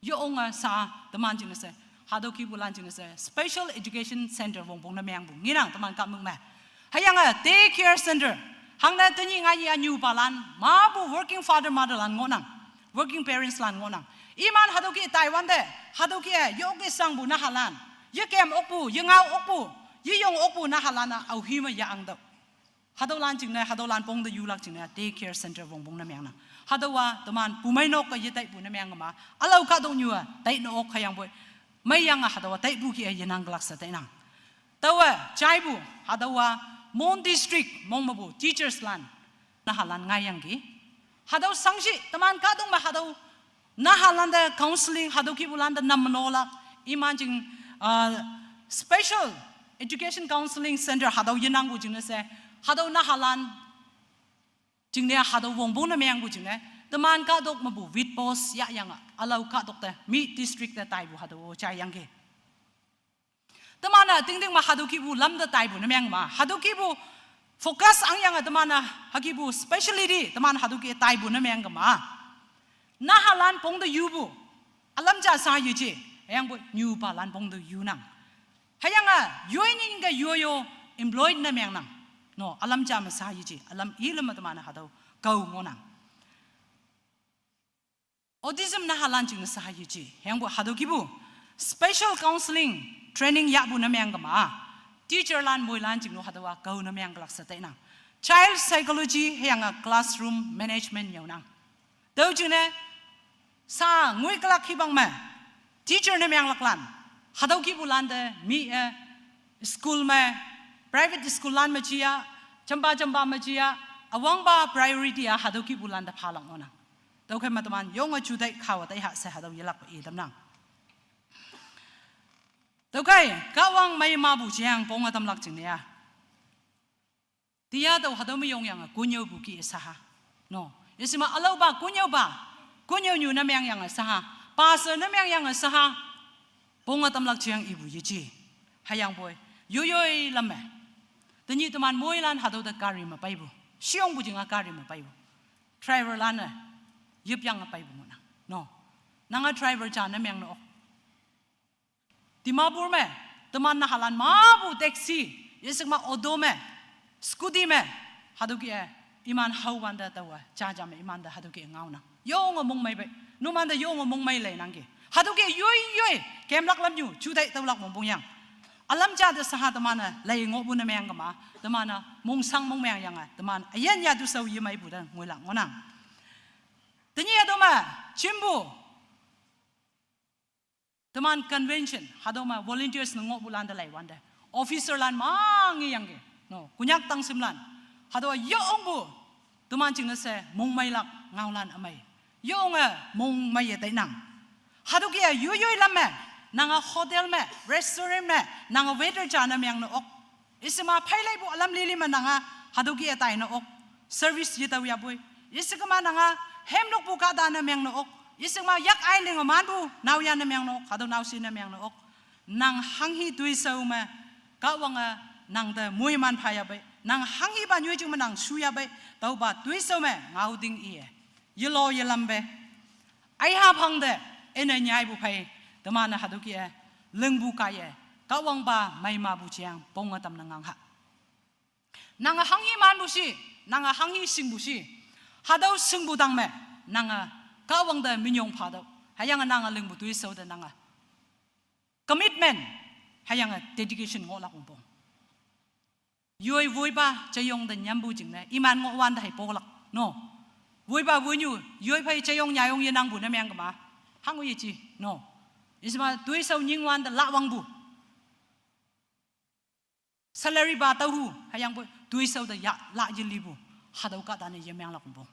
Yonge sa teman jingne she, hatüo kihpulan jingne she, special education center wongpong ne meangpu ngenang teman kahmük me. Hüyange day care center, hangne tenyih nganyih a nyupalan, mapu working father mother lan ngohnang, working parents lan ngohnang. Iman hatüo kih-e tai wante, hatüo kih-e yoke shangpu nahalan, yekem okpu, yengao okpu, yeyong okpu nahalan-a aohi me ya angtüoh. Hatüolan jingne, hatüolan pong te yulak jingne, day care center wongpong ne meangnang. Hatüowa teman pumeinok-e yetaipu ne meang kema, ülao kahtoknyu-a tai ne ok hüyangpoi, meiyange hatüowa taipu kih-e yenang kelak she tainang. Taowe jaipu, hatüowa Mon district mong mepu teachers lan, nahalan ngaiyangki. Hatüo shangshi teman kahtok me hatüo nahalante counseling, hatüo kihpulante nam me nolak, iman jing, ah, special education counseling center hatüo yenangpu jingne she, hatüo nahalan jingne hatüo wongpong ne meangpu jingne, teman kahtok mepu weak post yahyange, ülao kahtok te, mi district te taipu hatüo jaiyangki. Teman-e tingting me hatüo kihpu lam te taipu ne meang ma, hatüo kihpu Focus ang yang teman-a hakipu speciality teman hatüo ke taipu ne meng kema. Nahalan pong te yupu. Ülam ja sa yeji. Hüyangpoi nyupalan pong te yunang. Hüyange yoi nying ke yo yo employed ne mengnang. No, ülam ja me sa yeji. Ülam ilem me teman hatüo kao ngohnang. Autism nahalan jingne sa yeji. Hüyangpoi hatüo kipu special counseling training yahpu ne meng kema. Teacherlan moilan jingne hatüowa kao ne meng kelak she tainang. Child psychology hüyange classroom management nyüonang. Tüo jingne sa ngoikülak hipak me teacher ne menglaklan hatüo kihpulante mi-e school me, private school lan me jia, jampa jampa me jia, üwangpa priority-a hatüo kihpulante phalak ngohnang. Tüokhei me teman yonge juteih khawa taiha she hatüo yelakpe itamnang. Tüokhei Kahwang mei mapu jeang ponge tamlak jingne-a, tia tao hatüo me yongyange konnyüopu ki saha. No, yeshima ülaopa konnyüopa, konnyüonyu ne mengyange saha, pastor ne mengyange saha, ponge tamlak jeang ipu yeji. Hüyangpoi yoyoi lam me, tenyih teman moilan hatüo te gari me peipu, shiyongpu jinga gari me peipu, driverlan-e yipyange peipu ngohnang. No, nange driver ja ne mengne ok. Dimapur me teman nahalan mapu taxi, yeshikma auto me, scooty me, hatüo ke-e iman haowante taowe jaja me imante hatüo ke ngaonang. Yonge mongmei pei, numante yonge mongmei leinangki. Hatüo ke yoi yoi kemlak lamnyu juteih tüolak wongpongyang. Ülam ja te saha teman-e lei ngohpu ne meng kema, teman-a mongshang mongmengyange teman üyin yatu shao yemeipu te ngoilak ngohnang. Tenyih hatüo me jimpu teman convention hatüo me volunteers ne ngohpulante leiwante, officerlan mangeyangki. No, Konyak tangshimlan, hatüowa yongpu teman jingne she mongmeilak ngaolan ümei, yonge mongmeiye tainang. Hatüo ke-a yoyoi lam me, nange hotel me, restaurant me nange waiter ja ne mengne ok. Yeshikma pheileipu ülam lili me nange hatüo ke-e taine ok, service yetao yapoi. Yeshikma nange hemlokpu kahta ne mengne ok, yeshikma yak ai linge manpu naoya ne mengne ok, hatüo naoshe ne mengne ok. Nang hanghi toishao me Kahwange nangte moiman pha yapei, nang hanghipa nyoijing me nang shu yapei, tüopa toishao me ngaoting iye, yelo yelampe, aiha phangte ine nyaipu phei, teman-e hatüo ke-e lingpu kaiye, Kahwangpa mei mapu jeang ponge tamne ngang ha. Nange hanghi manpu shi, nange hanghi shingpu shi, hatüo shingpu tang me nange Kahwang te minyong phatüoh, hüyange nange lingpu toishao te nange commitment hüyange dedication ngohlak wongpong. Yoi woipa jeyong te nyampu jingne iman ngohwante hei polak, no. Woipa woinyu yoi phei jeyong nyayong yenangpu ne meng kema, hango yeji, no. Yeshima toishao nyingwante lawangpu, salary pa taohu, hüyangpoi toishao te ya la yelipu, hatüo kahta ne yemenglak wongpong.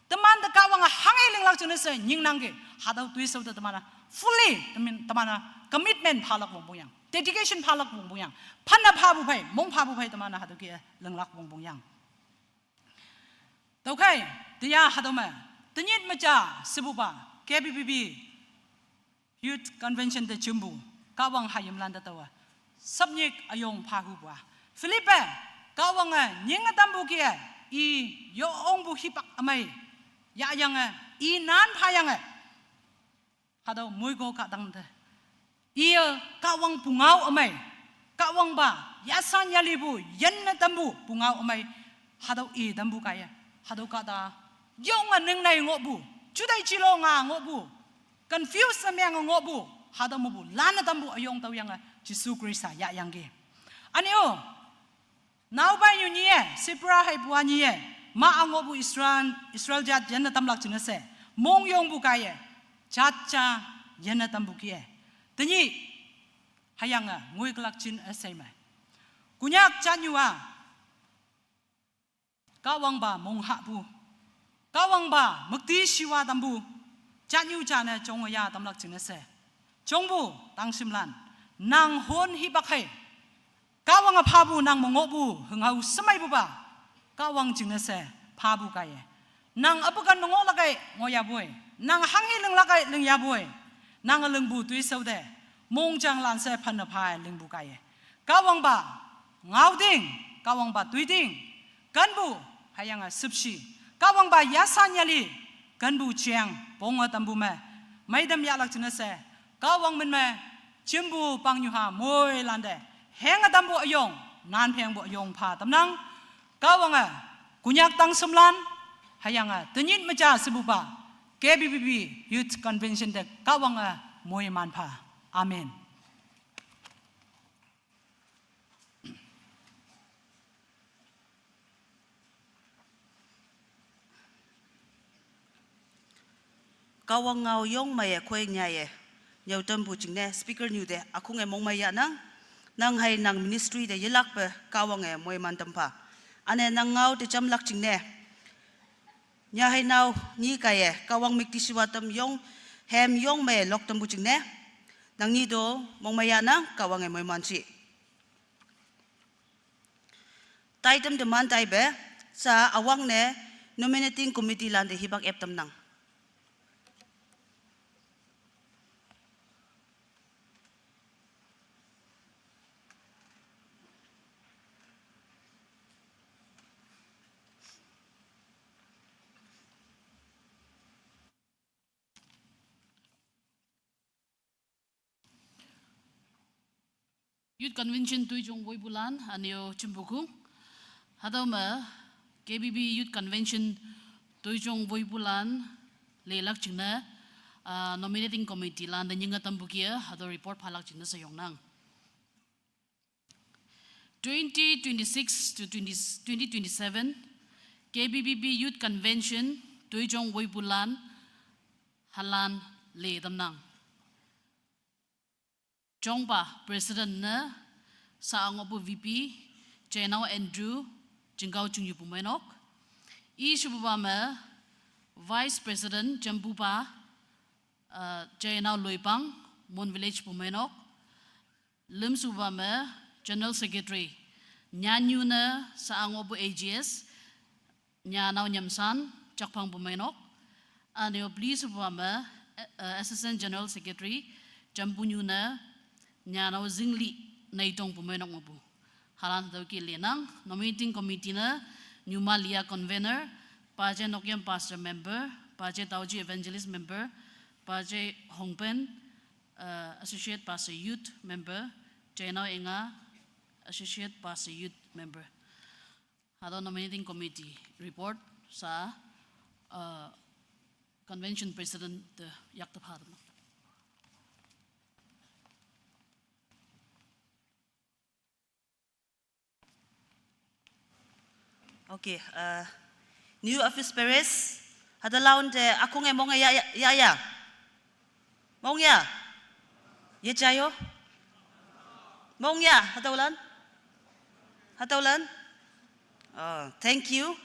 Temante Kahwange hanghe linglak jingne she nyingnangki. Hatüo toishao te teman-a fully, teman, teman-a commitment phalak wongpongyang, dedication phalak wongpongyang, phanne phapu phei, mong phapu phei teman-a hatüo ke linglak wongpongyang. Tüokhei, teya hatüo me, tenyih me ja shepupa K B B B Youth Convention te jimpu, Kahwang hayimlante taowe subject üyong phahupu-a, Philip-e Kahwange nyinge tampu ke-e, i yongpu hipak ümei yahyange, i nan phayange, hatüo moiko kahtang te, iye Kahwang pungao ümei, Kahwangpa yasan yalipu yinne tampu pungao ümei, hatüo i tampu kaiye, hatüo kahta yonge ningnei ngohpu, jutai jilo nga ngohpu, confuse ne menge ngohpu, hatüo mepu lanne tampu üyong tüoyange Jesu Khrista yahyangki. Üne-o, naopainyu nyi-e, Shiphrah heipu-a nyi-e, ma-a ngohpu Israel, Israel jat yinne tamlak jingne she, mongyongpu kaiye, jat ja yinne tampu ke-e, tenyih hüyange ngoikülak jin üshei me, Konyak jatnyu-a Kahwangpa monghahpu, Kahwangpa müktishiwa tampu jatnyu jane jonge ya tamlak jingne she, jongpu tangshimlan, nang hon hipak hei, Kahwange phapu nang me ngohpu hüngao shemeipupa, Kahwang jingne she phapu kaiye, nang üpuken me ngohlak ei ngohyapoi, nang hanghi linglak ei lingyapoi, nange lingpu toishao te mongjanglan she phanne pha-e lingpu kaiye, Kahwangpa ngaoting, Kahwangpa toiting, Kenpu, hüyange shüpshe, Kahwangpa yasan yali, kenpu jeng, ponge tampu me, meitam yahlak jingne she, Kahwang min me, jimpu pangnyuha moilante, henge tampu üyong, nan phengpu üyong pha tamnang, Kahwange, Konyak tangshimlan, hüyange, tenyih me ja shepupa, K B B B Youth Convention te Kahwange, moiman pha. Amen. Kahwang ngao yong meiye khoi nyaye, nyüo tampu jingne speaker nyu te ükhunge mongmei yahnang, nang hei nang ministry te yelakpe Kahwange moiman tampha. Üne nang ngao te jamlak jingne, nya hei nao nyi kaiye Kahwang müktishiwa tam yong, hem yong meiye lok tampu jingne, nang nyi to mongmei yahnang Kahwange moiman shi. Taitam teman taipe, sha üwangne nominating committee lante hipak ep tamnang. Youth Convention Tuijong woipulan, üne-o jimpu kong. Hatüo me K B B Youth Convention Tuijong woipulan lelak jingne, ah, nominating committee lante nyinge tampu kih-e, hatüo report phalak jingne she yongnang. Twenty twenty-six to twenty, twenty twenty-seven, K B B B Youth Convention, Tuijong woipulan, halan le tamnang. Jongpa President ne, Sha-a ngohpu V P, Jainao Andrew, Chingkao Chingyu pu meinok. I shepupa me, Vice President, Jampupa, uh, Jainao Loipang, Mon Village pu meinok. Lüm shepupa me, General Secretary, Nyanyu ne, Sha-a ngohpu A G S, Nyanao Nyamsan, Jakphang pu meinok. Üne-o peli shepupa me, eh, eh, Assistant General Secretary, Jampunyu ne, Nyanao Zingli, Neitong pu meinok ngohpu. Halan hatüo kih lenang, nominating committee ne, Nyuma Lia convener, Paje Nokyam pastor member, Paje Taoji evangelist member, Paje Hongpen, uh, associate pastor youth member, Jainao Enga, associate pastor youth member. Hatüo nominating committee report sha, uh, convention president te yakte pha tamnang. Okay, uh, new office bearers, hatüolan te ükhunge mong ya, ya, ya, ya. Mong ya? Yejayo? Mong ya, hatüolan? Hatüolan? Oh, thank you.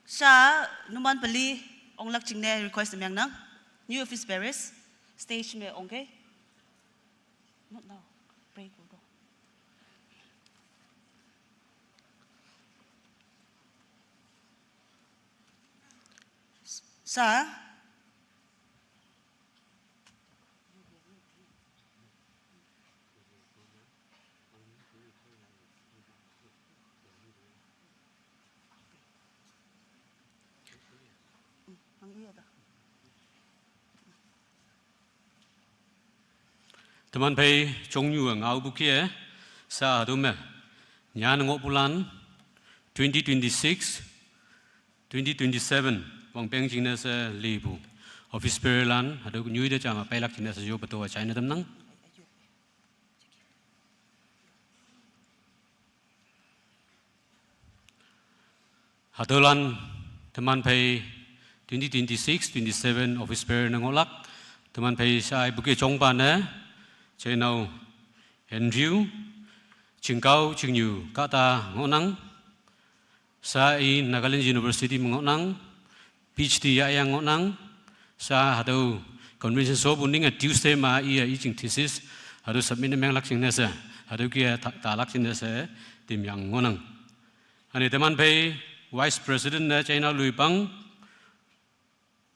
Sha, numan peli, onglak jingne request ne mengnang. New office bearers, stage me ongke. Not now. Break will go. Sha. Teman phei jongnyu ngaopu kih-e, sha hatüo me. Nyan ngohpulan, twenty twenty-six, twenty twenty-seven, wangpeng jingne she lipu. Office bearer lan, hatüo nyoi te jama peilak jingne she yoppe to-a jaine tamnang. Hatüolan teman phei twenty twenty-six, twenty-seven office bearer ne ngohlak. Teman phei sha-a ipu kih jongpa ne, Jainao Andrew, Chingkao Chingnyu kahta ngohnang. Sha i Nagaland University me ngohnang, P H D yahyang ngohnang, sha hatüo convention shopu ninge Tuesday ma iye i jing thesis, hatüo submit ne menglak jingne she, hatüo kih-e ta, talak jingne she, timyang ngohnang. Üne teman phei Vice President ne Jainao Loipang,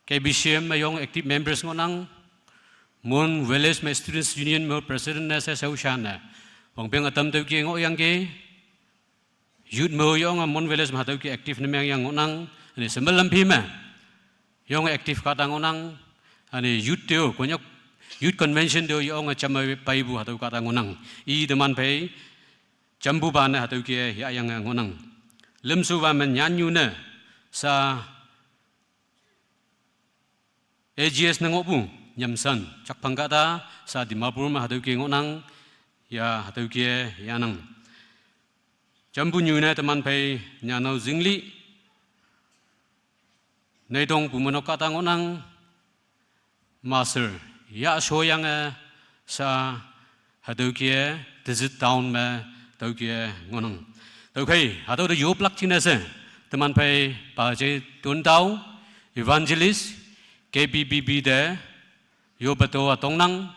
K B C M me yong active members ngohnang, Mon Village me Students Union me President ne she shaoshan ne, wangpeng ütam tüo kih-e ngohyangki, Youth me yong a Mon Village me hatüo ke active ne meng yang ngohnang, ani sembel lampi me yong active kahta ngohnang, ani youth teo, Konyak Youth Convention teo yong a jam me peipu hatüo kahta ngohnang. I teman phei jampupa ne hatüo ke yahyange ngohnang. Limshupa me nyannyu ne sa A G S ne ngohpu, Nyamsan, Chakphang kahta, sa Dimapur me hatüo ke ngohnang, ya hatüo ke yahnang. Jampu nyu ne teman phei nyanao Zingli, Neidong pu menok kahta ngohnang, Master, ya shoyange sa hatüo ke Tizit town me tüo ke ngohnang. Tüokhei, hatüo te yoplak jingne she, teman phei Paje Tuntao, Evangelist, K B B B te yoppe to a tongnang,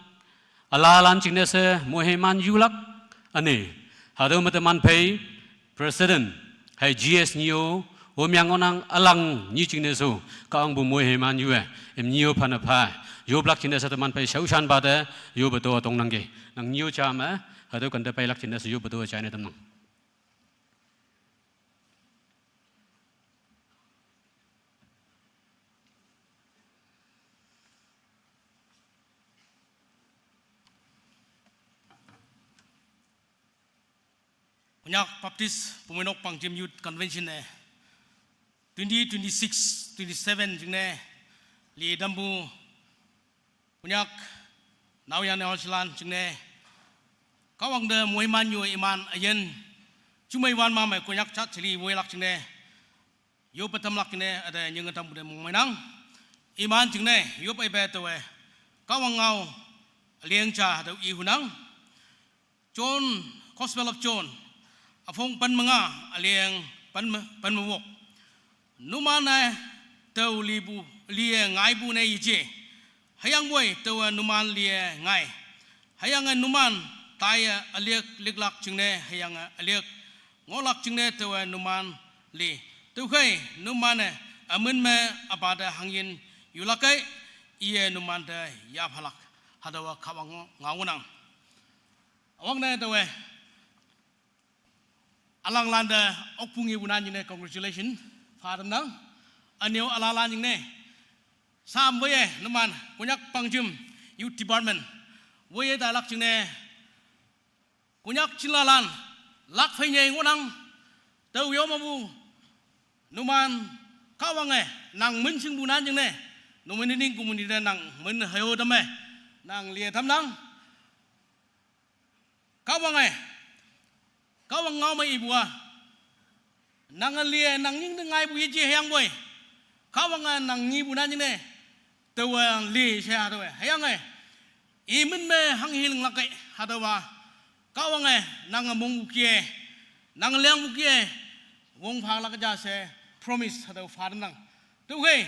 ülalan jingne she moiman yulak, ani, hatüo me teman phei President, hei G S nyi-o, omyang ngohnang ülang nyi jingne she, Kahwangpu moiman yu-e, em nyi-o phane pha, yoplak jingne she teman phei shaoshanpa te, yoppe to a tongnang ke, nang nyi-o ja me, hatüo kente peilak jingne she yoppe to a jaine tamnang. Konyak Baptist Bumeinok Pangjim Youth Convention e twenty twenty-six twenty-seven jingne li dampu Konyak naoyha naoshilan jingne Kahwang te moiman yu iman üyin jumei wan ma me Konyak jat jeli woilak jingne yoppe tamlak jingne üte nyinge tampu te mongmeinang. Iman jingne yoppe pe taowe Kahwang ngao üleng ja hatüo ihunang. John, Gospel of John, üpong pen me nga, üleng pen me, pen me wok. Numan-e tao lipu, lie ngaipu ne yeje. Hüyangpoi taowe numan lie ngai. Hüyange numan taiye ülick liklak jingne hüyange ülick ngohlak jingne taowe numan li. Tüokhei numan-e ümin me üpa te hangyin yulak kei, iye numan te yaphalak. Hatüowa Kahwang ngao ngohnang. Üwangne taowe ülanglante okpu ngepu nan jingne congratulation pha tamnang. Ünyo ülalan jingne sam woiye numan Konyak Pangjim Youth Department woiye tailak jingne Konyak jinlalan lak phei nyei ngohnang. Tao yo mepu numan Kahwange nang min shingpu nan jingne, numan nining community te nang min heo tamme, nang lie tamnang. Kahwange, Kahwang ngao me ipu a, nange lie nang nying te ngaipu yeje hüyangpoi, Kahwange nang ngipu nan jingne, taowe li she hatüowe hüyange, imin me hanghe linglak kei hatüowa, Kahwange nange mongpu kih-e, nange lengpu kih-e wong phalak ja she promise hatüo pha tamnang. Tüokhei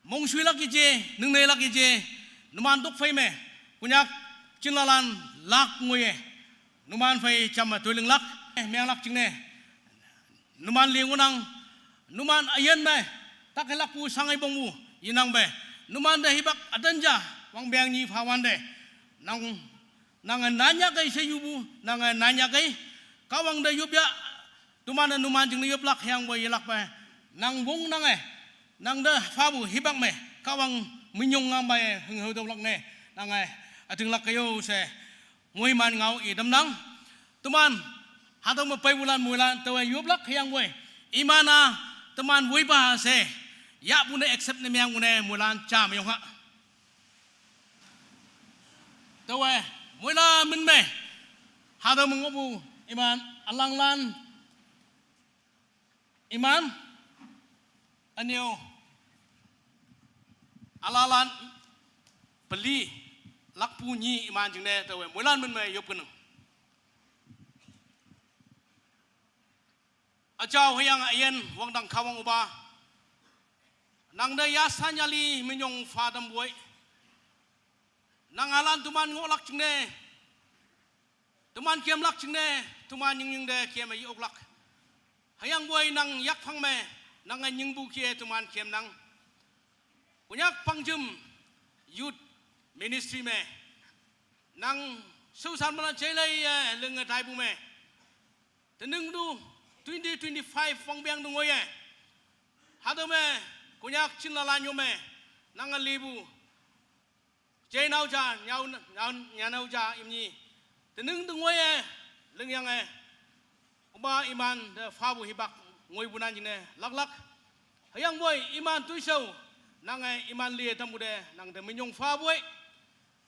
mongshuilak yeje, ningneilak yeje, numan tokphei me Konyak jinlalan lak ngoiye, numan phei jamme toilinglak menglak jingne, numan li ngohnang. Numan üyin me tak helakpu shangei pongpu yenangpe, numan te hipak ütan ja wangpeng nyi phawante, nang, nange nan yahkei she yupu, nange nan yahkei, Kahwang te yop ya, teman-e numan jingne yoplak hüyangpoi yelakpe, nang wong nange, nang te phapu hipak me Kahwang minyong ngangpa-e hünghao tüolak ne, nange ütinglak kei-o she moiman ngao i tamnang. Teman hatüo me peipulan moilan taowe yoplak hüyangpoi, iman-a teman woipa she yahpu ne accept ne mengpu ne moilan ja me yong ha. Taowe moilan min me hatüo me ngohpu iman ülanglan, iman ünyo ülalan peli lakpu nyi iman jingne taowe moilan min me yop kenang. Üjao hüyange üyin wangdang Kahwang opa, nang te yasan yali minyong pha tampoi, nang ülan teman ngohlak jingne, teman kemlak jingne, teman nyingnying te keme ye-oklak. Hüyangpoi nang yakphang me, nange nyingpu kih-e teman kemnang. Konyak Pangjim Youth Ministry me, nang shaoshanpalan jeileiye linge taipu me, Tening du twenty twenty-five wangbiang du ngoi-e. Hatüo me, Konyak chinlalan yo me, nange lipu jeinao ja, nyao, nyao, nyanao ja imni. Tening te ngoi-e, lingyange. Üpa iman te phapu hipak ngoipu nan jingne laklak. Hüyangpoi iman toishao, nange iman lie tampu te, nang te minyong phapoi.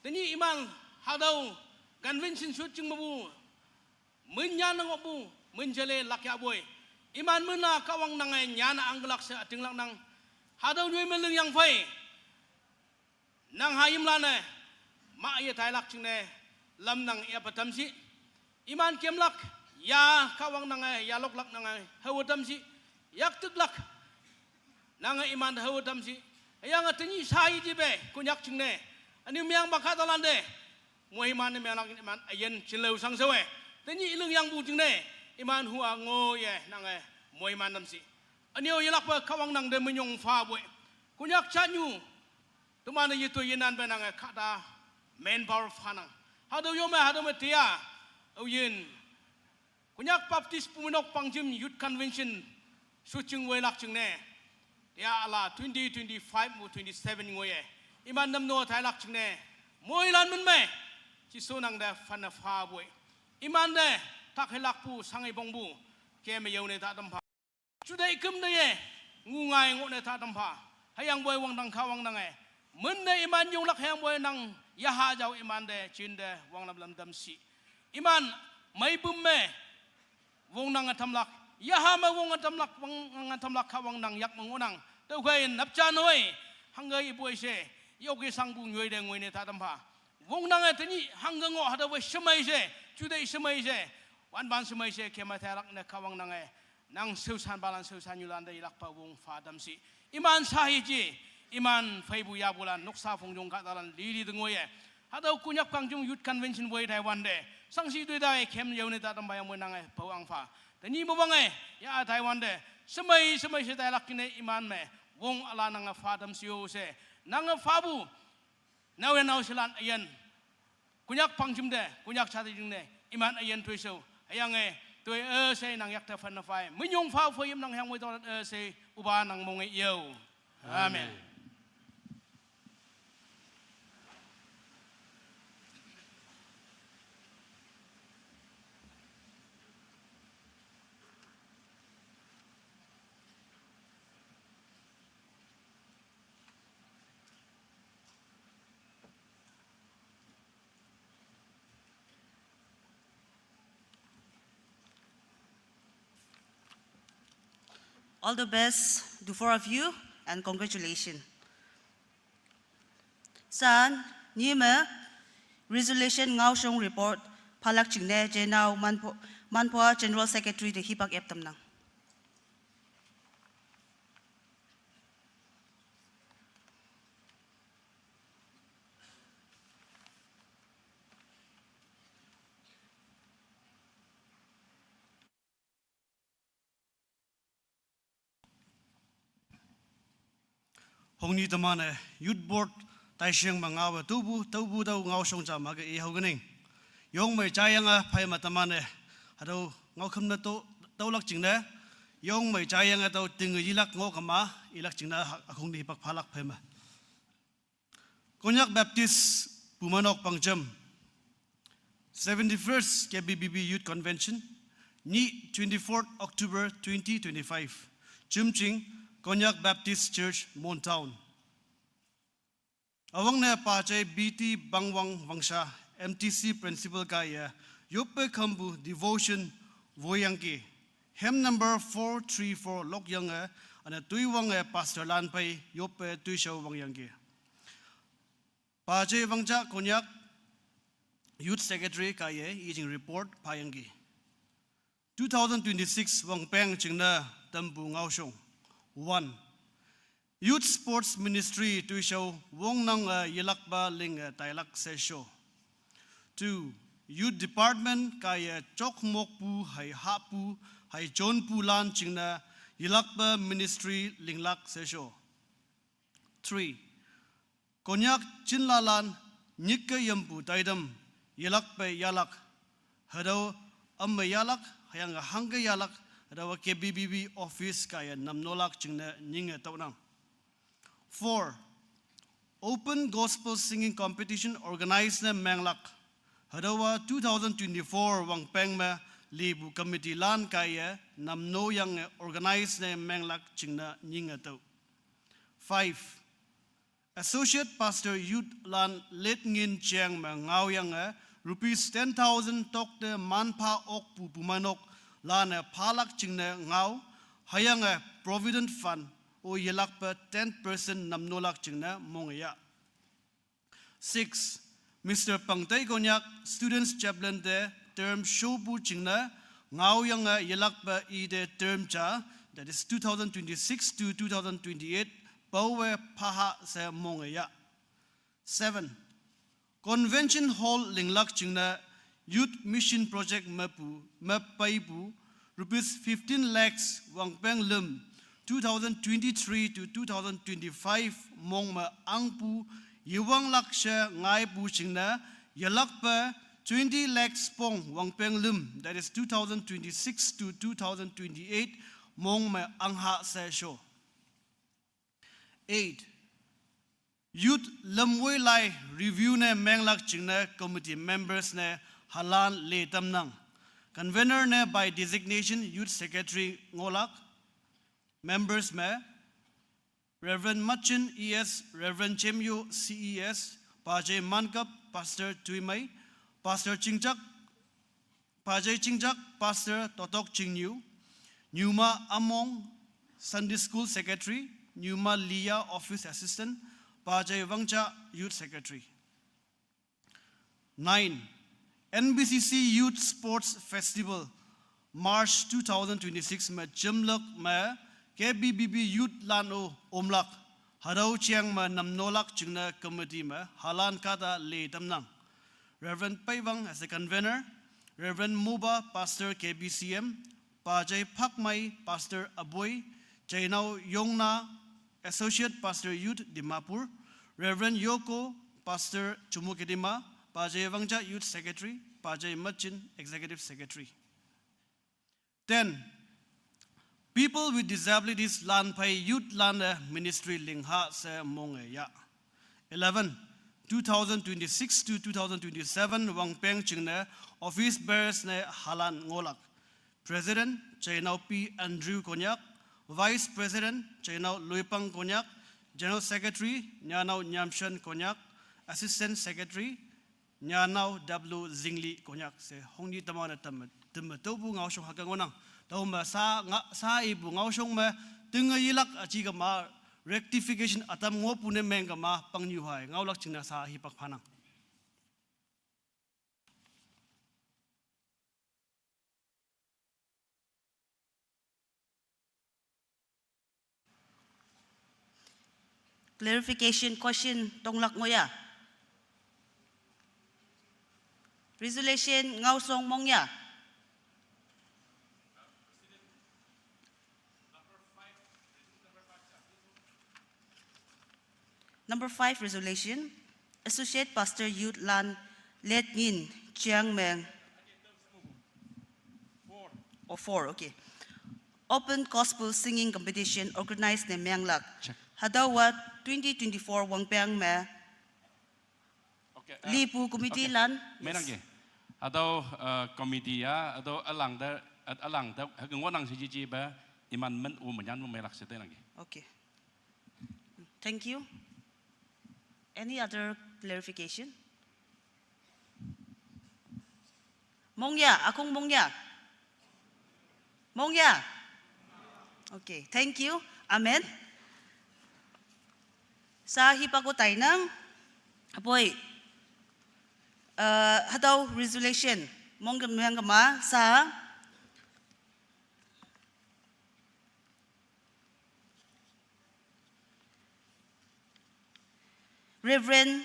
Tenyih iman hatüo convention shot jing mepu, min nyanne ngohpu, min jele lakyahpoi. Iman min-a Kahwang nange nyanne angkelak she ütinglak nang. Hatüo nyoi me lingyang phei. Nang hayimlan-e, ma ye tailak jingne, lam nang yape tamshi. Iman kemlak, ya Kahwang nange, yaloklak nange, hawe tamshi. Yaktiklak, nange iman te hawe tamshi. Hüyange tenyih sa yejipe, Konyak jingne. Üni meang pa kahtalante. Moiman-e meang lak iman üyin jinlao shangshaowe. Tenyih lingyangpu jingne, iman hua ngoiye nange, moiman tamshi. Üne-o yelakpe Kahwang nang te minyong phapoi. Konyak jatnyu, teman-e yetoi yenanpe nange kahta manpower phanang. Hatüo yo me, hatüo me tia, aoyin. Konyak Baptist Bumeinok Pangjim Youth Convention shot jing weilak jingne. Tia üla twenty twenty-five mu twenty-seven ngoiye. Iman namno tailak jingne. Moilan min me. Jesu nang te phanne phapoi. Iman te tak helakpu, shangei pongpu. Keme yone ta tampha. Juteih küm te ye, ngu ngai ngohne ta tampha. Hüyangpoi wangdang Kahwang nange. Min te iman yonglak hüyangpoi nang yaha jao iman te, jin te, wanglam lam tamshi. Iman, meipum me, wong nange tamlak. Yaha me wong tamlak, wong nange tamlak Kahwang nang yak me ngohnang. Tüokhei napjan hoi, hangke ipoi she, yoke shangpu nyoi te ngoine ta tampha. Wong nange tenyih hangke ngoh hatüowe shemei she, juteih shemei she, wanpan shemei she, keme tailak ne Kahwang nange. Nang shaoshanpalan shaoshanyulan te yelakpa wong pha tamshi. Iman sa yeji, iman pheipu yapulan, noksa phongjong kahtalan lili te ngoiye. Hatüo Konyak Pangjim Youth Convention woi taiwante. Shangshi toi tai kem yone ta tampa yangme nange pao angpha. Tenyih me wange, ya taiwante. Shemei, shemei she tailak jingne iman me. Wong üla nange pha tamshi-o she. Nange phapu. Nao ya nao shelan üyin. Konyak Pangjim te, Konyak jat te jingne, iman üyin toishao. Hüyange, toi üshei nang yakte phanne phai. Minyong pha phoyim nang hüyangpoi tolan üshei, Üpa nang monge yao. Amen. All the best to four of you and congratulations. San, nyime resolution ngaoshong report phalak jingne jeinao Manpho, Manpho General Secretary te hipak ep tamnang. Hongnyu teman-e Youth Board taisheng me ngaowe tüopu, tüopu tüo ngaoshong ja ma ke i hao kening. Yongmei jayange phei me teman-e hatüo ngaokhüm ne tüo, tüolak jingne. Yongmei jayange tüo tinge yilak ngoh kema, ilak jingne ha, ükhong te hipak phalak phei me. Konyak Baptist Bumeinok Pangjim, seventy-first K B B B Youth Convention, nyih twenty-fourth October twenty twenty-five, Chümjing, Konyak Baptist Church, Mon Town. Üwangne Pajei B T Bangwang Wangsha, M T C Principal kaiye, yoppe khampu devotion woiyangki. Hymn number four three four lokyange, üne toiwange pastor lan phei yoppe toishao wangyangki. Pajei Wangja Konyak Youth Secretary kaiye ijing report phayangki. Two thousand twenty-six wangpeng jingne tampu ngaoshong. One, Youth Sports Ministry toishao wongnange yelakpa linge tailak shesho. Two, Youth Department kaiye jokmokpu hei hahpu hei jonpulan jingne yelakpa ministry linglak shesho. Three, Konyak chinlalan nyikke yampu taitam yelakpe yahlak, hatüo ümme yahlak, hüyange hangke yahlak, hatüowa K B B B office kaiye namnolak jingne nyinge tüonang. Four, Open Gospel Singing Competition organize ne menglak. Hatüowa two thousand twenty-four wangpeng me lipu committee lan kaiye namno yange organize ne menglak jingne nyinge tüo. Five, Associate Pastor Youth lan let ngin jeng me ngaoyange rupees ten thousand tokte manpha okpu pumeinok lan-e phalak jingne ngao, hüyange Provident Fund o yelakpe ten percent namnolak jingne mongya. Six, Mister Pangtei Konyak, Students Chaplain te term shopu jingne ngaoyange yelakpe ite term ja, that is two thousand twenty-six to two thousand twenty-eight, paowe phaha she mongya. Seven, Convention Hall linglak jingne Youth Mission Project mepu, mepeipu, rupees fifteen lakhs wangpeng lüm, two thousand twenty-three to two thousand twenty-five mong me angpu, yewanglak she ngaipu jingne, yelakpe twenty lakhs pong wangpeng lüm, that is two thousand twenty-six to two thousand twenty-eight mong me angha she sho. Eight, Youth lamwoi lai review ne menglak jingne committee members ne halan le tamnang. Convener ne by designation Youth Secretary ngohlak. Members me Reverend Machin E S, Reverend Chemyo C E S, Pajai Mankap, Pastor Tuimei, Pastor Chingjak, Pajai Chingjak, Pastor Totok Chingniu, Nyuma Among, Sunday School Secretary, Nyuma Lia, Office Assistant, Pajai Wangcha, Youth Secretary. Nine, N B C C Youth Sports Festival, March two thousand twenty-six me jemlak me K B B B Youth lan-o omlak, hatüo jeng me namnolak jingne committee me halan kahta le tamnang. Reverend Peiwang as the convener, Reverend Muba, Pastor K B C M, Pajai Phakmai, Pastor Aboi, Jainao Yongna, Associate Pastor Youth Dimapur, Reverend Yoko, Pastor Chumukedima, Pajai Wangja Youth Secretary, Pajai Machin Executive Secretary. Ten, People with Disabilities lan phei youth lan-e ministry lingha she mongya. Eleven, two thousand twenty-six to two thousand twenty-seven wangpeng jingne office bearers ne halan ngohlak. President, Jainao P Andrew Konyak, Vice President, Jainao Luipang Konyak, General Secretary, Nyanao Nyamshen Konyak, Assistant Secretary, Nyanao W Zingli Konyak she hongni tamane tam, tam tüopu ngaoshong hake ngohnang. Tüome sa nga, sa ipu ngaoshong me tinge yilak aji kema rectification ütam ngohpu ne meng kema pangnyu hai ngaolak jingne sa hipak phanang. Clarification question tonglak ngohya? Resolution ngaoshong mongya? Number five resolution, Associate Pastor Youth lan let ngin Chiang Meng. Oh, four, okay. Open Gospel Singing Competition organize ne menglak. Check. Hatüowa twenty twenty-four wangpeng me. Okay, uh, lipu committee okay, lan. Yes. Menangki. Hatüo, uh, committee ya, hatüo ülangte, uh, ülangte, hüke ngohnang she jijipe, iman men u menyan u melak she tenangki. Okay. Thank you. Any other clarification? Mongya, akong mongya. Mongya. Okay, thank you. Amen. Sa hipak-o tainang. Apoi, uh, hatüo resolution mongke mengkema sa. Reverend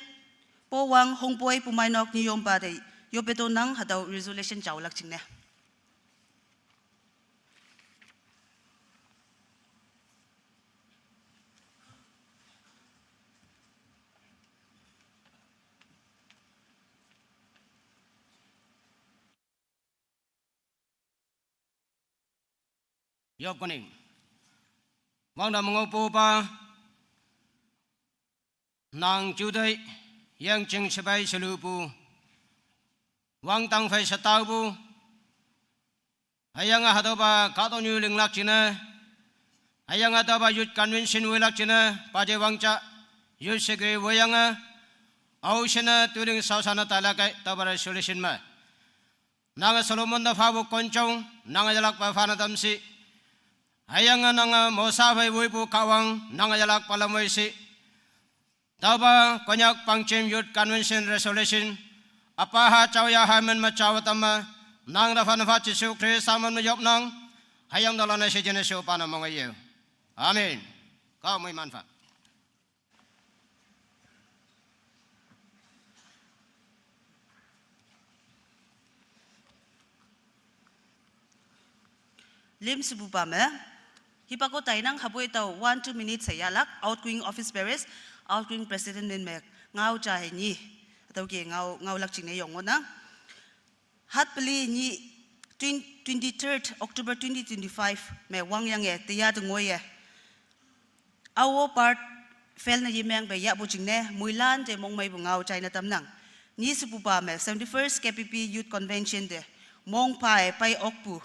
Powang Hongpoi Pumeinok Nyiyompa te yoppe tonang, hatüo resolution jaolak jingne. Yop kuning. Wangdam ngohpu pa, nang juteih, yangching shipai shilupu, wangdang phei shetaopu, hüyange hatüopa kahtoknyu linglak jingne, hüyange hatüopa Youth Convention woilak jingne, paje wangja, Youth Secretary woiyange, aoshinne tuling shaoshanne tailak kei, tüopa resolution me. Nange Solomon te phapu konjong, nange yelakpa phane tamshi. Hüyange nange Mosa phei woipu Kahwang, nange yelakpa lam woi shi. Tüopa Konyak Pangjem Youth Convention resolution, üpa ha jao yaha min me jao tamme, nang te phanpha Jesu Khrista min me yopnang, hüyangdolan-e shejin-e shopa ne monge ye. Amen. Kahmoi manpha. Lim shepupa me, hipak-o tainang hüpoi tao one, two minutes hei yahlak, outgoing office bearers, outgoing president min me, ngao ja hei nyi, hatüo ke ngao, ngaolak jingne yong ngohnang. Hatpeli nyi, twen-, twenty-third October twenty twenty-five me wangyange teya te ngoiye. Ao part fail ne yemengpe yahpu jingne, moilan te mongmeipu ngao jaine tamnang. Nyi shepupa me seventy-first K P P Youth Convention te, mongpha-e pei okpu,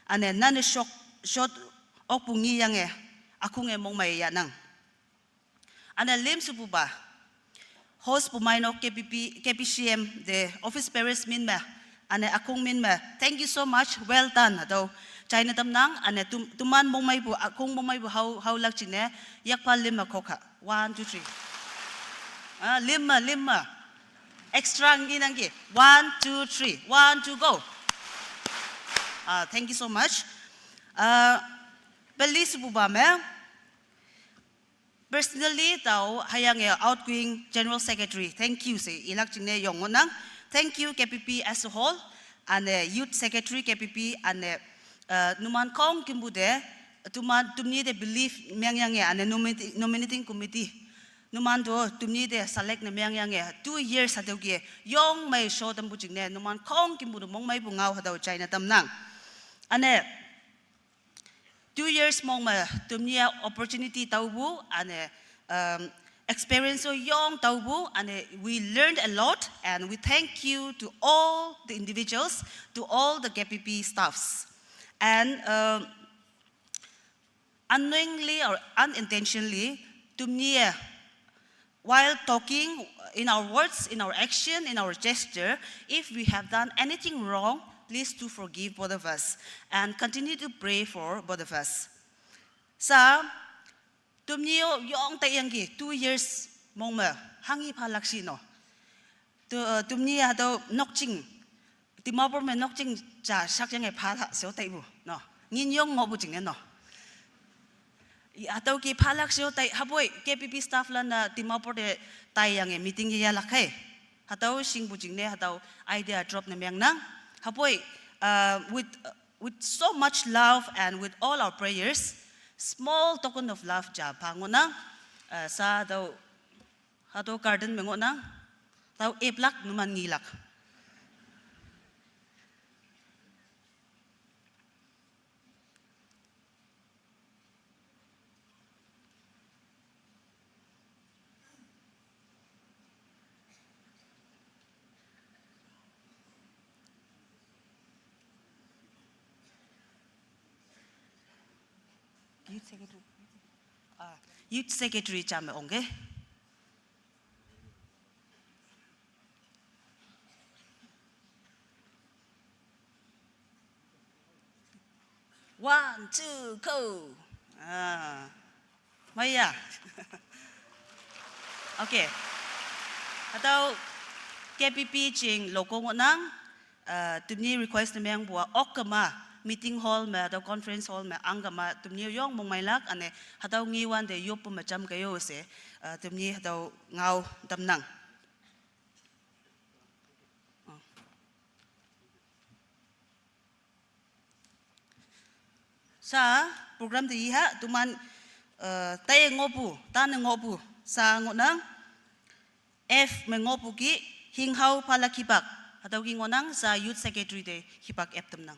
üne nane shok, shot okpu ngeyange, ükhunge mongmei yahnang. Üne lim shepupa, host pu meinok K P P, K P C M te office bearers min me, üne ükhong min me, thank you so much, well done, hatüo jaine tamnang, üne tem-, teman mongmeipu, ükhong mongmeipu hao, haolak jingne, yakpha lim me khokha. One, two, three. Ah, lim me, lim me. Extra ngenangki. One, two, three. One, two, go. Ah, thank you so much. Ah, peli shepupa me, personally tao hüyange outgoing General Secretary, thank you she ilak jingne yong ngohnang. Thank you K P P as a whole, üne Youth Secretary K P P, üne, eh, numan khongkümpu te, teman temni te believe mengyange, üne nominati-, nominating committee. Numan to temni te select ne mengyange, two years hatüo ke, yongmei sho tampu jingne, numan khongkümpu te mongmeipu ngao hatüo jaine tamnang. Üne, two years mong me temni-a opportunity taopu, üne, um, experience-o yong taopu, üne we learned a lot, and we thank you to all the individuals, to all the K P P staffs. And, um, unknowingly or unintentionally, temni-a while talking, in our words, in our action, in our gesture, if we have done anything wrong, please do forgive both of us and continue to pray for both of us. Sa, temni-o yong taiyangki, two years mong me, hanghi phalak shi no. Tu, eh, temni hatüo nokjing, Dimapur me nokjing ja shakyange phalak sheo taipu, no. Nginyong ngohpu jingne, no. I, hatüo ke phalak sheo tai, hüpoi K P P staff lan-e Dimapur te taiyange meeting ye yahlak khei. Hatüo shingpu jingne, hatüo idea drop ne mengnang. Hüpoi, uh, with, uh, with so much love and with all our prayers, small token of love ja pha ngohnang. Uh, sa hatüo, hatüo garden me ngohnang. Tao eplak numan ngilak. Youth Secretary. Ah, Youth Secretary ja me ongke. One, two, go. Ah. Maya. Okay. Hatüo K P P jing logo ngohnang, eh, temni request ne mengpu-a okkema meeting hall me, hatüo conference hall me angkema temni yong mongmeilak, üne hatüo ngewante yoppu me jamkei-o she, eh, temni hatüo ngao tamnang. Sa, program te iha, teman, eh, taiye ngohpu, tane ngohpu, sa ngohnang, F me ngohpu ki, Hinghao Phalak hipak, hatüo ki ngohnang, sa Youth Secretary te hipak ep tamnang.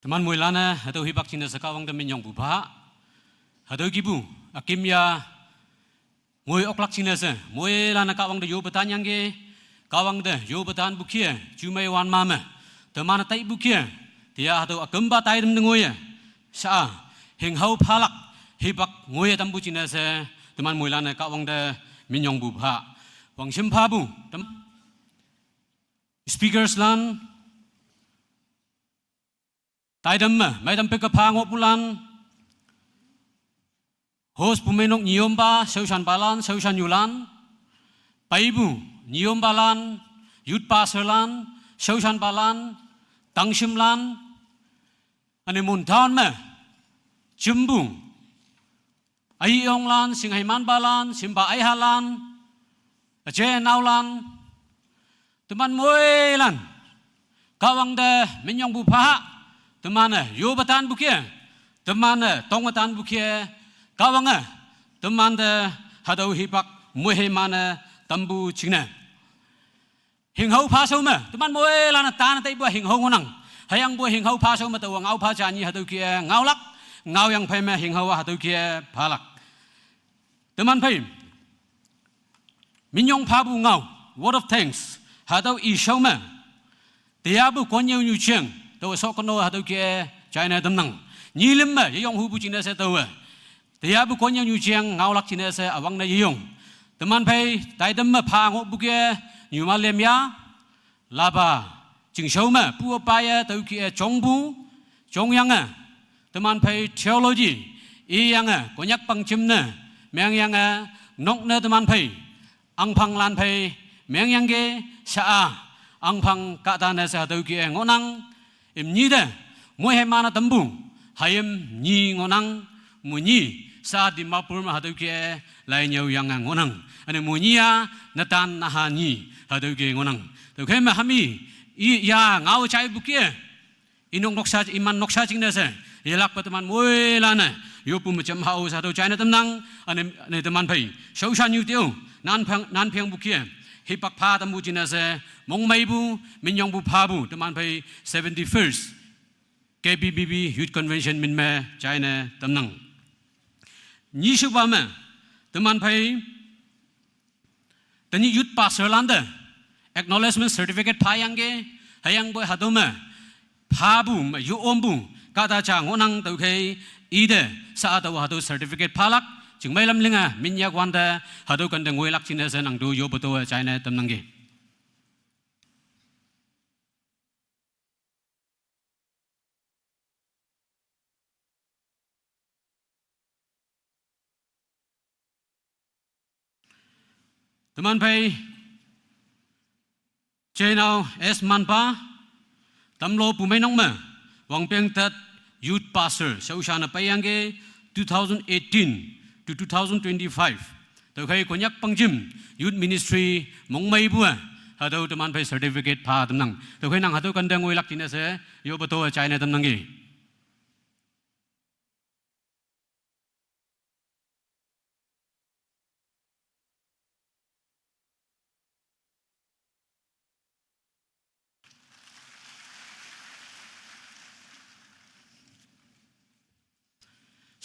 Teman moilan-e hatüo hipak jingne she Kahwang te minyongpu pha. Hatüo kihpu üküm ya ngoi oklak jingne she moilan-e Kahwang te yope tanyangki, Kahwang te yope tanpu kih-e jumei wan ma me, teman-e taipu kih-e, teya hatüo ükümpa taitam te ngoiye sha-a, hinghao phalak hipak ngoiye tampu jingne she teman moilan-e Kahwang te minyongpu pha. Wangshim phapu tem- speakers lan, taitam me meitam peke pha ngohpulan, host pumeinok nyiyompa shaoshanpalan, shaoshannyulan, peipu nyiyompalan, youth pastorlan, shaoshanpalan, tangshimlan, üne Mon town me jimpu üyonglan, shingheimanpalan, shimpa aihalan, üje naolan, teman moilan Kahwang te minyongpu pha. Teman-e yope tanpu kih-e, teman-e tonge tanpu kih-e, Kahwange teman te hatüo hipak moiheiman-e tampu jingne hinghao phashao me teman moilan-e tan taipu-a hinghao ngohnang. Hüyangpoi hinghao phashao me taowa ngao pha ja nyi hatüo kih-e ngaolak, ngaoyang phei me hinghao-a hatüo kih-e phalak. Teman phei minyong phapu ngao, word of thanks, hatüo ishao me teyapu konnyüonyu jeng taowe shokono hatüo kih-e jaine tamnang. Nyilim me yeyong hupu jingne she taowe teyapu konnyüonyu jeng ngaolak jingne she üwangne yeyong. Teman phei taitam me pha ngohpu kih-e nyuma lem ya lapa chingshao me pu paiye tüo kih-e jongpu, jongyange teman phei theology iyange Konyak pangjim ne mengyange, nok ne teman phei ahngphanglan phei mengyangki, sha-a ahngphang kahtane she hatüo kih-e ngohnang. Imnyi te moiheiman-e tampu hayim nyi ngohnang. Monyi sha-a Dimapur me hatüo kih-e lai nyüoyange ngohnang. Üne monyi-a netan naha nyi hatüo kih-e ngohnang. Tüokhei me hami i ya ngao jaipu kih-e, inok noksha, iman noksha jingne she yelakpe teman moilan-e yoppu me jam hao sha hatüo jaine tamnang. Üne, üne teman phei shaoshannyu te-o nan phang, nan phengpu kih-e hipak pha tampu jingne she mongmeipu, minyongpu phapu teman phei seventy-first K B B B Youth Convention min me jaine tamnang. Nyishupa me teman phei tenyih youth pastorlan te acknowledgement certificate phayangki. Hüyangpoi hatüo me phapu me yo ompu kahta ja ngohnang. Tüokhei ite sha-a taowa hatüo certificate phalak, chingmei lam linge minyak wante hatüo kante ngoilak jingne she nang tu yope taowe jaine tamnangki. Teman phei jeinao S Manpa, Tamlu Pumeinok me wangpeng tat youth pastor shaoshan-e peiyangki, two thousand eighteen to two thousand twenty-five. Tüokhei Konyak pangjim youth ministry mongmeipu-e hatüo teman phei certificate pha tamnang. Tüokhei nang hatüo kante ngoilak jingne she yope taowe jaine tamnangki.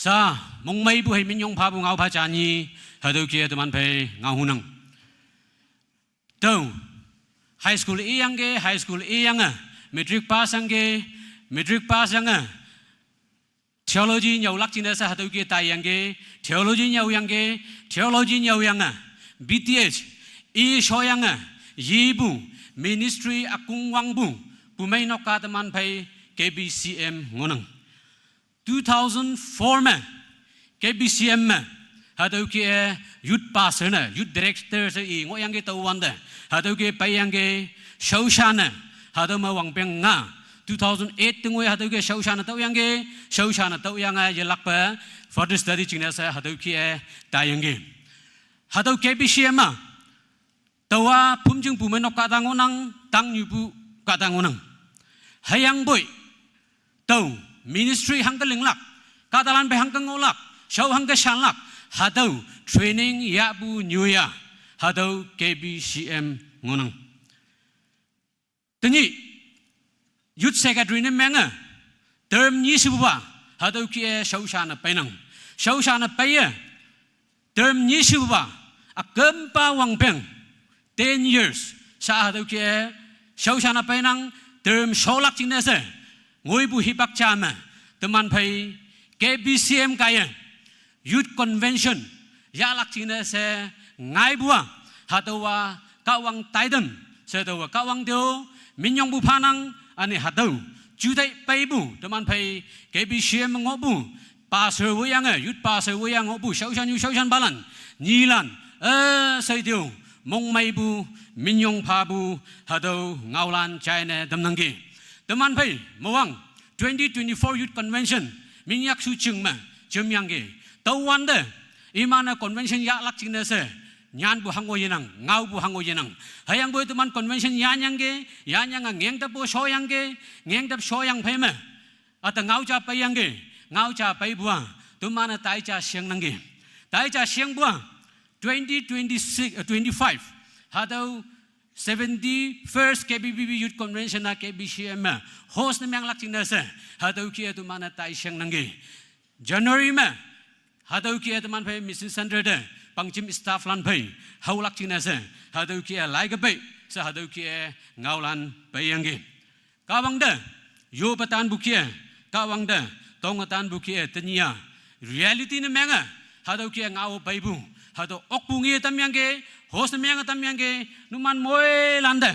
Sha, mongmeipu hei minyong phapu ngao pha ja nyi, hatüo kih-e teman phei ngao hunang. Tüo, high school iyangki, high school iyange matric pass yangki, matric pass yange theology nyüolak jingne she hatüo kih-e taiyangki, theology nyüoyangki, theology nyüoyange B Th i shoyange yipu, ministry ükong wangpu pumeinok ka teman phei K B C M ngohnang. Two thousand four me K B C M me hatüo kih-e youth pastor ne youth director she i ngohyangki tao wante, hatüo kih-e peiyangki shaoshan-e, hatüo me wangpeng nga, two thousand eight te ngoi hatüo kih-e shaoshan-e taoyangki, shaoshan-e taoyange yelakpe further study jingne she hatüo kih-e taiyangki. Hatüo K B C M me taowa phümjing pumeinok kahta ngohnang, tangnyupu kahta ngohnang. Hüyangpoi tüo ministry hangke linglak, kahtalan phei hangke ngohlak, shao hangke shanlak, hatüo training yahpu nyuya, hatüo K B C M ngohnang. Tenyih youth secretary ne menge Term nyi shipupa, hatüo kih-e shaoshan-e peinang. Shaoshan-e peiye, term nyi shipupa, ükümpa wangpeng, ten years, sha hatüo kih-e, shaoshan-e peinang, term sholak jingne she, ngoipu hipak ja me, teman phei, K B C M kaiye, Youth Convention, yahlak jingne she, ngaipu-a, hatüowa, Kahwang taitam, she tüowa, Kahwang tüo, minyongpu phanang, üne hatüo, jutai peipu, teman phei, K B C M ngohpu, pastor woiyange, youth pastor woiyange ngohpu, shaoshan yu shaoshanpalan, nyilan, eh, shei tüo, mongmeipu, minyong phapu, hatüo, ngaolan, jaine, tamnangki. Teman phei, mowang, twenty twenty-four Youth Convention, minyak shu jing me, jemyangki. Tüowante, iman-e convention yahlak jingne she, nyanpu hango yenang, ngaopu hango yenang. Hüyangpoi teman convention yanyangki, yanyange ngengtappu shoyangki, ngengtap shoyang phei me. Üte ngao ja peiyangki, ngao ja peipu-a, teman-e tai ja shengnangki. Tai ja shengpu-a, twenty twenty-six, eh, twenty-five, hatüo seventy-first K B B B Youth Convention-a K B C M me, host ne menglak jingne she, hatüo kih-e teman-e tai shengnangki. January me, hatüo kih-e teman phei Mission Center te, pangjim staff lan phei, haolak jingne she, hatüo kih-e laikepei, she hatüo kih-e ngaolan peiyangki. Kahwang te, yope tanpu kih-e, Kahwang te, tonge tanpu kih-e, tenyih-a, reality ne menge, hatüo kih-e ngao peipu, hatüo okpu nge tamyangki, host ne menge tamyangki, numan moilante,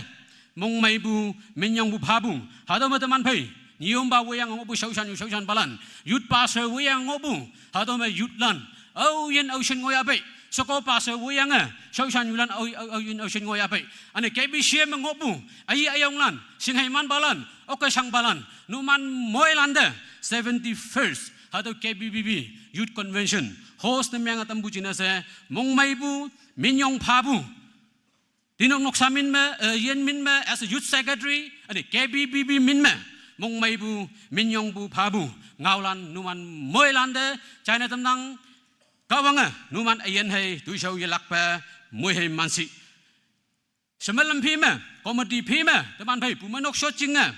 mongmeipu, minyongpu phapu, hatüo me teman phei, nyiyompa woiyange ngohpu shaoshan yu shaoshanpalan, youth pastor woiyange ngohpu, hatüo me youth lan, aoyin aoshin ngohyahpei, sheko pastor woiyange, shaoshan yulan ao, ao, aoyin aoshin ngohyahpei. Üne K B C M me ngohpu, aye ayonglan, shingheimanpalan, oke shangpalan, numan moilante, seventy-first, hatüo K B B B, Youth Convention, host ne menge tampu jingne she, mongmeipu, minyong phapu. Tinok noksa min me, eh, yin min me, as a youth secretary, üne K B B B min me, mongmeipu, minyongpu phapu, ngaolan numan moilante, jaine tamnang, Kahwange, numan üyin hei, toishao yelakpe, moi hei manshi. Shemelam phi me, committee phi me, teman phei, pumeinok shotjinge,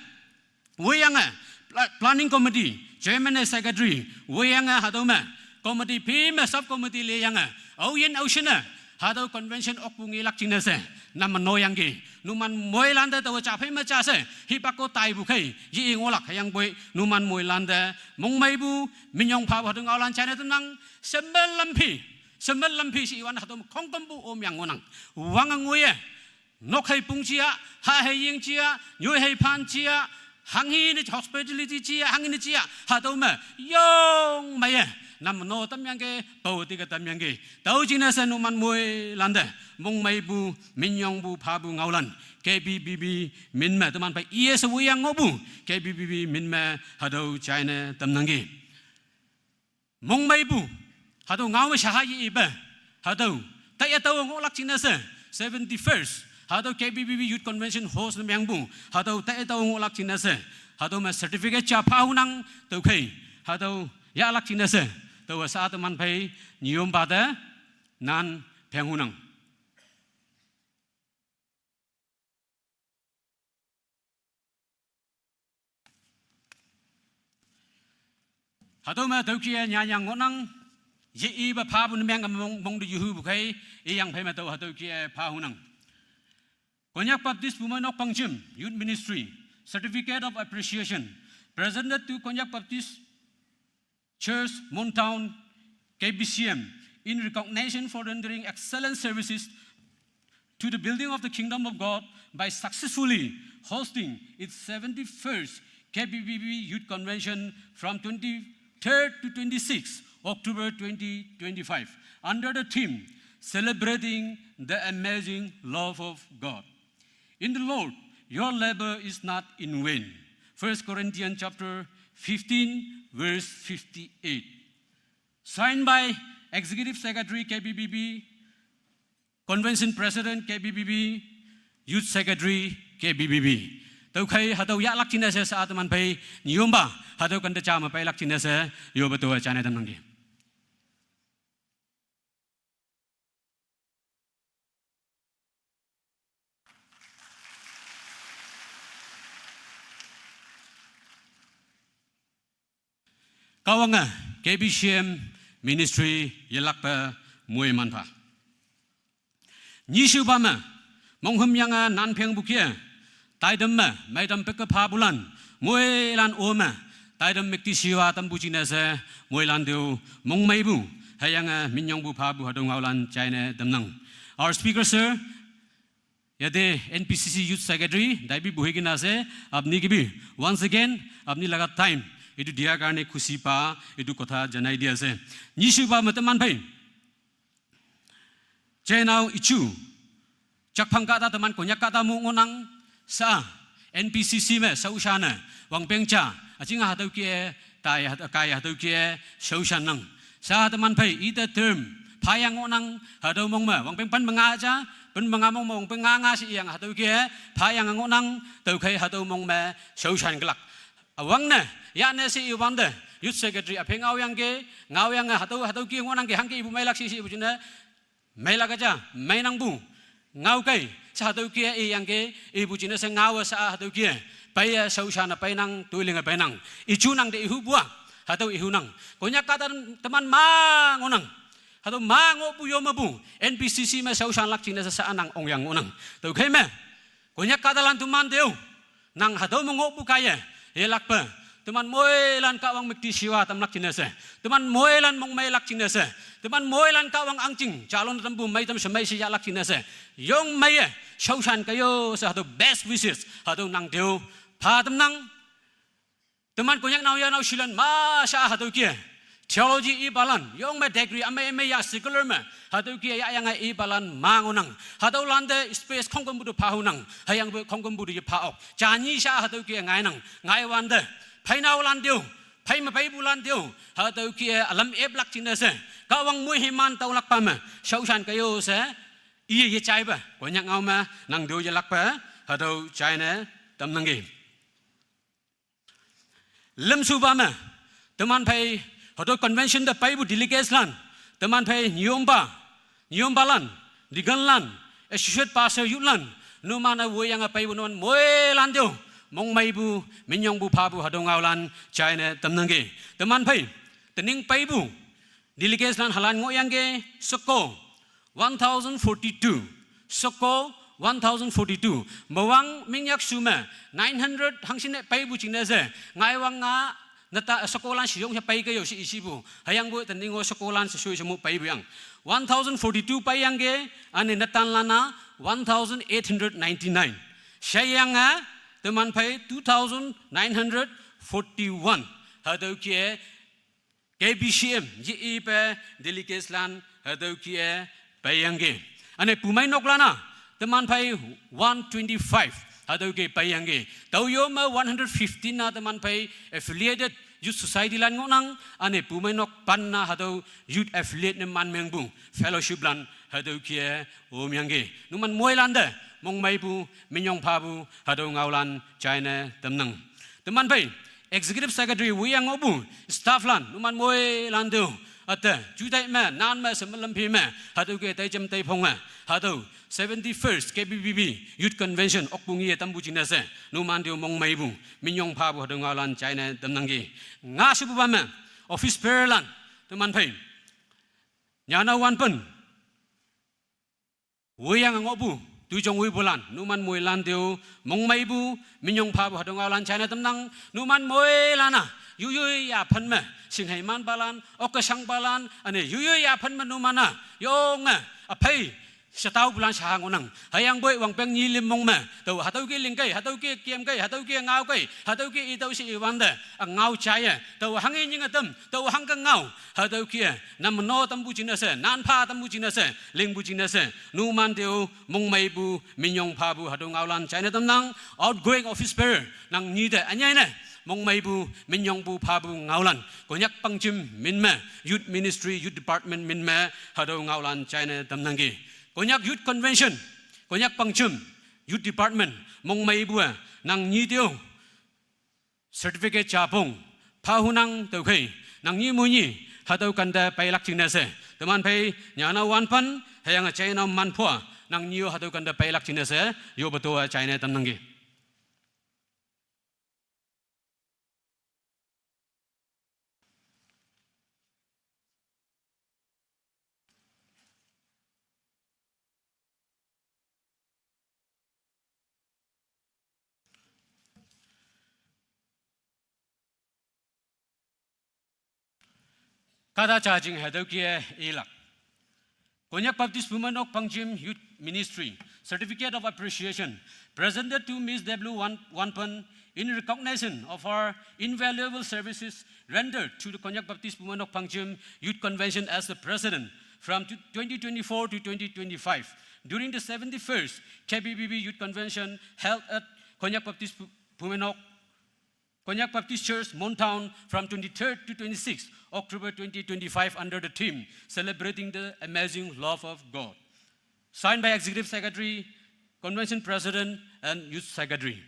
woiyange, pla-, planning committee, chairman ne secretary, woiyange hatüo me, committee phi me, sub committee leyange, aoyin aoshin-e, hatüo convention okpu ngelak jingne she, nam me noyangki, numan moilante taowe ja phei me ja she, hipak ko taipu khei, ye ngohlak hüyangpoi, numan moilante, mongmeipu, minyong phapu hatüo ngaolan jaine tamnang, shemelam phi, shemelam phi she iwan hatüo me khongkümpu omyang ngohnang, wange ngoiye, nok hei pung ja, ha hei ying ja, nyoi hei phan ja, hanghi ne hospitality ja, hanghi ne ja, hatüo me, yong meiye, nam no tamyangki, pao tike tamyangki. Tüo jingne she numan moilante, mongmeipu, minyongpu, phapu ngaolan, K B B B min me, teman phei E S woiyange ngohpu, K B B B min me, hatüo jaine tamnangki. Mongmeipu, hatüo ngao me shaha ye ipe, hatüo, taiye tao ngohlak jingne she, seventy-first, hatüo K B B B Youth Convention host ne mengpu, hatüo taiye tao ngohlak jingne she, hatüo me certificate ja phahunang, tüokhei, hatüo yahlak jingne she, taowa sha teman phei, nyiyompa te, nan, phenghunang. Hatüo me tüokih-e nyanyang ngohnang, ye ipa phapu ne meng mong, mong te yuhupu khei, iyang phei me tao hatüokih-e phahunang. Konyak Baptist Bumeinok Pangjim Youth Ministry, Certificate of Appreciation, presented to Konyak Baptist Church, Mon Town, K B C M, in recognition for rendering excellent services to the building of the kingdom of God by successfully hosting its seventy-first K B B B Youth Convention from twenty-third to twenty-sixth October twenty twenty-five, under the theme, Celebrating the Amazing Love of God. In the Lord, your labor is not in vain. First Corinthians chapter fifteen, verse fifty-eight. Signed by Executive Secretary K B B B, Convention President K B B B, Youth Secretary K B B B. Tüokhei hatüo yahlak jingne she sha teman phei nyiyompa, hatüo kente ja me peilak jingne she, yope taowa jaine tamnangki. Kahwange K B C M ministry yelakpe moiman pha. Nyishupa me, monghüm yange nanpheng pu kih-e, taitam me, meitam peke phapulan, moilan ome, taitam müktishiwa tampu jingne she, moilan te-o, mongmeipu, hüyange minyongpu phapu hatüo ngaolan jaine tamnang. Our speaker, sir, yate N P C C Youth Secretary, daibi buhi kena ase, apni ke bhi, once again, apni laga time, etu dia karne khushi pa, etu kotha janai di ase. Nyishupa me teman phei, Chainao ichu, jakphang kahta teman Konyak kahta mu ngohnang, sa, N P C C me, shaoshan-e, wangpeng ja, üjinga hatüo kih-e, tai hat-, kai hatüo kih-e, shaoshan nang. Sa teman phei, ite term, phayang ngohnang, hatüo mong me, wangpeng pen me nga ja, pen me nga mong me, wangpeng nga nga she iyang hatüo kih-e, phayang ngohnang, tüokhei hatüo mong me, shaoshan kelak. Üwangne, yane she iwante, Youth Secretary üphei ngaoyangki, ngaoyange hatüo, hatüo kih ngohnangki hangke ipu meilak she she ipu jingne, meilak ja, meinangpu, ngaokei, she hatüo kih-e iyangki, ipu jingne she ngaowe sha hatüo kih-e, peiye shaoshan-e peinang, toilinge peinang, ichunang te ihupu-a, hatüo ihunang, Konyak kahta teman ma ngohnang, hatüo ma ngohpu yo mepu, N P C C me shaoshanlak jingne she sha-a nang ongyang ngohnang, tüokhei me, Konyak kahtalan teman te-o, nang hatüo me ngohpu kaiye, yelakpe, teman moilan Kahwang müktishiwa tamlak jingne she, teman moilan mongmeilak jingne she, teman moilan Kahwang ahngching, jalon tampu meitam shemei she yahlak jingne she, yong meiye, shaoshan kaiyo she hatüo best wishes, hatüo nang te-o, pha tamnang. Teman Konyak naoyha naoshilan ma sha hatüo kih-e, theology ipalan, yong me degree, ame, ame ya secular me, hatüo kih-e yahyange ipalan ma ngohnang. Hatüolan te space khongkümpu te phahunang, hüyangpoi khongkümpu te yepha ok. Jani sha hatüo kih-e ngainang, ngaiwante, pheinaolan te-o, phei me peipulan te-o, hatüo kih-e ülam eplak jingne she, Kahwang moiman taolakpa me, shaoshan kaiyo she, iye yejaipe, Konyak ngao me, nang te-o yelakpe, hatüo jaine tamnangki. Lümshupa me, teman phei, hatüo convention te peipu delegateslan, teman phei nyiyompa, nyiyompalan, deaconlan, associate pastor youthlan, numan-e woiyange peipu numan moilan te-o, mongmeipu, minyongpu phapu hatüo ngaolan, jaine tamnangki. Teman phei, tening peipu, delegateslan halan ngohyangki, sheko, one thousand forty-two. Sheko, one thousand forty-two. Mewang minyak shu me, nine hundred hangshin-e peipu jingne she, ngaiwang nga, neta, shekolan sheyong she peike yo she ishipu. Hüyangpoi tening-o shekolan she shoi she mu peipu yang. One thousand forty-two peiyangki, üne netanlan-a, one thousand eight hundred ninety-nine. Sheyange, teman phei two thousand nine hundred forty-one. Hatüo kih-e, K B C M, ye ipe delegateslan, hatüo kih-e peiyangki. Üne pumeinoklan-a, teman phei one twenty-five, hatüo kih-e peiyangki. Tüo yo me one hundred fifteen-a teman phei affiliated youth society lan ngohnang, üne pumeinok pan-a hatüo youth affiliate ne man mengpu fellowshiplan, hatüo kih-e omyangki. Numan moilan te, mongmeipu, minyong phapu, hatüo ngaolan, jaine tamnang. Teman phei, executive secretary woiyange ngohpu, stafflan, numan moilan te-o, üte, jutai me, nan me, shemelam phi me, hatüo kih-e taijem taiphonge, hatüo, seventy-first K B B B Youth Convention, okpu ngi-e tampu jingne she, numan te-o mongmeipu, minyong phapu hatüo ngaolan jaine tamnangki. Nga shepupa me, office bearerlan, teman phei, nyana wanpen, woiyange ngohpu, toijong woipulan, numan moilan te-o, mongmeipu, minyong phapu hatüo ngaolan jaine tamnang, numan moilan-a, yoyoi yaphan me, shinghei manpalan, okkeshangpalan, üne yoyoi yaphan me numan-a, yonge, üphei, shetaopulan shaha ngohnang, hüyangpoi wangpeng nyi lim mong me, tao hatüo kih lingkei, hatüo kih kemkei, hatüo kih ngaokei, hatüo kih itüo she iwante, ü ngao jaiye, tao hanghe nyinge tam, tao hangke ngao, hatüo kih-e, nam no tampu jingne she, nan pha tampu jingne she, lingpu jingne she, numan te-o, mongmeipu, minyong phapu, hatüo ngaolan, jaine tamnang, outgoing office bearer, nang nyi te, ünyei ne, mongmeipu, minyongpu phapu ngaolan, Konyak pangjim min me, youth ministry, youth department min me, hatüo ngaolan, jaine tamnangki. Konyak Youth Convention, Konyak pangjim, youth department, mongmeipu-e, nang nyi te-o, certificate japong, phahunang tüokhei, nang nyi mu nyi, hatüo kante peilak jingne she, teman phei, nyana wanpen, hüyange jaina manpho-a, nang nyi-o hatüo kante peilak jingne she, yoppe to-a jaine tamnangki. Kahta jajing hatüo kih-e ilak. Konyak Baptist Bumeinok Pangjim Youth Ministry Certificate of Appreciation presented to Miss W Wan-, Wanpan in recognition of her invaluable services rendered to the Konyak Baptist Bumeinok Pangjim Youth Convention as the president from tw-, twenty twenty-four to twenty twenty-five. During the seventy-first K B B B Youth Convention held at Konyak Baptist Bu-, Bumeinok Konyak Baptist Church, Mon Town, from twenty-third to twenty-sixth October twenty twenty-five under the theme, Celebrating the Amazing Love of God. Signed by Executive Secretary, Convention President, and Youth Secretary.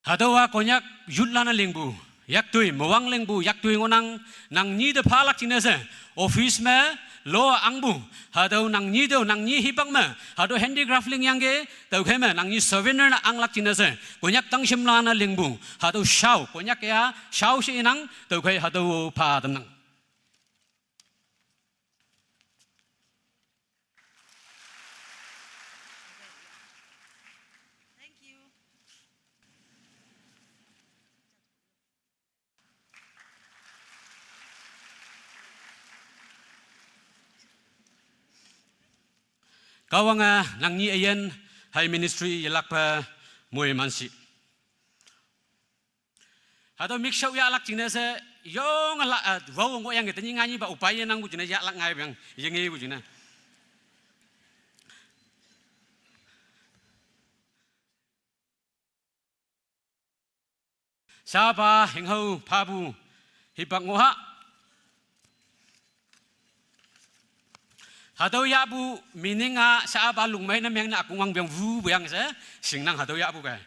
Hatüowa Konyak youth lan-e lingpu yaktoi, mowang lingpu yaktoi ngohnang, nang nyi te phalak jingne she, office me lo angpu, hatüo nang nyi tüo, nang nyi hipak me, hatüo handicraft lingyangki, tüokhei me nang nyi souvenir ne anglak jingne she, Konyak tangshimlan-e lingpu, hatüo shao, Konyak ya, shao she inang, tüokhei hatüo pha tamnang. Kahwange nang nyi üyin hei ministry yelakpe moiman shi. Hatüo mik shao yahlak jingne she, yonge la, ah, wao ngohyangki tenyih nganyihpa upai yenangpu jingne yahlak ngaipeang, yengepu jingne. Shapa hinghao phapu hipak ngoh ha. Hatüo yahpu meaning-a shapa lungmei ne meng ne akongwang peang wupu yang she, shingnang hatüo yahpu kei.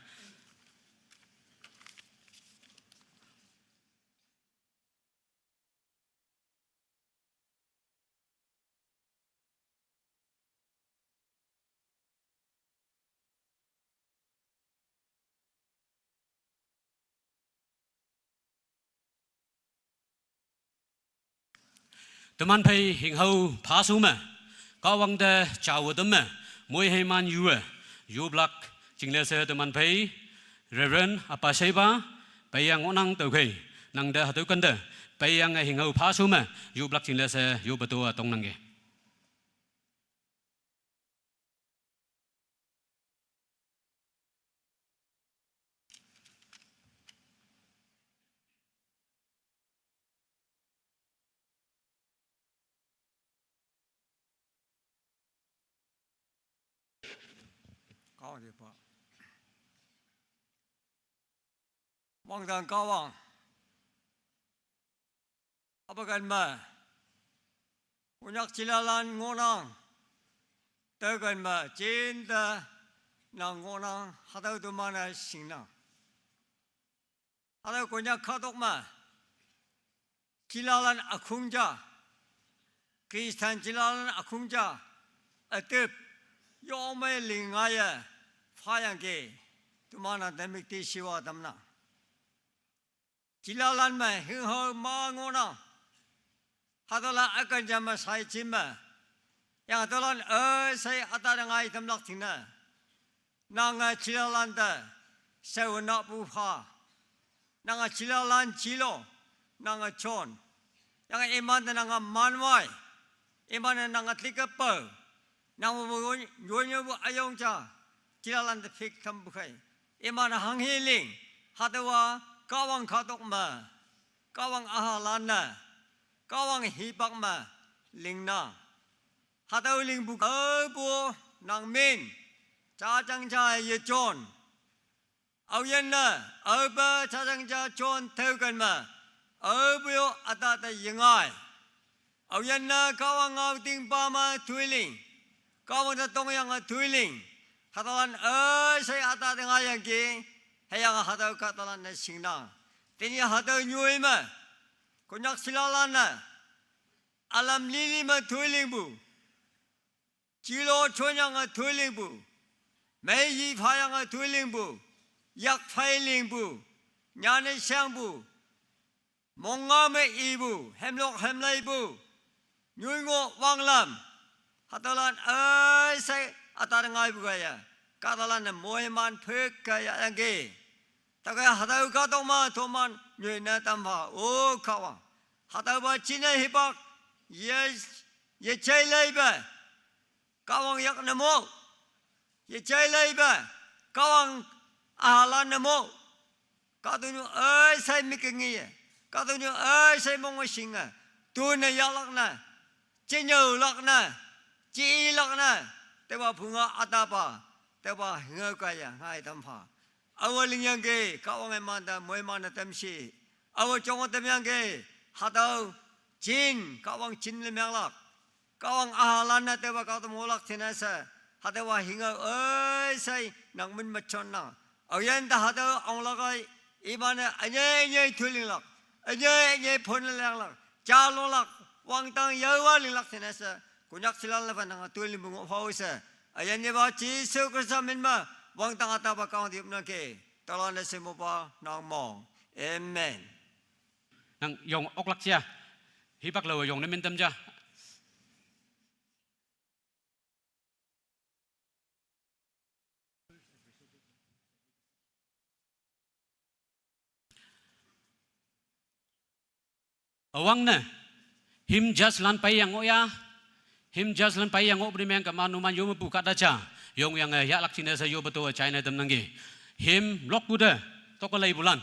Teman phei hinghao phashu me, Kahwang te jawe teme, moi heiman yuwe, yoplak jingne she teman phei, Reverend Apa Sheipa, peiyang ngohnang tüokhei, nangte hatüo kente, peiyange hinghao phashu me, yoplak jingne she yoppe to-a tongnangki. Kahwang te pha. Wangdang Kahwang. Apaken me, Konyak jilalan ngohnang, tüoken me jinte nang ngohnang, hatüo teman-e shingnang. Hatüo Konyak kahtok me, jilalan ükhong ja, Christian jilalan ükhong ja, üte-o, yongmei ling ngaiye, phayangki, teman-e temik te shiwa tamnang. Jilalan me hinghao ma ngohnang. Hatüolan üken ja me shai jin me. Yang hatüolan üshei üta te ngai tamlak jingne. Nange jilalan te, shaonapu pha. Nange jilalan jilo, nange jon. Yange iman te nange manwai. Iman-e nange tike pao. Nang-o nyoi-, nyoinyoipu üyong ja, jilalan te phik tampu khei. Iman-e hanghe ling, hatüowa Kahwang kahtok me, Kahwang ühalan-e, Kahwang hipak me, lingnang. Hatüo lingpu aopu nang min, jajang ja yejon. Aoyinne, aope jajang ja jon tüoken me, aope-o üta te yengai. Aoyinne Kahwang ngao tingpa me toiling, Kahwang te tongyange toiling. Hatüolan üshei üta te ngaiyangki, hüyange hatüo kahtalan-e shingnang. Tenyih hatüo nyoi me, Konyak jilalan-e, ülam lili me toilingpu, jilo jonyange toilingpu, Mei yi phayange tuilingpu, yak pheilingpu, nyane shangpu, monga me ipu, hemlok hemleipu, nyuingo wanglam, hatüolan üshei üta ngaipu kaiye, kahtalan-e moiman phük kaiye yangki. Tüokhei hatüo kahtok me toman nyoi ne tampha, O Kahwang. Hatüopa jinne hipak, ye, yejai leipe, Kahwang yak ne mo, yejai leipe, Kahwang ühalan ne mo, kahtoknyu üshei mike ngiye, kahtoknyu üshei monge shinge, tone yahlak ne, jenyüolak ne, jeilak ne, tüopa phunga ütapa, tüopa hingao kaiye ngai tampha. Aowe lingyangki, Kahwange mante moiman-e tamshi. Aowe jonge tamyangki, hatüo jin, Kahwang jin le menglak, Kahwang ühalan-e tüopa kahtok ngohlak jingne she, hatüowa hingao üshei nang min me jonnang. Aoyinte hatüo onglak ei, iman-e ünyei ünyei tuilinglak, ünyei ünyei phone lenglak, jalonglak, wangdang yaowa linglak jingne she, Konyak jilan lepa nange tuilingpu ngoh phao she, üyin yepa Jesu Khrista min me, wangdang ütapa Kahwang te yopnangki. Tüolan-e shemopa nang mong. Amen. Nang yong oklak ja. Hipak laowe yong ne min tam ja. Üwangne, hymn judge lan peiyang ngoh ya, hymn judge lan peiyang ngohpu ne meng kema numan yo mepu kahta ja, yongyange yahlak jingne she yope to jaine tamnangki. Hymn lokpu te, tokleipulan.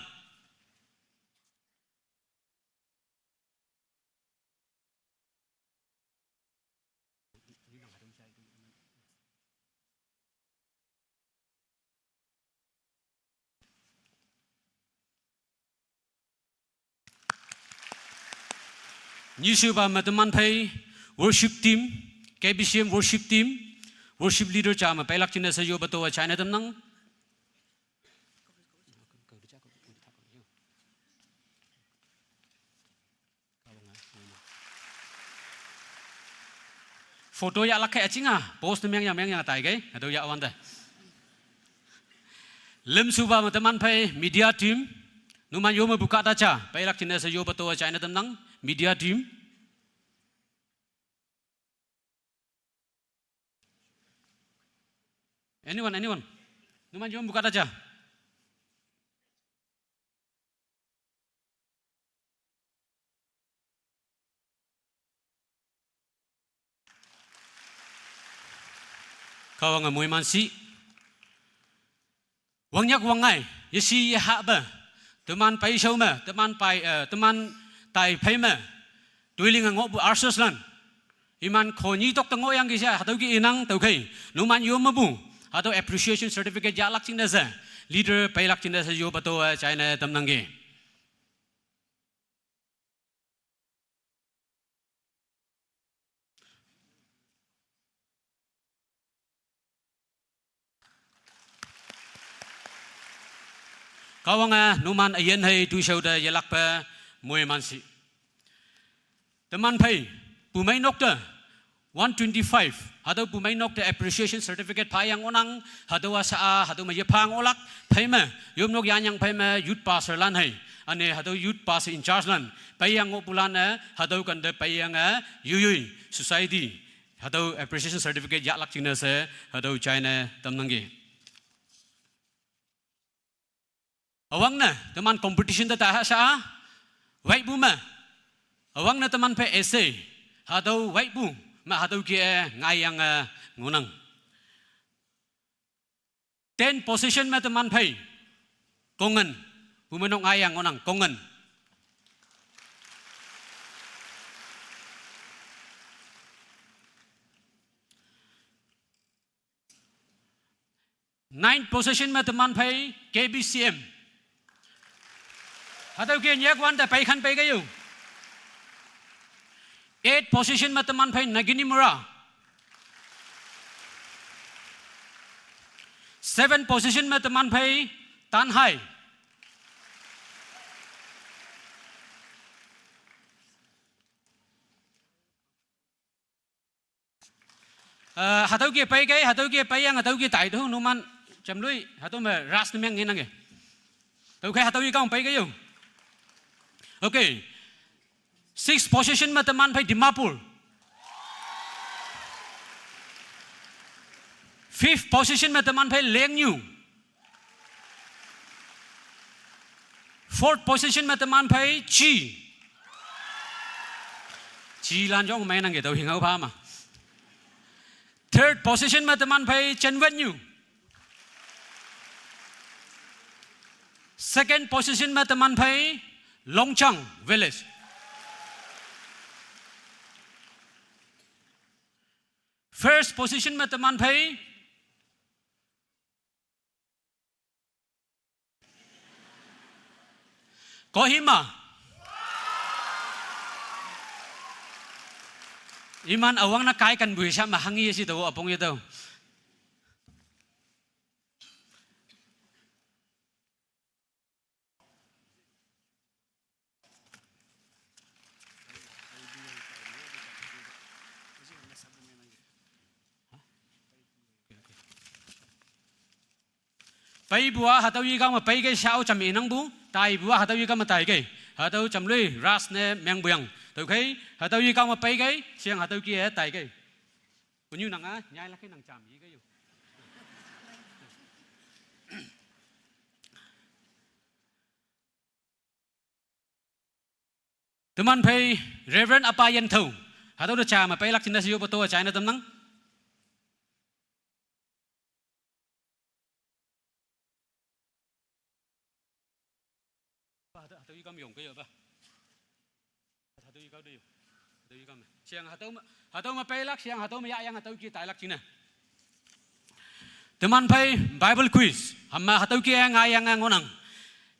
Nyishupa me teman phei worship team, K B C M worship team, worship leader ja me peilak jingne she yope to jaine tamnang. Photo yahlak kei üjinga, post ne mengyang mengyang taikei, hatüo yahwante. Lümshupa me teman phei media team, numan yo mepu kahta ja, peilak jingne she yope to jaine tamnang, media team. Anyone, anyone? Numan yo mepu kahta ja. Kahwange moiman shi. Wangnyak wangngai, yeshi yehahpe, teman peishao me, teman pai, eh, teman tai phei me, toilinge ngohpu ushers lan. Iman khonyi tok te ngohyangki she, hatüo ke inang tüokhei. Numan yo mepu, hatüo appreciation certificate yahlak jingne she, leader peilak jingne she yope to jaine tamnangki. Kahwange numan üyin hei toishao te yelakpe moiman shi. Teman phei, pumeinok te, one twenty-five, hatüo pumeinok te appreciation certificate phayang ngohnang, hatüowa sha-a, hatüo me yepha ngohlak, phei me, yopnok yanyang phei me, youth pastor lan hei, üne hatüo youth pastor in charge lan, peiyang ngohpulan-e, hatüo kante peiyange, yoiyoi, society, hatüo appreciation certificate yahlak jingne she, hatüo jaine tamnangki. Üwangne teman competition te taha sha-a, waipu me. Üwangne teman phei essay, hatüo waipu me hatüo ke-e ngaiyange ngohnang. Ten position me teman phei, kongen, pumeinok ngaiyang ngohnang, kongen. Nine position me teman phei K B C M. Hatüo ke nyekwante peikhan peikeiyo. Eight position me teman phei Naginimora. Seven position me teman phei Tanhai. Uh, hatüo ke pei kei, hatüo ke pei yang, hatüo ke tai tu, numan, jam lui, hatüo me ras ne meng ngenang ke. Tüokhei hatüo i kang pei kei yo. Okay. Six position me teman phei Dimapur. Fifth position me teman phei Lengnyu. Fourth position me teman phei Chi. Chi lan jong mei nang ke tüo hingao pha ma. Third position me teman phei Chenwetnyu. Second position me teman phei Longchang Village. First position me teman phei Kohima. Iman awang na kai kan bui sa ma hangi si tao apong ye tao. Peipu a hatüo i kang me pei kei shao jam inangpu, taipu a hatüo i kang me tai kei. Hatüo jam lui ras ne mengpu yang. Tüokhei, hatüo i kang me pei kei, sheng hatüo ke tai kei. Unyu nang a, nyailak kei nang jam i kei yo. Teman phei Reverend Apa Yentho. Hatüo te ja me peilak jingne she yoppe to a jaine tamnang. Hatüo, hatüo i kam yong ke yo pa. Hatüo i kao te yo. Hatüo i kam. Sheng hatüo me, hatüo me peilak, sheng hatüo me yayang, hatüo ke tailak jingne. Teman phei Bible quiz. Hama hatüo ke ngaiyang ngohnang.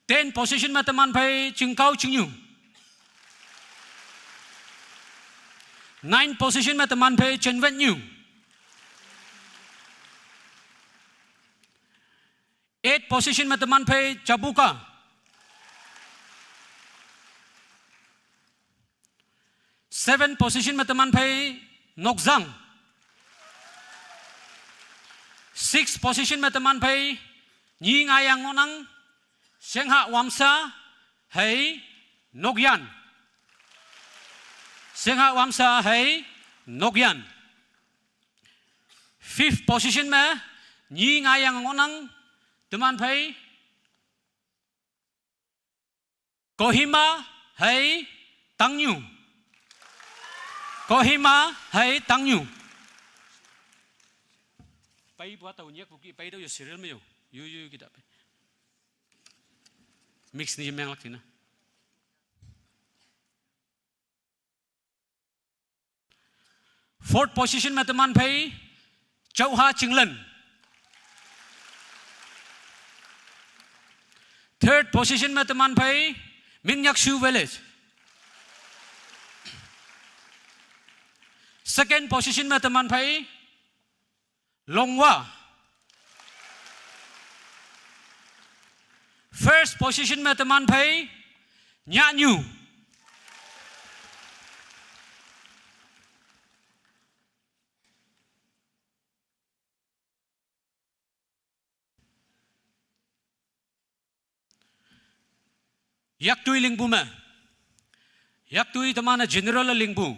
Ten position me teman phei Chingkao Chingnyu. Nine position me teman phei Chenwetnyu. Eight position me teman phei Jabuka. Seven position me teman phei Nokzang. Six position me teman phei nyi ngaiyang ngohnang, Shengha Wamsa hei Nokyan. Shengha Wamsa hei Nokyan. Fifth position me nyi ngaiyang ngohnang, teman phei Kohima hei Tangnyu. Kohima hei Tangnyu. Peipu a tao nyakpu ki pei tüo yo serial me yo. Yo, yo, yo, kita pei. Mix ne menglak jingne. Fourth position me teman phei Chauha Chinglen. Third position me teman phei Mingnyakshu Village. Second position me teman phei Longwa. First position me teman phei Nyahnyu. Yaktoi lingpu me. Yaktoi teman-e general lingpu.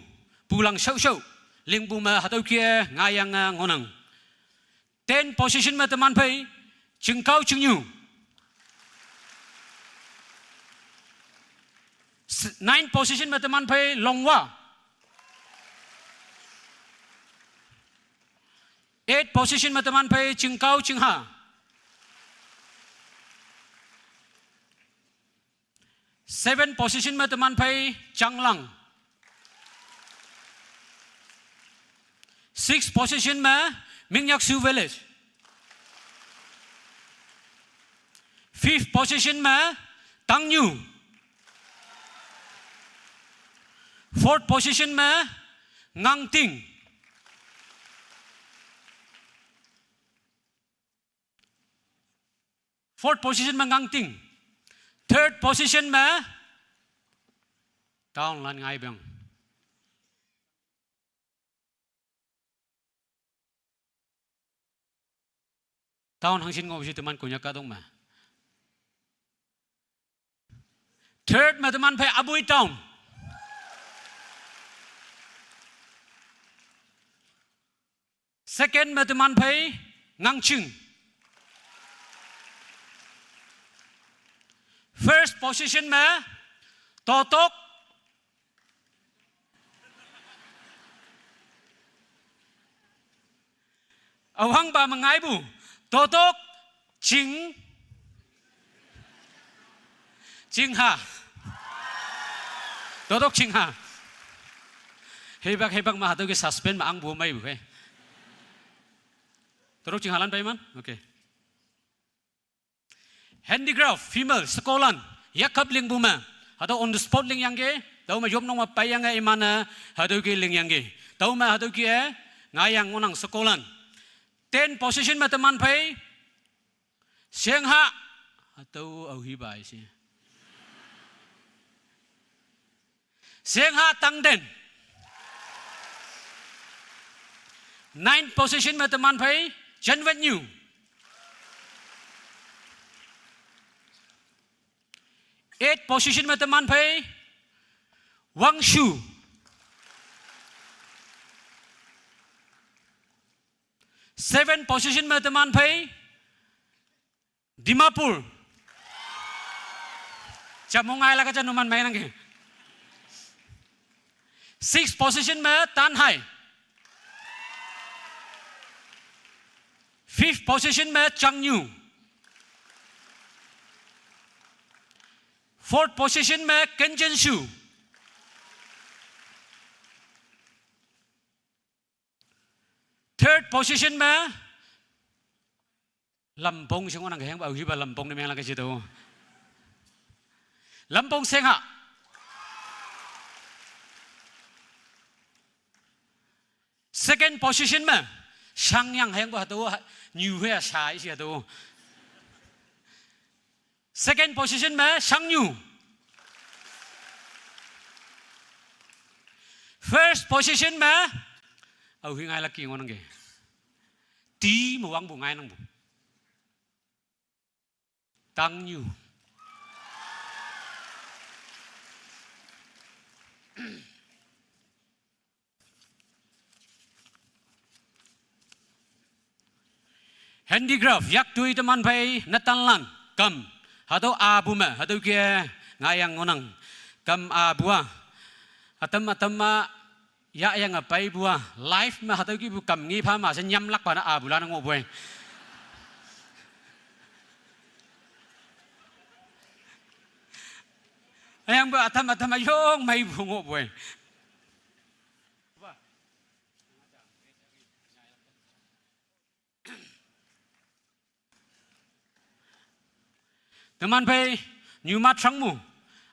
Pulang shaoshao. Lingpu me hatüo ke ngaiyang ngohnang. Ten position me teman phei Chingkao Chingnyu. S-, nine position me teman phei Longwa. Eight position me teman phei Chingkao Chingha. Seven position me teman phei Changlang. Six position me Mingnyakshu Village. Fifth position me Tangnyu. Fourth position me Ngangting. Fourth position me Ngangting. Third position me Town Lan Ngaibeng. Town hangshin ngoh shi teman Konyak kahtok me. Third me teman phei Aboi Town. Second me teman phei Ngangching. First position me Totok. Awang ba mengai bu. Totok Ching. Chingha. Totok Chingha. Hebak, hebak ma hatüo ke suspend ma ang bu mai bu he. Totok Chingha lan pai man? Okay. Handicraft, female, shekolan, yakkap lingpu me. Hatüo on the spot lingyangki, tüome yopnok me peiyange iman-e, hatüo ke lingyangki. Tüome hatüo ke, ngaiyang ngohnang shekolan. Ten position me teman phei, Shengha, hatüo aohi bai she. Shengha Tangden. Nine position me teman phei, Janwetnyu. Eight position me teman phei, Wangshu. Seven position me teman phei, Dimapur. Jamong ai laka ja numan mai nangke. Six position me Tanhai. Fifth position me Changnu. Fourth position me Kenjenshu. Third position me Lampong she ngohnang ke hengpa aohipa Lampong ne menglak ke jitu. Lampong Shengha. Second position me Shangyang hengpa hatüo, nyu hüya sha ishi hatüo. Second position me Shangnu. First position me, aohi ngailak ki ngohnang ke. Ti me wangpu ngainangpu. Tangnyu. Handicraft, yaktoi teman phei netanlan, kam. Hatüo apu me, hatüo ke, ngaiyang ngohnang. Kam apu a. Ütam ütam ma, yahyange peipu a. Life me hatüo kihpu kam nge pha ma she nyamlakpa ne apulan ngohpu e. Hüyangpoi ütam ütam ma yong meipu ngohpu e. Teman phei, nyuma Trangmu.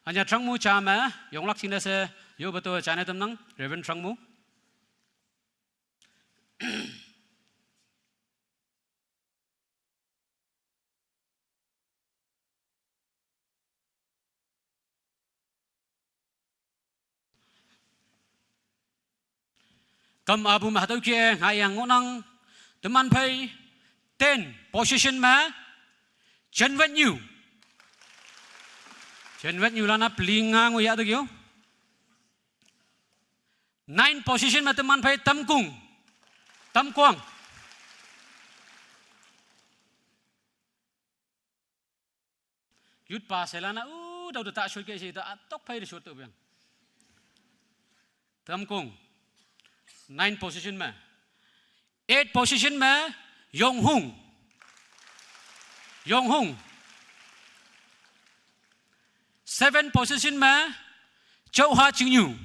Ünya Trangmu ja me, yonglak jingne she, yope to jane tamnang, Reverend Trangmu. Kam apu me hatüo ke ngaiyang ngohnang, teman phei ten position me, Janwetnyu. Janwetnyu lan-a peli nga ngoh yah tüo keo. Nine position me teman phei Tamkung. Tamkuang. Youth pastor lan-a, uh, tao te ta shot ke shi, ta tok phei te shot to biang. Tamkung. Nine position me. Eight position me, Yonghung. Yonghung. Seven position me, Chauha Chingnyu.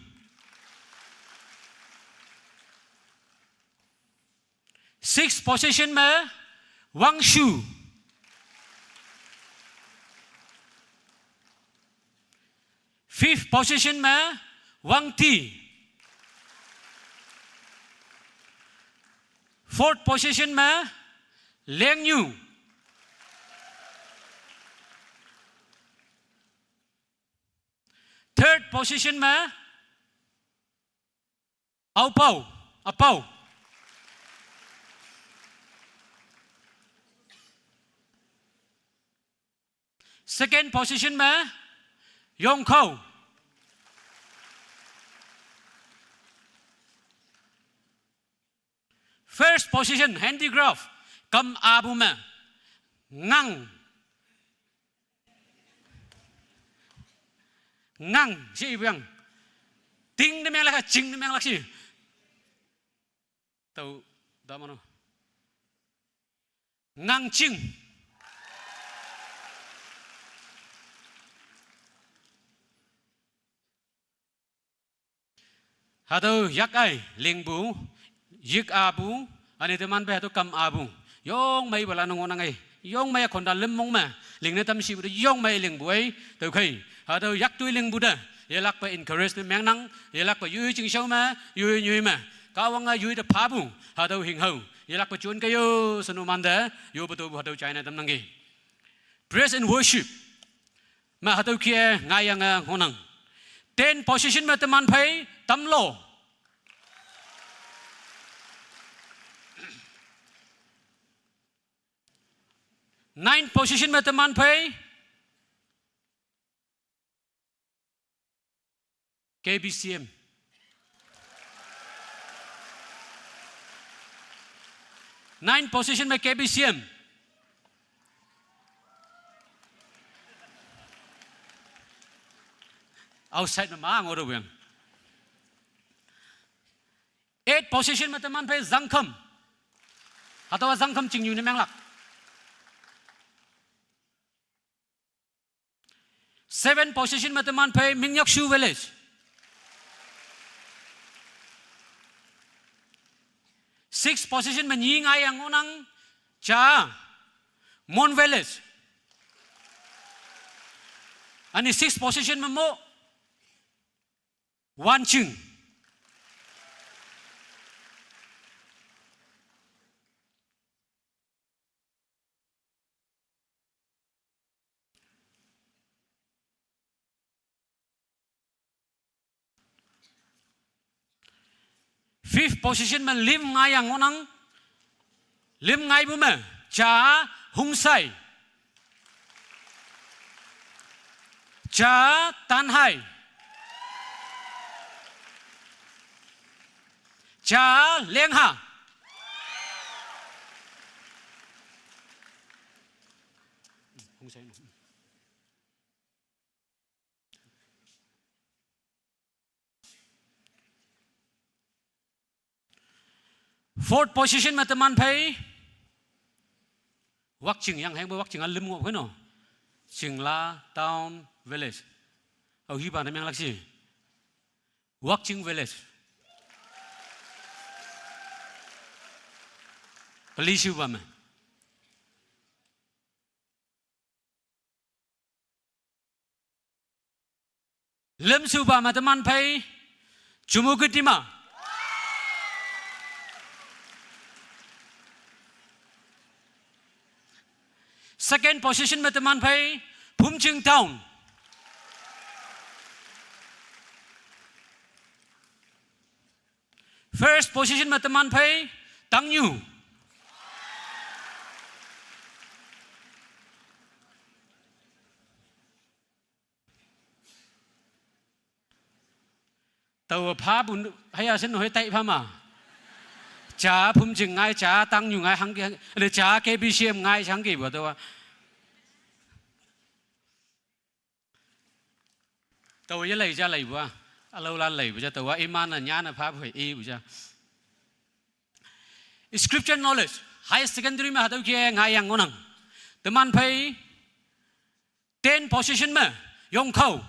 Six position me, Wangshu. Fifth position me, Wangti. Fourth position me, Lengnyu. Third position me, Aopao, Apao. Second position me Yongkhao. First position handicraft kam abu me Ngang. Ngang, si ibu yang. Ting ne menglak, ching ne menglak si. Tau, da mano. Ngang ching. Hatüo yak ai, lingpu, yik apu, üne teman phei hatüo kam apu. Yong mei palan ngohnang ei. Yong mei khonta lüm mong me. Lingne tam shipu te yong mei lingpu ei. Tüokhei. Hatüo yak toi lingpu te. Yelakpe encourage ne mengnang. Yelakpe yoi chingshao me. Yoi nyoi me. Kahwange yoi te phapu. Hatüo hinghao. Yelakpe jon ke yo. Senu mante. Yopu topu hatüo china tamnangki. Praise and worship. Me hatüo kih-e ngaiyange ngohnang. Ten position me teman phei Tamlo. Nine position me teman phei K B C M. Nine position me K B C M. Outside me mang odo buyang. Eight position me teman phei Zangkham. Hatüowa Zangkham chingnyu ne menglak. Seven position me teman phei Mingyakshu village. Six position me nyi ngaiyang ngohnang Ja Mon village. Üne six position me mo Wanching. Fifth position me lim ngaiyang ngohnang. Lim ngaipu me, Ja Hungsai. Ja Tanhai. Ja Lengha. Hungsai no. Fourth position me teman phei Wakching, yang hengpe Wakching a lüm ngoh phei no. Chingla Town Village. Ao hipa ne menglak shi. Wakching Village. Peli shupa me. Lüm shupa me teman phei, Chümoukedima. Second position me teman phei, Phomching Town. First position me teman phei, Tangnyu. Taowa phapu, hüya shin hoi tai pha ma. Ja Phomching ngai, ja Tangnyu ngai, hangke, hangke, le ja K B C M ngai, hangkepu taowa. Taowa yelei ja leipu a, ülaolan leipu ja, taowa iman-e nyanne phapu hei ipu ja. Scripture knowledge, high secondary me hatüo kih-e ngaiyang ngohnang. Teman phei, ten position me, Yongkhao.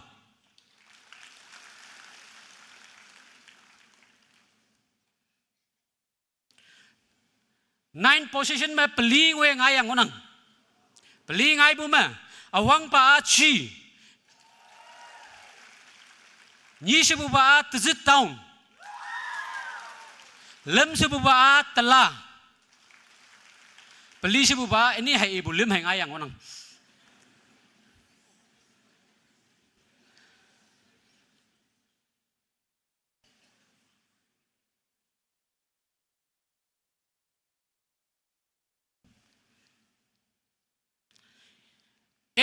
Nine position me peli ngoi ngaiyang ngohnang. Peli ngaipu me, üwangpa a Chi. Nyi shepupa a Tizit Town. Lüm shepupa a Tala. Peli shepupa a ini hei ipu lüm hei ngaiyang ngohnang.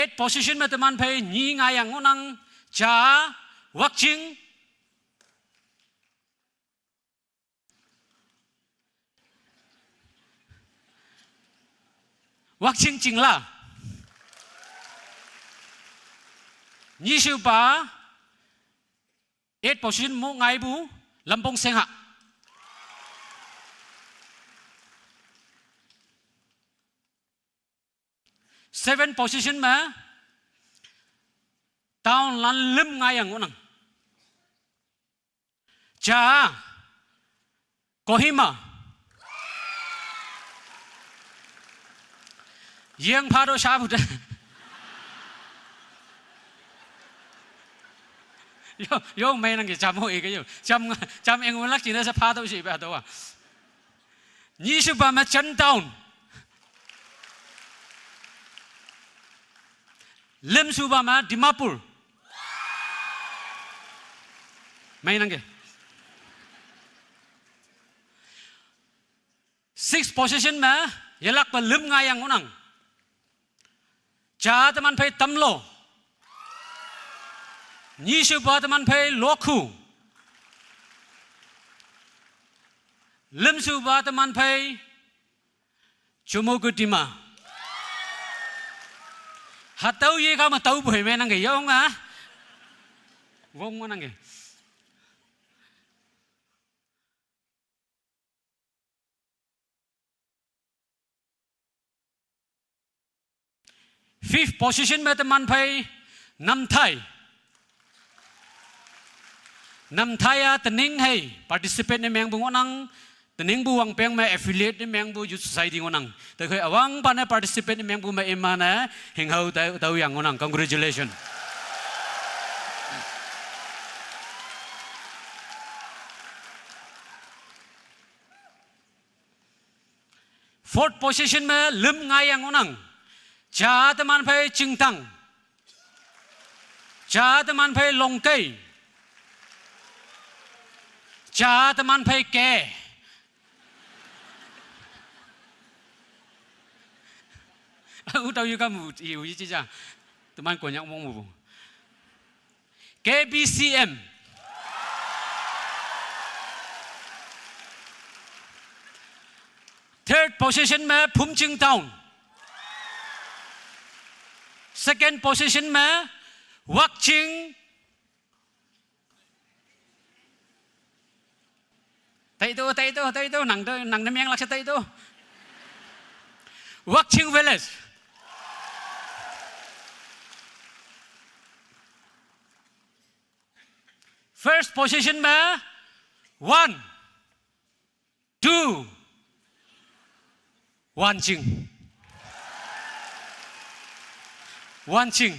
Eight position me teman phei nyi ngai yang ngohnang, Ja Wakching. Wakching Chingla. Nyishupa eight position mo ngaipu Lampong Sengha. Seven position me town lan lüm ngai yang ngohnang, Ja Kohima. Yeng pha to shapu te. Yo, yo, meinangki jam ho ike yo. Jam, jam eng ulak jingne she pha to shi pa to a. Nyishupa me Chan Town. Lümshupa me Dimapur. Meinangki. Six position me yelakpe lüm ngai yang ngohnang, Ja teman phei Tamlu. Nyishupa teman phei Lokhu. Lümshupa teman phei Chümoukedima. Hatüo yekao me tüopu hei meinangki yonga. Wong ngohnangki. Fifth position me teman phei Namthai. Namthai-a Tening hei participate ne mengpu ngohnang, Teningpu wangpeng me affiliate ne mengpu Youth Society ngohnang. Tüokhei üwangpa ne participate ne mengpu me iman-e hinghao tao, tao yang ngohnang. Congratulation. Fourth position me lüm ngai yang ngohnang, Ja teman phei Chingtang. Ja teman phei Longkei. Ja teman phei K. Utao yu kamu, yu, yu, ja. Teman Konyak mong mu. K B C M. Third position me Phomching Town. Second position me Wakching. Taitu, taitu, taitu, nang tu, nang ne menglak she taitu. Wakching Village. First position me one, two, Wanching. Wanching.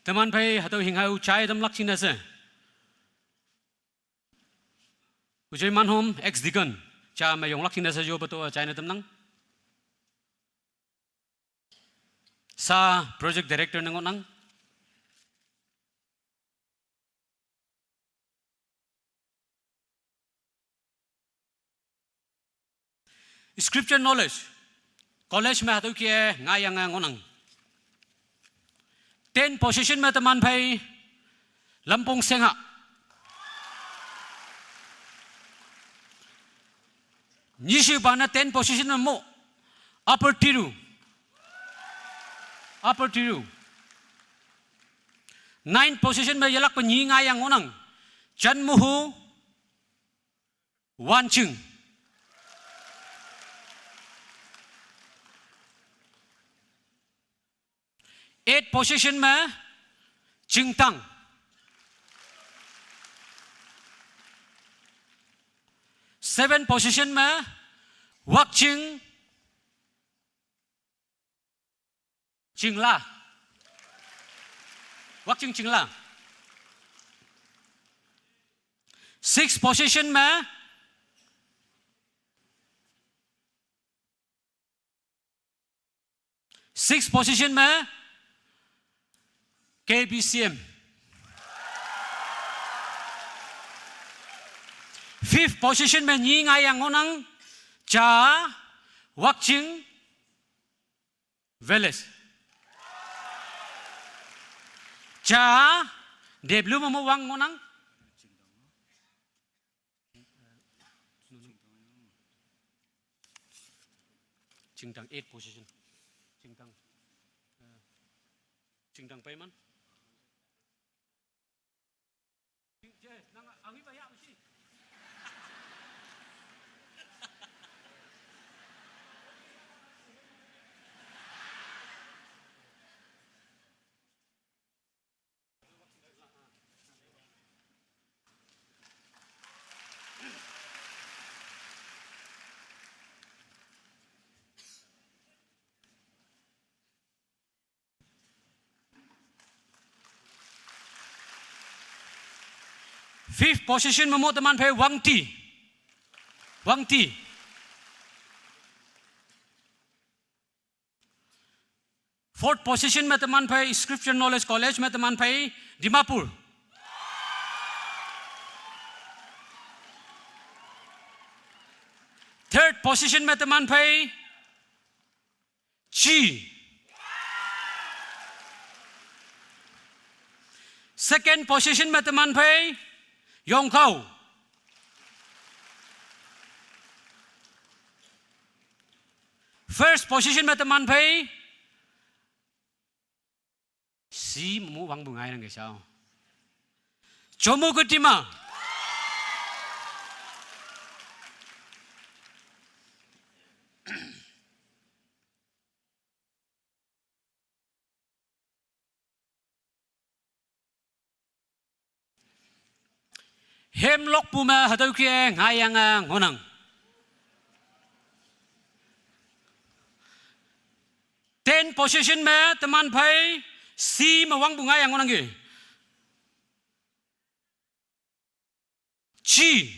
Teman phei hatüo hinghao jai tamlak jingne she, Ujoi Manhom, ex deacon, ja me yonglak jingne she yoppe to jaine tamnang. Sa project director ne ngohnang. Scripture knowledge, college me hatüo kih-e ngaiyange ngohnang. Ten position me teman phei Lampong Sengha. Nyishupa ne ten position me mo, Upper Tiru. Upper Tiru. Nine position me yelakpe nyi ngaiyang ngohnang, Janmuhu, Wanching. Eight position me Chingtang. Seven position me Wakching Chingla. Wakching Chingla. Six position में, six position में K B C M. Fifth position में nyi ngai yang ngonang, Cha Wakching Village. Cha W Momo Wang ngonang. Chingdang eight position. Chingdang, eh, Chingdang payment. Ching-, je, nang angi ba ya mesti. Fifth position में mo teman phei Wang Ti. Wang Ti. Fourth position में teman phei Scripture Knowledge College में teman phei Dimapur. Third position में teman phei Chi. Second position में teman phei Yongkau. First position में teman phei Si mu wang bu ngai nang ke sao. Chomu ke tima. Hem lok pu me hatüo ke ngai yang, eh, ngonang. Ten position me teman phei Si me wang bu ngai yang ngonang ke. Chi.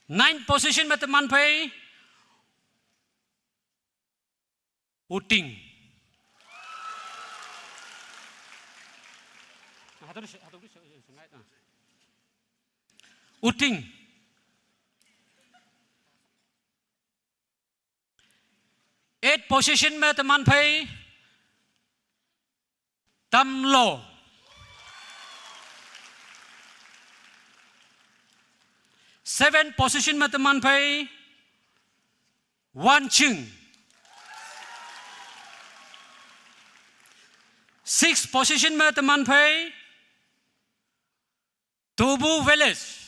Nine position me teman phei Uting. Uting. Eight position me teman phei Tamlo. Seven position me teman phei Wanching. Six position me teman phei Tubu Village.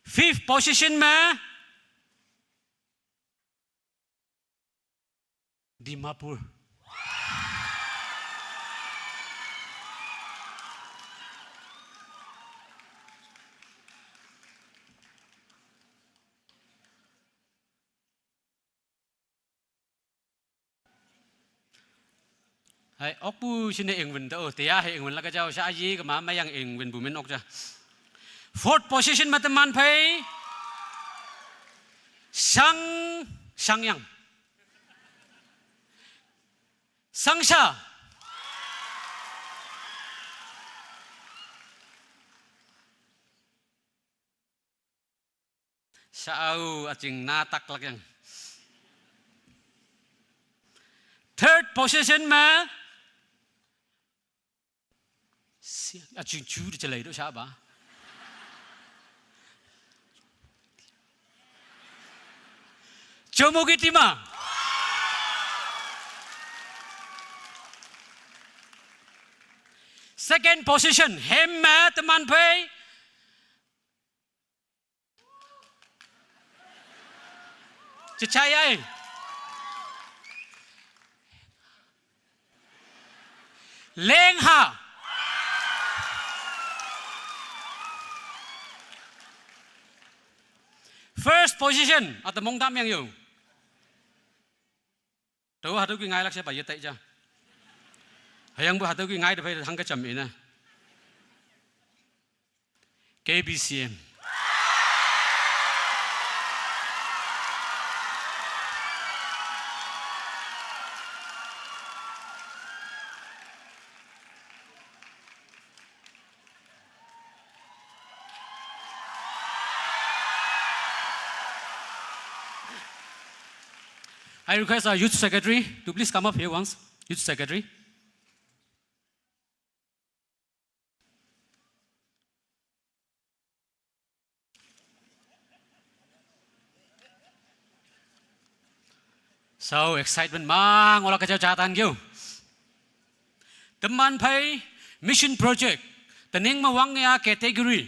Fifth position me Dimapur. Hai, okpu sine ingwin to, tia hai ingwin laka jao, sa aji kema mayang ingwin bumin okja. Fourth position me teman phei Sang, Sangyang. Sangsha. Shao aching na tak lak yang. Third position me. Si, aching chu de chalai do sha ba. Chomu ki tima. Second position, hem me teman phei. Chichai ai. Lengha. First position, ata mong dam yang yo. Tao hatüo ki ngailak she pa yetai ja. Hüyangpu hatüo ki ngai te phei hangke jam ine. K B C M. I request our youth secretary to please come up here once. Youth secretary. So excitement mang, ola kejao jatan kyo. Teman phei mission project, tening me wang ya category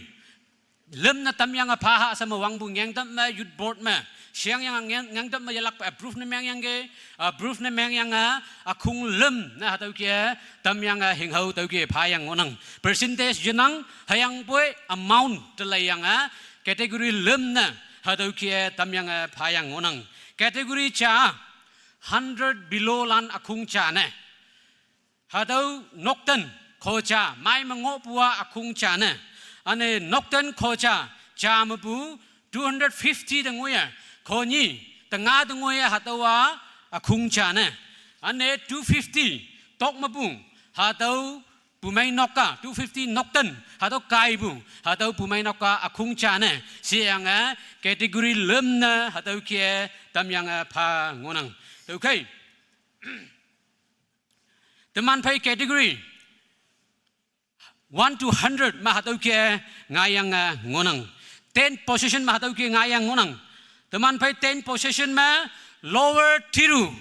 lüm ne tamyange phaha she me wangpu ngengtap me youth board me, sheangyange ngeng, ngengtap me yelakpe approve ne mengyangki, approve ne mengyange, ükhong lüm ne hatüo ke tamyange hinghao tüoke phayang ngohnang. Percentage yenang, hüyangpoi amount te leiyange, category lüm ne hatüo ke tamyange phayang ngohnang. Category ja, hundred below lan ükhong ja ne. Hatüo nokten khoja, mei me ngohpu-a ükhong ja ne. Üne nokten khoja, ja mepu two hundred fifty te ngoiye, khonyi, tenga te ngoiye hatüo-a ükhong ja ne. Üne two fifty tok mepu, hatüo pumei nok-a, two fifty nokten, hatüo kaipu, hatüo pumei nok-a ükhong ja ne. Sheyange category lüm ne hatüo ke tamyange pha ngohnang. Tüokhei. Teman phei category one to hundred me hatüo ke ngaiyange ngohnang. Ten position me hatüo ke ngaiyang ngohnang. Teman phei ten position me Lower Tiru.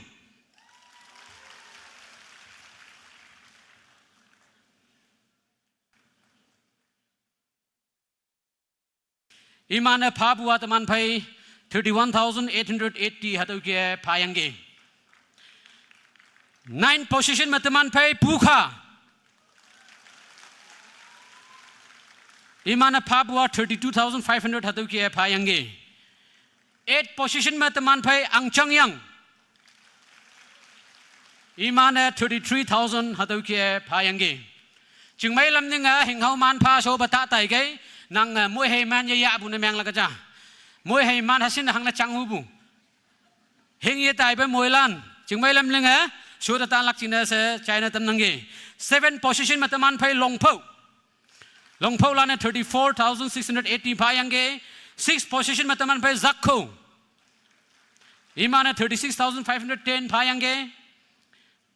Iman-e phapu-a teman phei thirty-one thousand eight hundred eighty hatüo ke phayangki. Nine position me teman phei Pukha. Iman-e phapu-a thirty-two thousand five hundred hatüo ke phayangki. Eight position me teman phei Angchangyang. Iman-e thirty-three thousand hatüo ke phayangki. Chingmei lamlinge hinghao man pha shope ta taikei, nange moihei man yeyahpu ne menglak ja. Moihei man hashin hangne changhupu. Hing yetaipe moilan, chingmei lamlinge, shote talak jingne she china tamnangki. Seven position me teman phei Longphao. Longphaolan-e thirty-four thousand six hundred eighty phayangki. Six position me teman phei Zakho. Iman-e thirty-six thousand five hundred ten phayangki.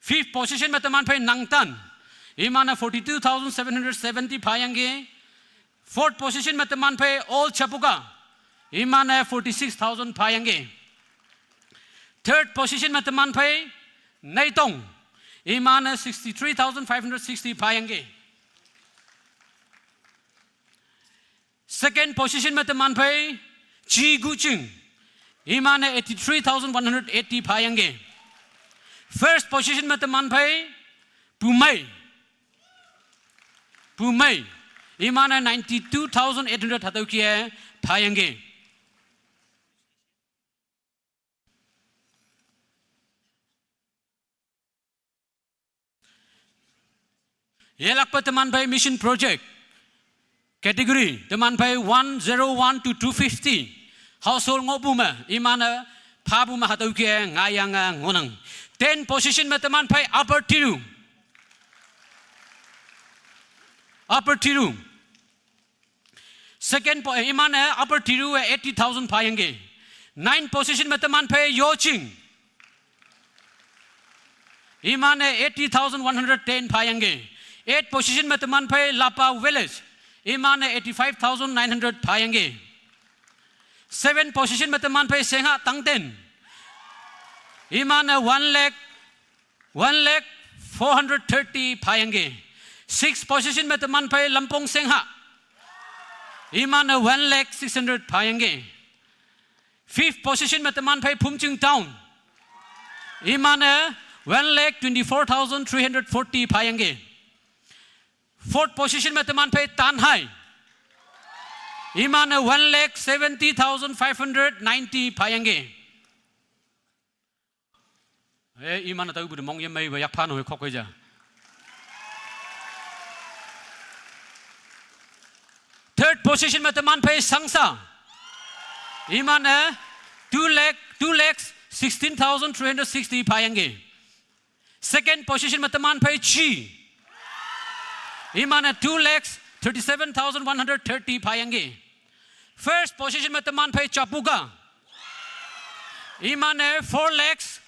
Fifth position me teman phei Nangtan. Iman-e forty-two thousand seven hundred seventy phayangki. Fourth position me teman phei Old Chapoka. Iman-e forty-six thousand phayangki. Third position me teman phei Neitong. Iman-e sixty-three thousand five hundred sixty phayangki. Second position me teman phei Chi Guching. Iman-e eighty-three thousand one hundred eighty phayangki. First position me teman phei Pumei. Pumei. Iman-e ninety-two thousand eight hundred hatüo ke phayangki. Yelakpe teman phei mission project category, teman phei one zero one to two fifty household ngohpu me, iman-e phapu me hatüo ke ngaiyange ngohnang. Ten position me teman phei Upper Tiru. Upper Tiru. Second po-, eh, iman-e Upper Tiru-e eighty thousand phayangki. Nine position me teman phei Yoching. Iman-e eighty thousand one hundred ten phayangki. Eight position me teman phei Lapa Village. Iman-e eighty-five thousand nine hundred phayangki. Seven position me teman phei Sengha Tangten. Iman-e one lakh, one lakh four hundred thirty phayangki. Six position me teman phei Lampong Sengha. Iman-e one lakh six hundred phayangki. Fifth position me teman phei Phomching Town. Iman-e one lakh twenty-four thousand three hundred forty phayangki. Fourth position me teman phei Tanhai. Iman-e one lakh seventy thousand five hundred ninety phayangki. Eh, iman-e tüopu te mong yemeipa yakpha no khok ja. Third position me teman phei Sangsa. Iman-e two lakh, two lakhs sixteen thousand three hundred sixty phayangki. Second position me teman phei Chi. Iman-e two lakhs thirty-seven thousand one hundred thirty phayangki. First position me teman phei Chapuka. Iman-e four lakhs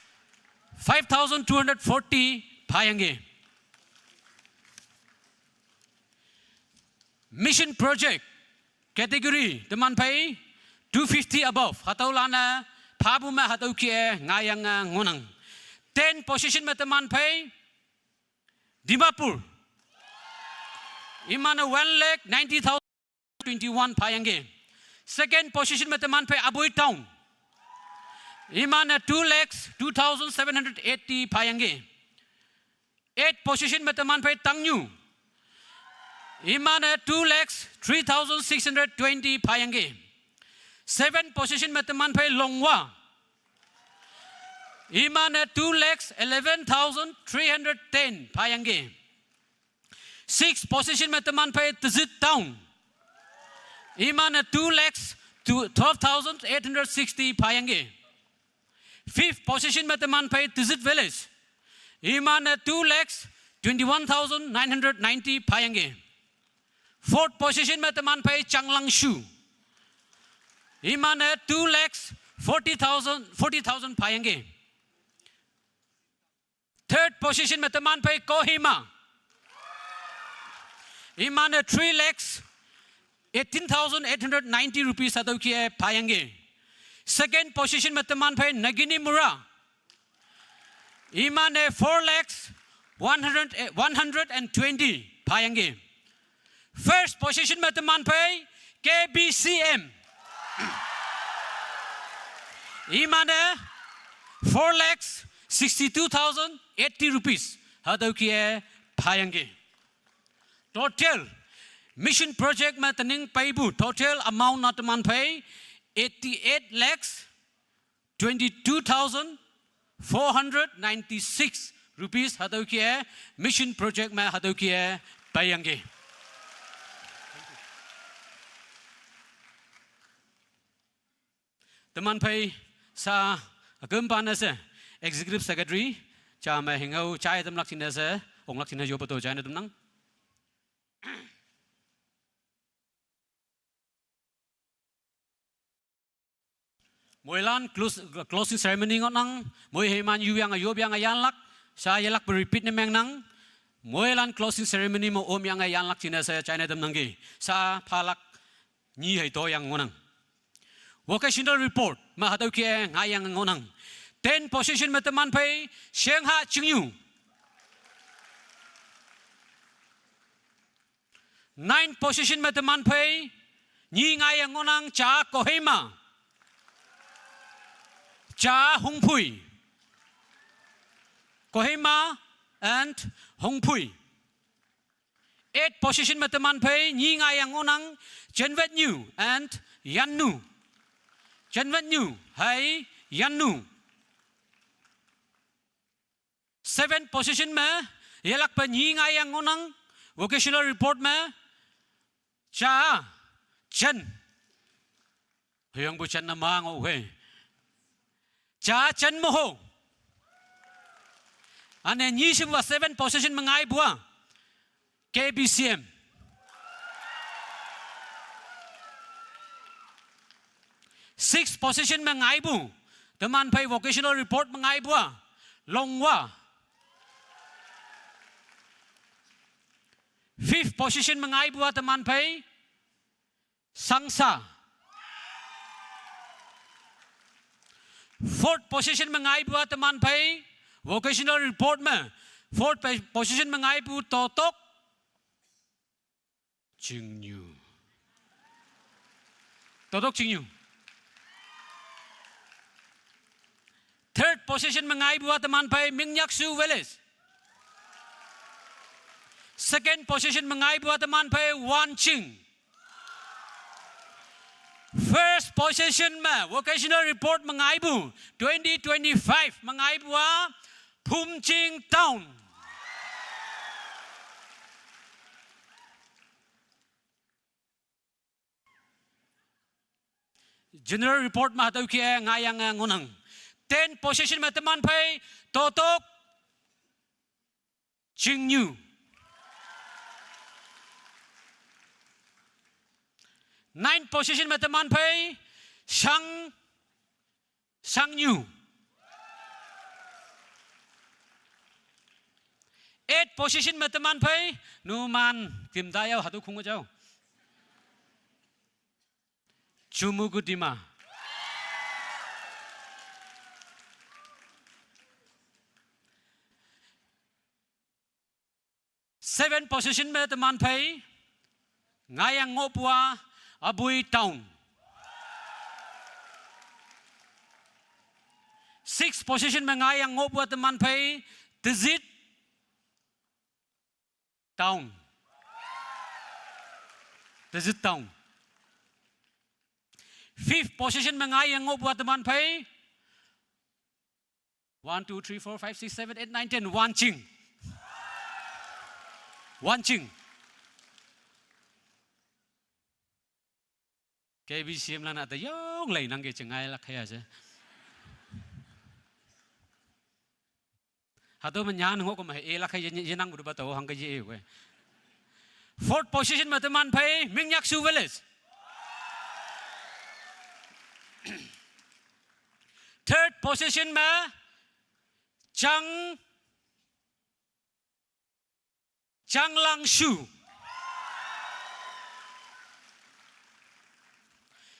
five thousand two hundred forty phayangki. Mission project category teman phei two fifty above. Hatüolan-e phapu me hatüo kih-e ngaiyange ngohnang. Ten position me teman phei Dimapur. Iman-e one lakh ninety thousand twenty-one phayangki. Second position me teman phei Aboi Town. Iman-e two lakhs two thousand seven hundred eighty phayangki. Eight position me teman phei Tangnyu. Iman-e two lakhs three thousand six hundred twenty phayangki. Seven position me teman phei Longwa. Iman-e two lakhs eleven thousand three hundred ten phayangki. Six position me teman phei Tizit Town. Iman-e two lakhs twelve thousand eight hundred sixty phayangki. Fifth position me teman phei Tizit Village. Iman-e two lakhs twenty-one thousand nine hundred ninety phayangki. Fourth position me teman phei Changlangshu. Iman-e two lakhs forty thousand, forty thousand phayangki. Third position me teman phei Kohima. Iman-e three lakhs eighteen thousand eight hundred ninety rupees hatüo kih-e phayangki. Second position me teman phei Nagini Mura. Iman-e four lakhs one hundred, eh, one hundred and twenty phayangki. First position me teman phei K B C M. Iman-e four lakhs sixty-two thousand eighty rupees hatüo kih-e phayangki. Total mission project me tening peipu total amount-a teman phei eighty-eight lakhs twenty-two thousand four hundred ninety-six rupees hatüo kih-e mission project me hatüo kih-e peiyangki. Teman phei sa ükümpa ne she, Executive Secretary, ja me hingao jai tamlak jingne she, onglak jingne yoppe to jaine tamnang. Moilan close, closing ceremony ngohnang, moi heiman yuyange yoyange yanlak, sha yelakpe repeat ne mengnang, moilan closing ceremony me omyange yanlak jingne she jaine tamnangki, sha phalak nyi hei toyange ngohnang. Vocational report me hatüo kih-e ngaiyange ngohnang. Ten position me teman phei Shengha Chingnyu. Nine position me teman phei nyi ngaiyange ngohnang, ja Kohima, ja Hongphoi. Kohima and Hongphoi. Eight position me teman phei nyi ngaiyange ngohnang, Jenwetnyu and Yannu. Jenwetnyu hei Yannu. Seven position me yelakpe nyi ngaiyange ngohnang, vocational report me, ja Chen. Hüyangpu Chen ne ma ngoh hei. Ja Chen Moho. Üne nyi shepupa seven position me ngaipu-a K B C M. Six position me ngaipu, teman phei vocational report me ngaipu-a Longwa. Fifth position me ngaipu-a teman phei Sangsa. Fourth position me ngaipu-a teman phei vocational report me fourth pe-, position me ngaipu Totok Chingnyu. Totok Chingnyu. Third position me ngaipu-a teman phei Mingnyaksu Village. Second position me ngaipu-a teman phei Wanching. First position me vocational report me ngaipu, twenty twenty-five me ngaipu a, Phumching Town. General report me hatüo kih-e ngaiyange ngohnang. Ten position me teman phei, Totok Chingnyu. Nine position me teman phei, Shang, Shangnyu. Eight position me teman phei, numan kimta yao hatüo khungo jao. Chumukedima. Seven position me teman phei, ngaiyang ngohpu a, Aboi Town. Six position me ngaiyang ngohpu a teman phei, Tizit Town. Tizit Town. Fifth position me ngaiyang ngohpu a teman phei, one, two, three, four, five, six, seven, eight, nine, ten. Wanching. Wanching. K B C M lan-a te yong lei nangke chengai lak hei a she. Hatüo me nyan ngoh kome e lak hei ye, ye nangpu te pa tao hangke ye e we. Fourth position me teman phei Mingnyaksu Village. Third position me Chang, Changlangshu.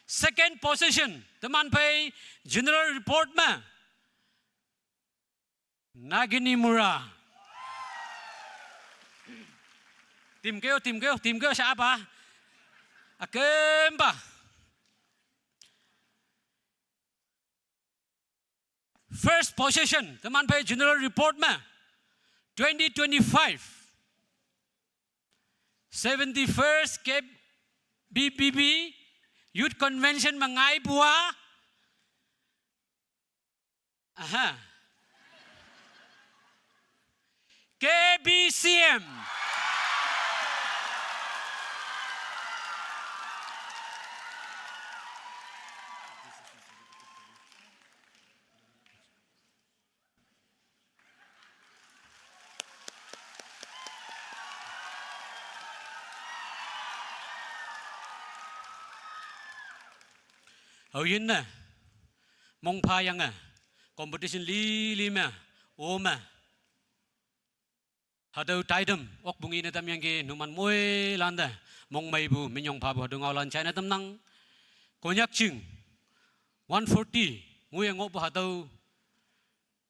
Second position, teman phei general report me Naginimora. Tim keo, tim keo, tim keo sha apa? Akempa. First position, teman phei general report me, twenty twenty-five, seventy-first K B B B Youth Convention me ngaipu a. Aha. K B C M. Aoyinne, mongphayange, competition lili me, ome. Hatüo taitam, okpu ngene tamyangki numan moilante, mongmeipu, minyong phapu hatüo ngaolan jaine tamnang. Konyak ching, one forty, nguye ngohpu hatüo.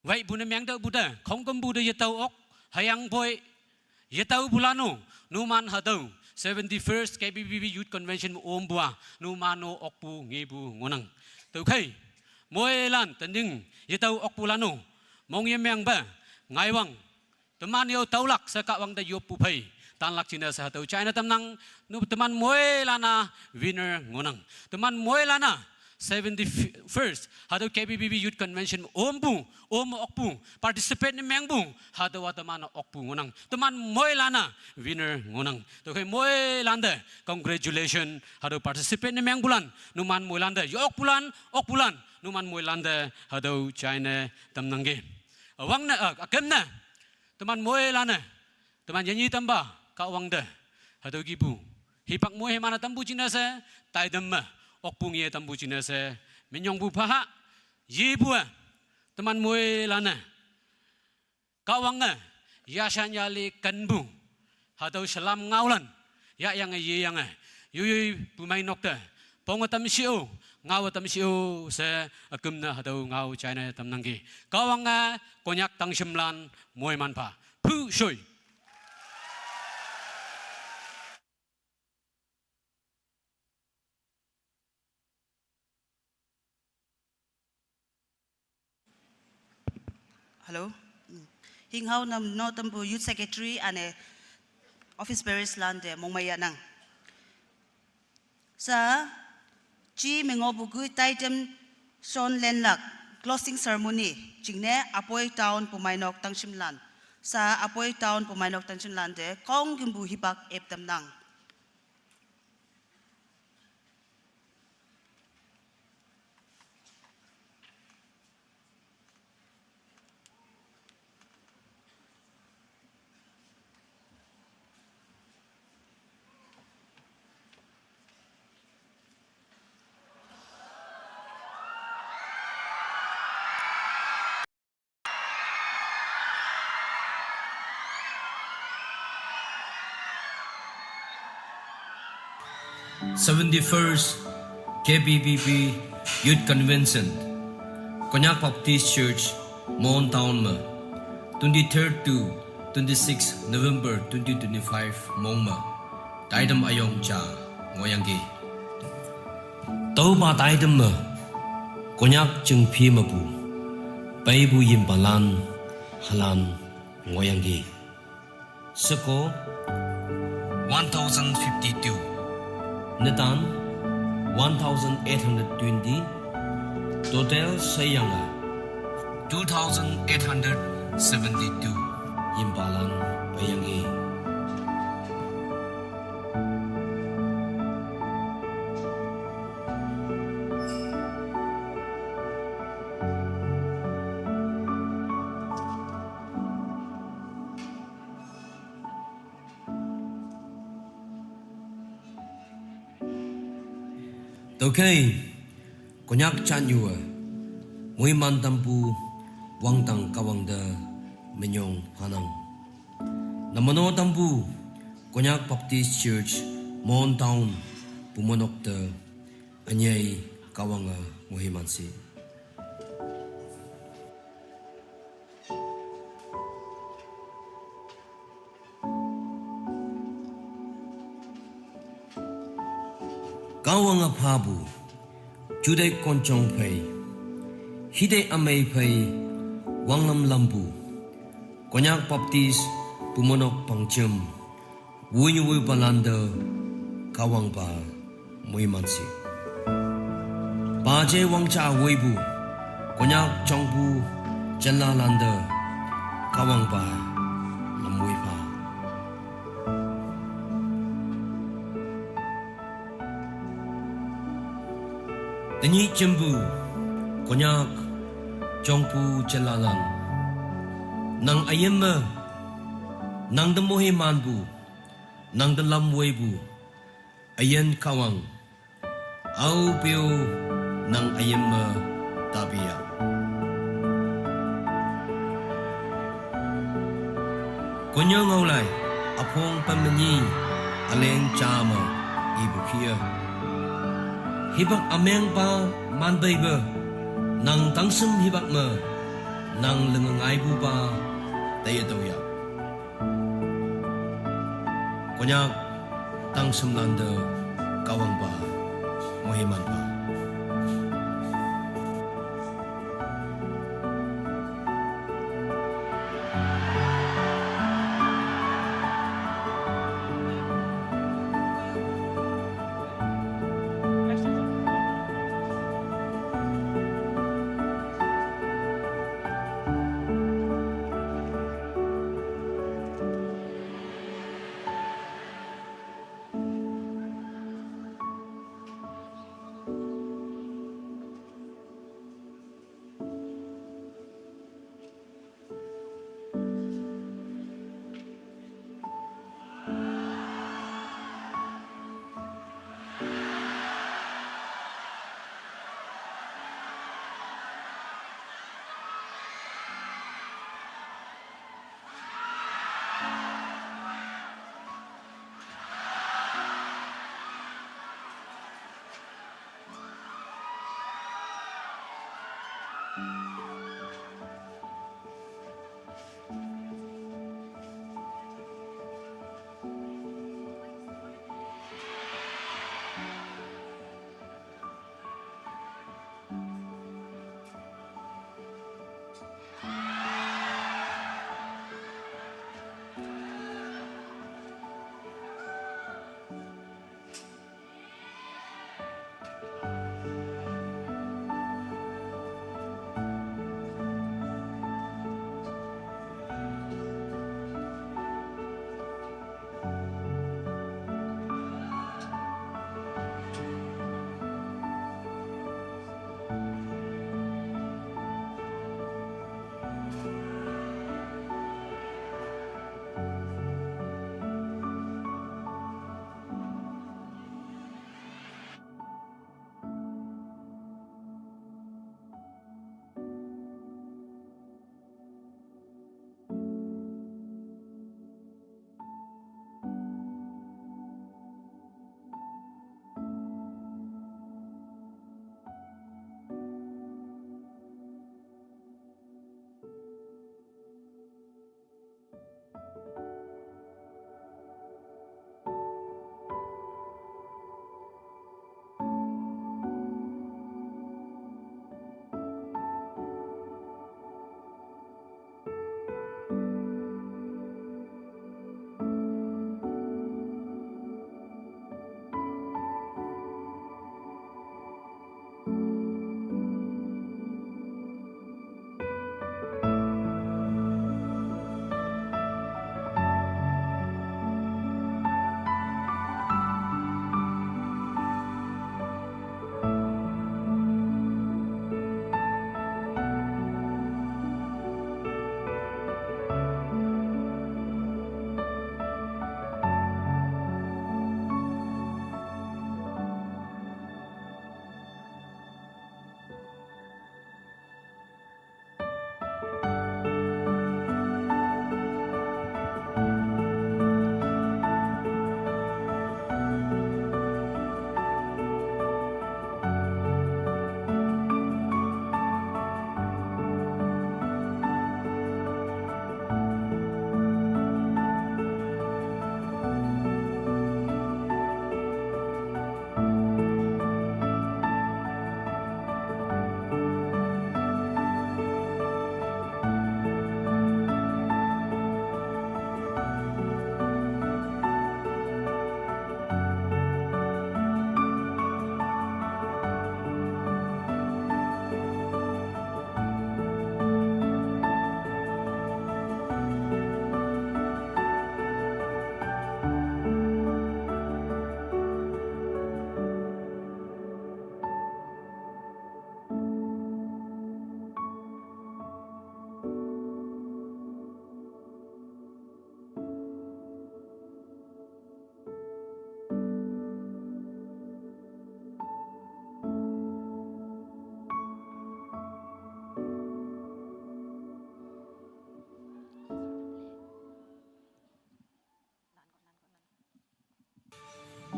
Waipu ne meng tüopu te, khongkümpu te yetao ok, hüyangpoi, yetaopulan-o, numan hatüo, seventy-first K B B B Youth Convention me ompu a, numan-o okpu ngepu ngohnang. Tüokhei, moilan tening, yetao okpulan-o, mong yemengpe, ngaiwang, teman yo taolak she Kahwang te yoppu phei, tanlak jingne she hatüo jaine tamnang, nu teman moilan-a winner ngohnang. Teman moilan-a seventy-first, hatüo K B B B Youth Convention ompu, ome okpu, participate ne mengpu, hatüowa teman okpu ngohnang. Teman moilan-a winner ngohnang. Tüokhei moilante, congratulation, hatüo participate ne mengpulan, numan moilante, yokpulan, okpulan, numan moilante, hatüo jaine tamnangki. Üwangne, ah, ükemne, teman moilan-e, teman yenyi tampa, Kahwang te, hatüo kihpu. Hipak moi himane tampu jingne she, taitam me, okpu ngeye tampu jingne she, minyongpu phaha, yepu-e, teman moilan-e, Kahwange, yashan yale kenpu, hatüo salam ngaolan, yahyange yeyange, yoiyoi bumeinok te, ponge tamshi-o, ngaowe tamshi-o she ükümne hatüo ngao jaine tamnangki. Kahwange Konyak tangshimlan moiman pha. Phu shoi. Hello. Hinghao nam no tampu Youth Secretary üne office bearers lante mongmei yahnang. Sa, Chi mengo bugu taitem son lenlak closing ceremony jingne Aboi Town Bumainok Tangshimlan. Sa Aboi Town Bumainok Tangshimlan de kong gimbu hibak eptem nang. Seventy-first K B B B Youth Convention, Konyak Baptist Church, Mon Town me, twenty-third to twenty-sixth November twenty twenty-five mong me, taidem ayong ja ngoyangki. Tauba taidem me, Konyak jengphi mepu, peipu yimbalan, halan ngoyangki. Seko one thousand fifty-two. Netan one thousand eight hundred twenty. Total seyange two thousand eight hundred seventy-two. Yimbalan peyangki. Tüokhei, Konyak jatnyu-e, moiman tampu wangdang Kahwang te minyong phanang. Namano tampu Konyak Baptist Church, Mon Town, Bumonok te, ünyei Kahwange moiman shi. Kahwange phapu, juteih konjong phei, hitei ümei phei, wanglam lampu, Konyak Baptist Bumonok Pangjem, woinyu woipalante, Kahwangpa moiman shi. Paje wangja woipu, Konyak jongpu jenlalante, Kahwangpa lamwoi pha. Tenyih jempu, Konyak jongpu jenlalan, nang üyin me, nangte moimanpu, nangte lamwoipu, üyin Kahwang, aope-o nang üyin me tapiya. Konyak ngaolai, üpong pen me nyi, üleng ja me, ipu kih-e, hipak ümengpa manpeipe, nang tangshim hipak me, nang linge ngaipupa, teye tüoya. Konyak tangshimlante Kahwangpa moiman pha.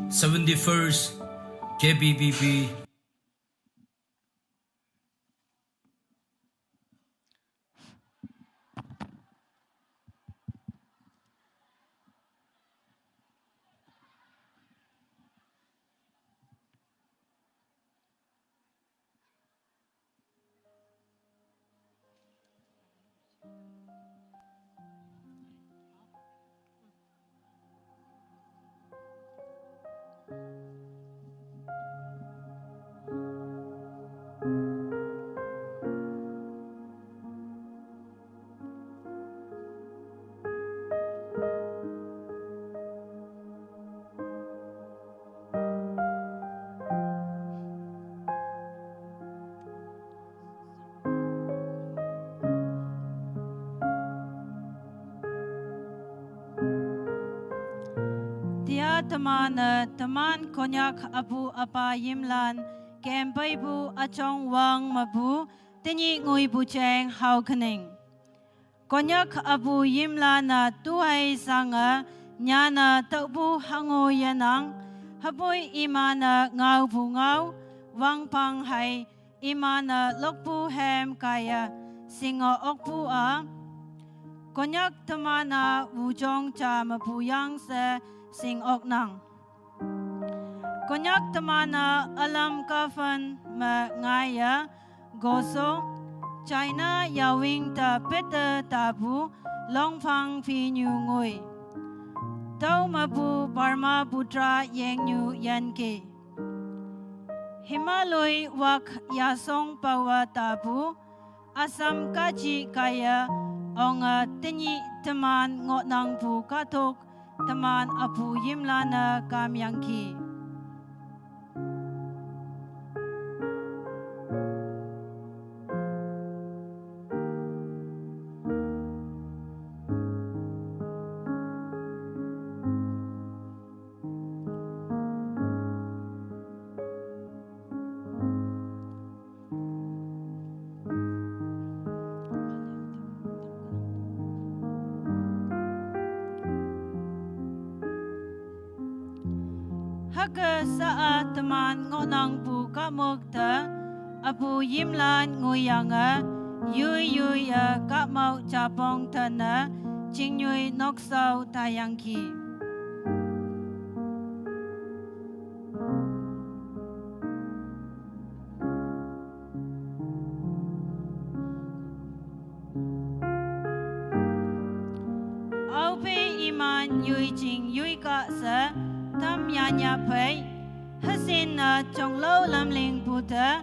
seventy-first K B B B. Tia teman-e teman Konyak apu apa yimlan kempeipu achong wang mepu tenyih nguipu jeng haokening. Konyak apu yimlan-e tuhai sange nyanne tüopu hango yenang, hüpoi iman-e ngaopu ngao, wangpang hei iman-e lokpu hem kaiye shinge okpu-a, Konyak teman-a wujong ja mepu yang she shing oknang. Konyak teman-a ülam kafen me ngaiye Goso, China yawing te pette tapu longphang phinyu ngoi. Tüo mepu Brahmaputra yengnyu yanke. Himaloi wak yasong paowa tapu, Assam kaji kaiye onge tenyih teman ngohnangpu kahtok teman apu yimlan-e kamyangki. Hüke sha-a teman ngohnangpu kahmok te, apu yimlan ngoiyange, yoi yoi-e kahmao japong tene, chingnyoi nokshao taiyangki. Aope iman yoijing yoikah she, tam yanyah phei, hüshinne jonglao lamlingpu te,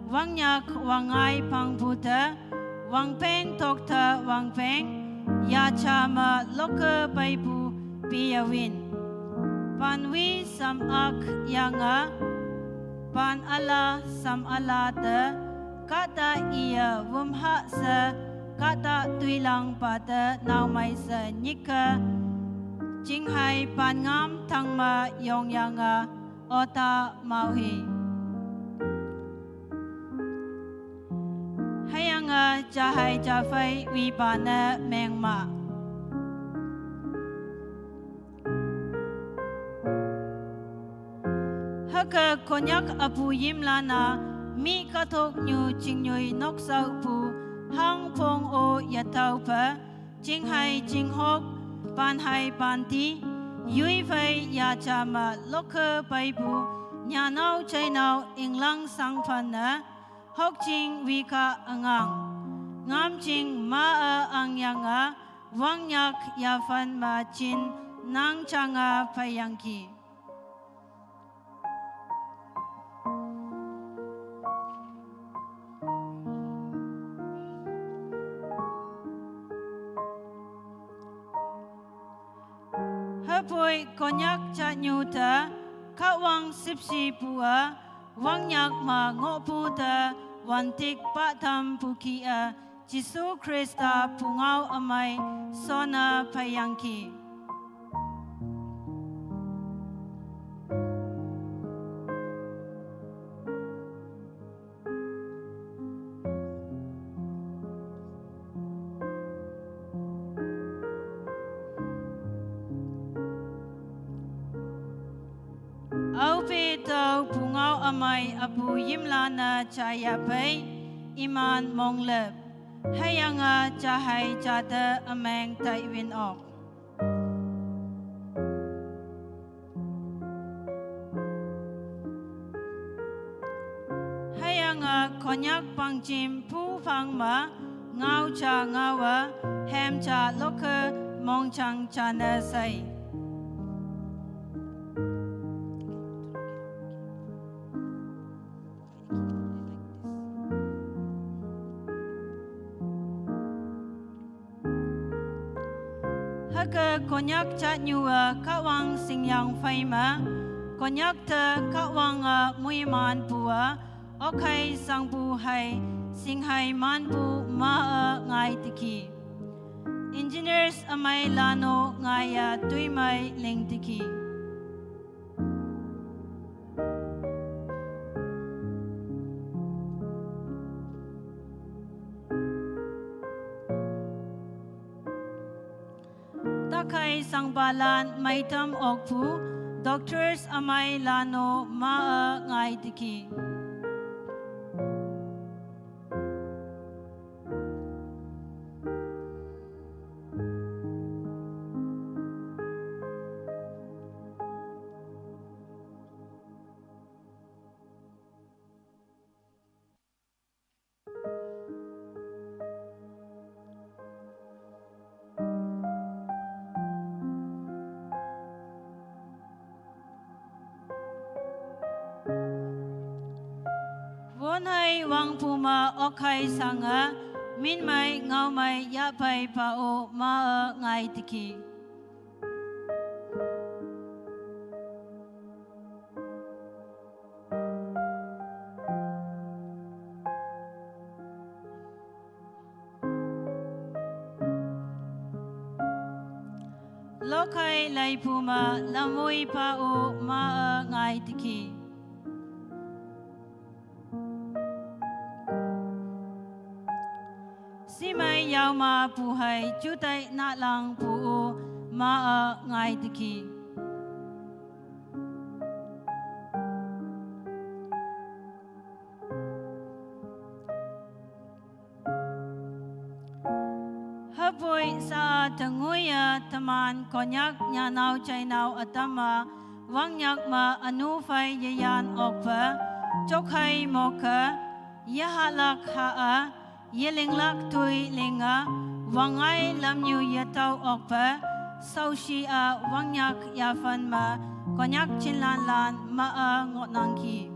wangnyak wangngai phangpu te, wangpeng tokte wangpeng, yaja me lokke peipu piyawin. Panwi sam-ak yange, pan üla sam üla te, kahta iye wümha she, kahta toilangpa te naomei she nyikke, jinghai pan ngam tangme yongyange, ota maohi. Hüyange jahei japhei wipa ne mengma. Hüke Konyak apu yimlan-a, mi kahtoknyu chingnyoi nokshaopu, hangpong-o yetaope, jinghai jinghok, panhai panti, yoiphei yaja me lokke peipu, nyanao jainao inglang sangphanne, hokjing wikah üngang. Ngamjing ma-e angyange, wangnyak yaphan me jin nang jange peiyangki. Hüpoi Konyak jatnyu te, Kahwang shüpshepu-e, wangnyak me ngohpu te, wantik pahtampu kih-e, Jesu Khrista pungao ümei, shonne peiyangki. Mai apu Yimlan a chaya pei, iman monglep. Hayanga chahai chata ameng tai win ok. Hayanga Konyak pangchim pu pang ma, ngau cha ngawa, hem cha loka, mong chang cha na sai. Haka Konyak chat nyua kawang singyang faima, Konyak ta kawang a muiman pua, okai sangpu hai, singhai man pu ma a ngai tiki. Engineers amai lano ngai a tui mai ling tiki. Takai sangbalan maitam okpu, doctors amai lano ma a ngai tiki. Wonhai wangpuma okhai sanga, minmai ngaumai yapai pa o ma a ngai tiki. Lokai laipuma lamui pa o ma a ngai tiki. Simai yauma puhai chutai na lang pu o ma a ngai tiki. Hapoi sa tanguya taman Konyak nyanau chainau atama, wangnyak ma anu fai yayan okpa, chokhai moka, yahalak ha a, yalinglak tui linga, wangai lamnyu yatau okpa, saushi a wangnyak yafan ma, Konyak chinlan lan ma a ngotnangki.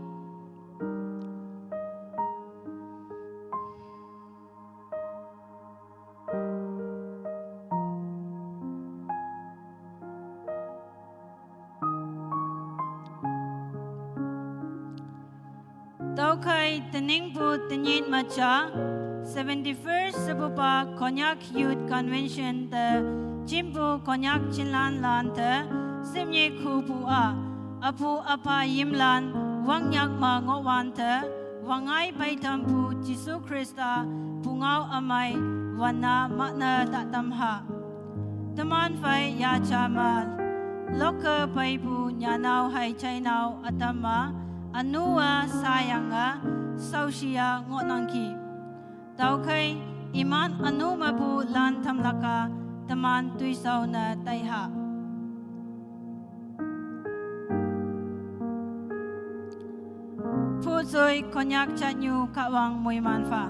Taukai taningpu tanyit macha, seventy-first Sabupa Konyak Youth Convention ta, chimpu Konyak chinlan lan ta, simye khupu a, apu apa yimlan, wangnyak ma ngowan ta, wangai paitampu Jisu Khrista, pungau amai, wana makna tatam ha. Taman fai ya chama, loka paipu nyanau hai chainau atama, anua sayanga, saushia ngotnangki. Taukai, iman anu mapu lan tamlaka, taman tuisau na taiha. Puzoi Konyak chanyu kawang muiman fa.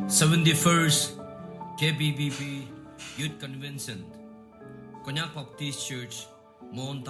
Seventy-first K B B P Youth Convention, Konyak Baptist Church, Mon.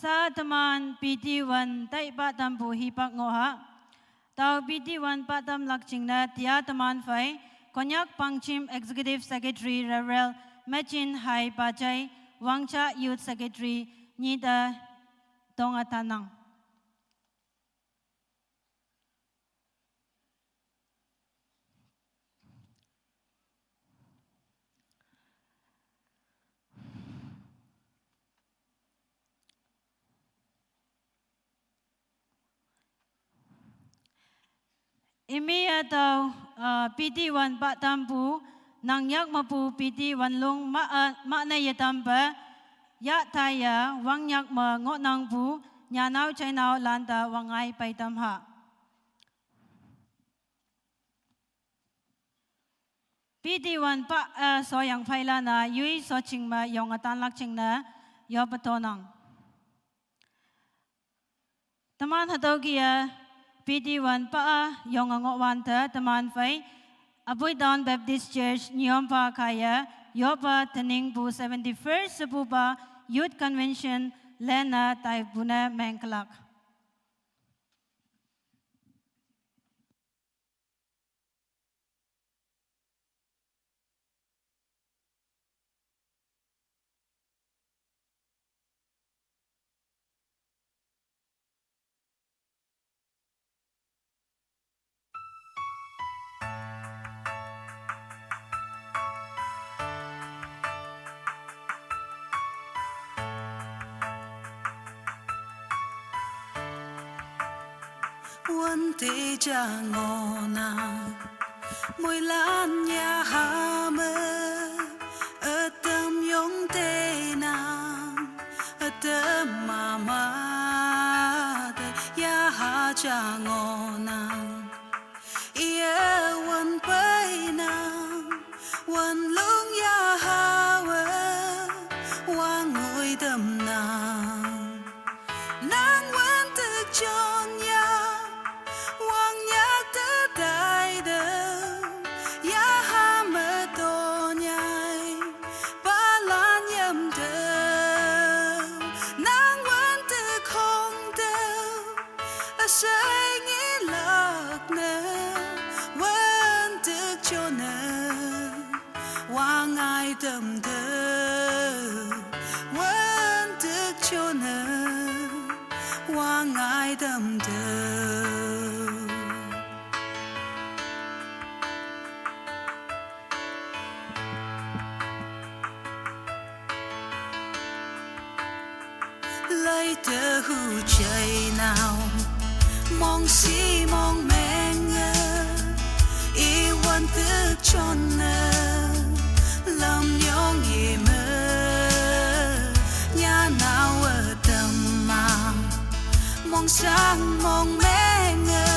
Ta teman P T one tai pahtampu hipak ngoh ha. Tüo P T one pahtam lak jingne tia teman phei Konyak Pangchim Executive Secretary Reverend Mechin Hai Pajai, Wangcha Youth Secretary, nyite tonge tanang. Imi-e tüo, ah, P T one pahtampu, nang yak mepu P T one lung ma, ah, mane yetampe, yah taiye, wangnyak me ngohnangpu, nyanao jainao lante wangngai peitam ha. P T one pa, eh, soyang pheilan-a, yoi shoching me yonge tanlak jingne, yoppe tonang. Teman hatüo kih-e, P T one pa-a yonge ngohwante, teman phei, Aboi Town Baptist Church, Nyompa kaiye, yoppe teningpu seventy-first shepupa Youth Convention, lenne taipu ne mengkelak. Wante ja ngohnang, moilan yaha me, ütam yong teinang, ütam mama te yaha ja ngohnang. Iye wan peinang, wan lung yahawe, wangoi tamnang. Nang wante jon ya, wangnyak te taite, yaha me tonyai, palan yamte, nang wante khongte, üshei ngelakne, wante jone, wangngai tamte, wante jone, wangngai tamte. Leite hu jainao, mongshi mongmenge, i wante jone, lam yong ime, nyanao ütam ma. Mongshang mongmenge,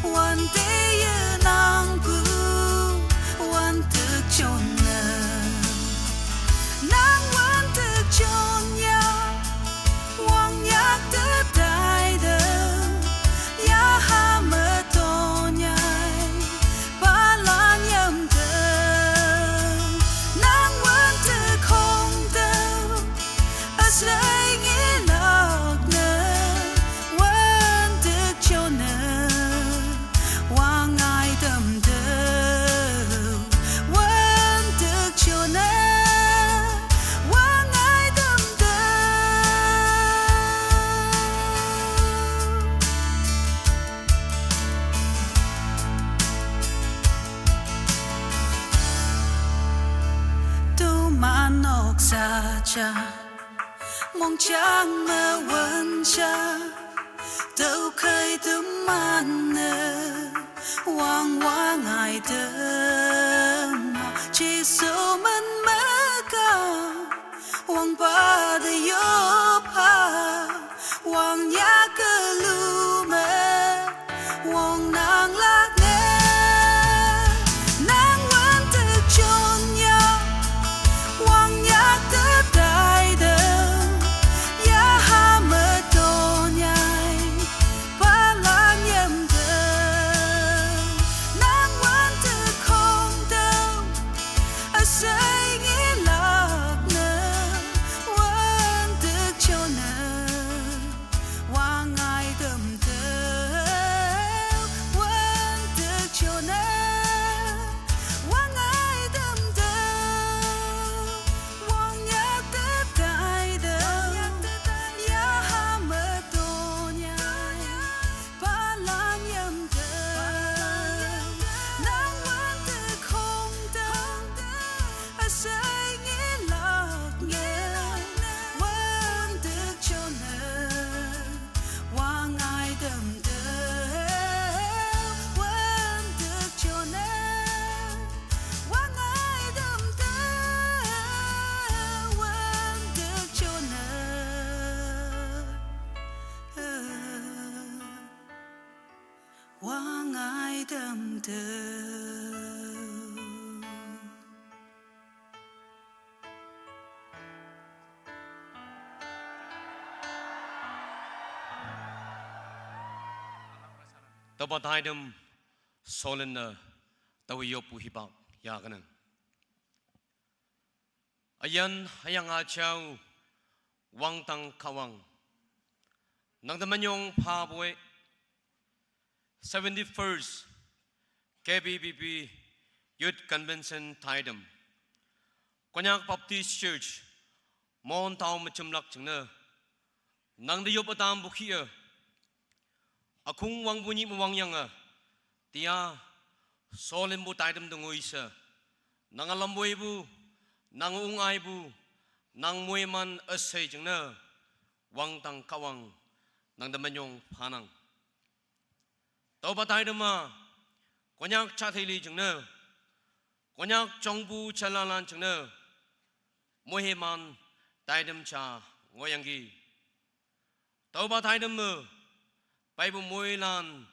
wante yenangpu, wante jone. Nang wante jon ya, wangnyak te taite, yaha me tonyai, palan yamte. Nang wante khongte, üshei ngelakne, wante jone, wangngai tamte, wante jone, wangngai tamte. Toman noksa ja, mongjang me wün ja, tüokhei teman-e, wang wangngai tamma, Jesu men me ka, wangpa te yoppha, wangnyak ülu me, wongnanglak ne. Nang wante jonyang, wangnyak te taite, yaha me tonyai, palan yamte. Nang wante khongte, üshei ngelakne, wante jone. ngaidam de. Taba taidam solen na tawi yopu hibak ya kanang. Ayan hayang achau wangtang kawang. Nang da manyong pa bue seventy-first K B B B Youth Convention taidam. Konyak Baptist Church, Mon Town machumlak chingna. Nang da yop atam bukhi a. Akung wang bunyi mu wang yang a. Tia, solen bu taidam dungu isa. Nang alam bue bu, nang ung ai bu, nang mue man asai chingna. Wangtang kawang, nang da manyong panang. Tau batai dama, Konyak cha thili chingna, Konyak chongbu chalalan chingna, muhiman taidam cha ngoyanggi. Tau batai dama, paibu muilan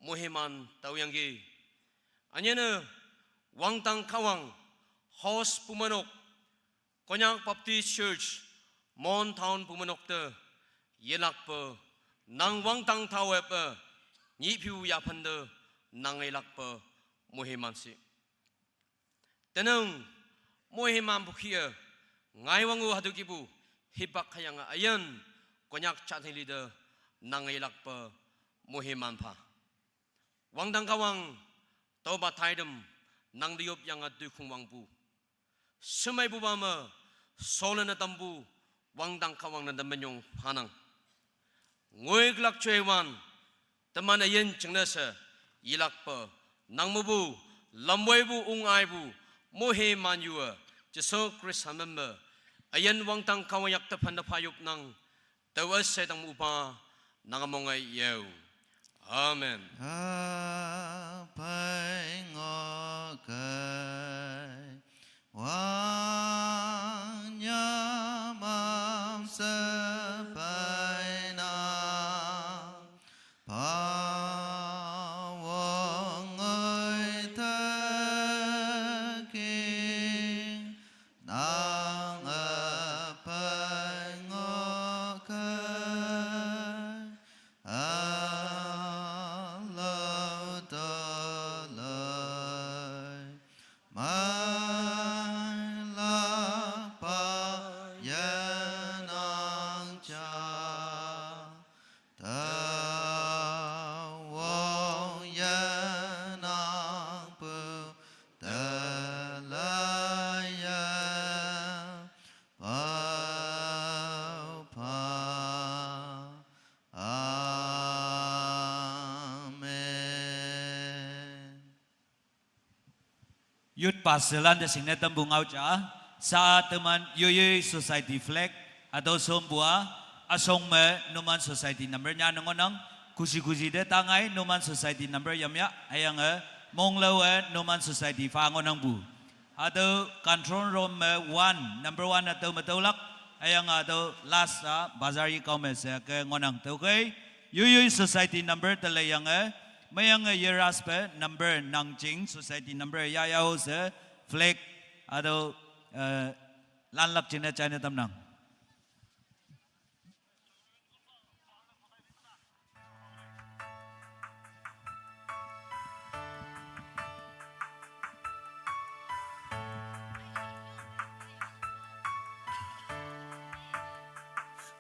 muhiman tauyanggi. Anyana, wangtang kawang, host pumanok, Konyak Baptist Church, Mon Town pumanok te, yelakpa, nang wangtang thawepa, nyipiu yapan te, nang yelakpa, muhiman si. Tenang, muhiman bukhia, ngai wangu hadu kibu, hibak hayang ayan, Konyak chatni leader, nang yelakpa, muhiman pa. Wangtang kawang, tau batai dem, nang diop yang adu kung wangpu. Semai bu bama, solen na tambu, wangtang kawang na damenyong panang. Ngoi glak choi wan, teman ayen chengna se, yilak pe, nang mebu, lamwai bu, ung ai bu, muhiman yua, Jesu Krista member, ayen wangtang kawang yak tepan da payup nang, Tawa setang upa nangamong ai yau. Amen. Apai ngokai wang nyamam sepai na pawang ai taking Nang apai ngokai alau talai mai lapa yanang cha Tawong yanang pu talaya pau pa. Amen. Youth pastor lan da singna tambu ngau cha, sa teman Yoyoi Society flag, atau sombua, asong me Numan Society number nya nangonang, kusi kusi de tangai Numan Society number yamya, ayang e, monglau e Numan Society fa ngonang bu. Atau control room me one, number one atau mataulak, ayang atau last a, bazar yi kau me se ke ngonang tau kai, Yoyoi Society number talai yang e, mayang e yeras pe number nang ching Society number ya yau se, flag, atau, eh, lanlak china china tamnang.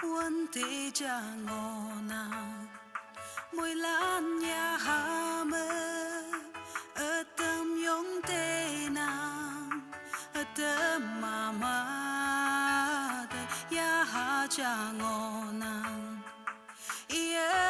Wan te jangonang. Mui lan ya ha me, atam yong te nang, atam mama te ya ha jangonang. Iya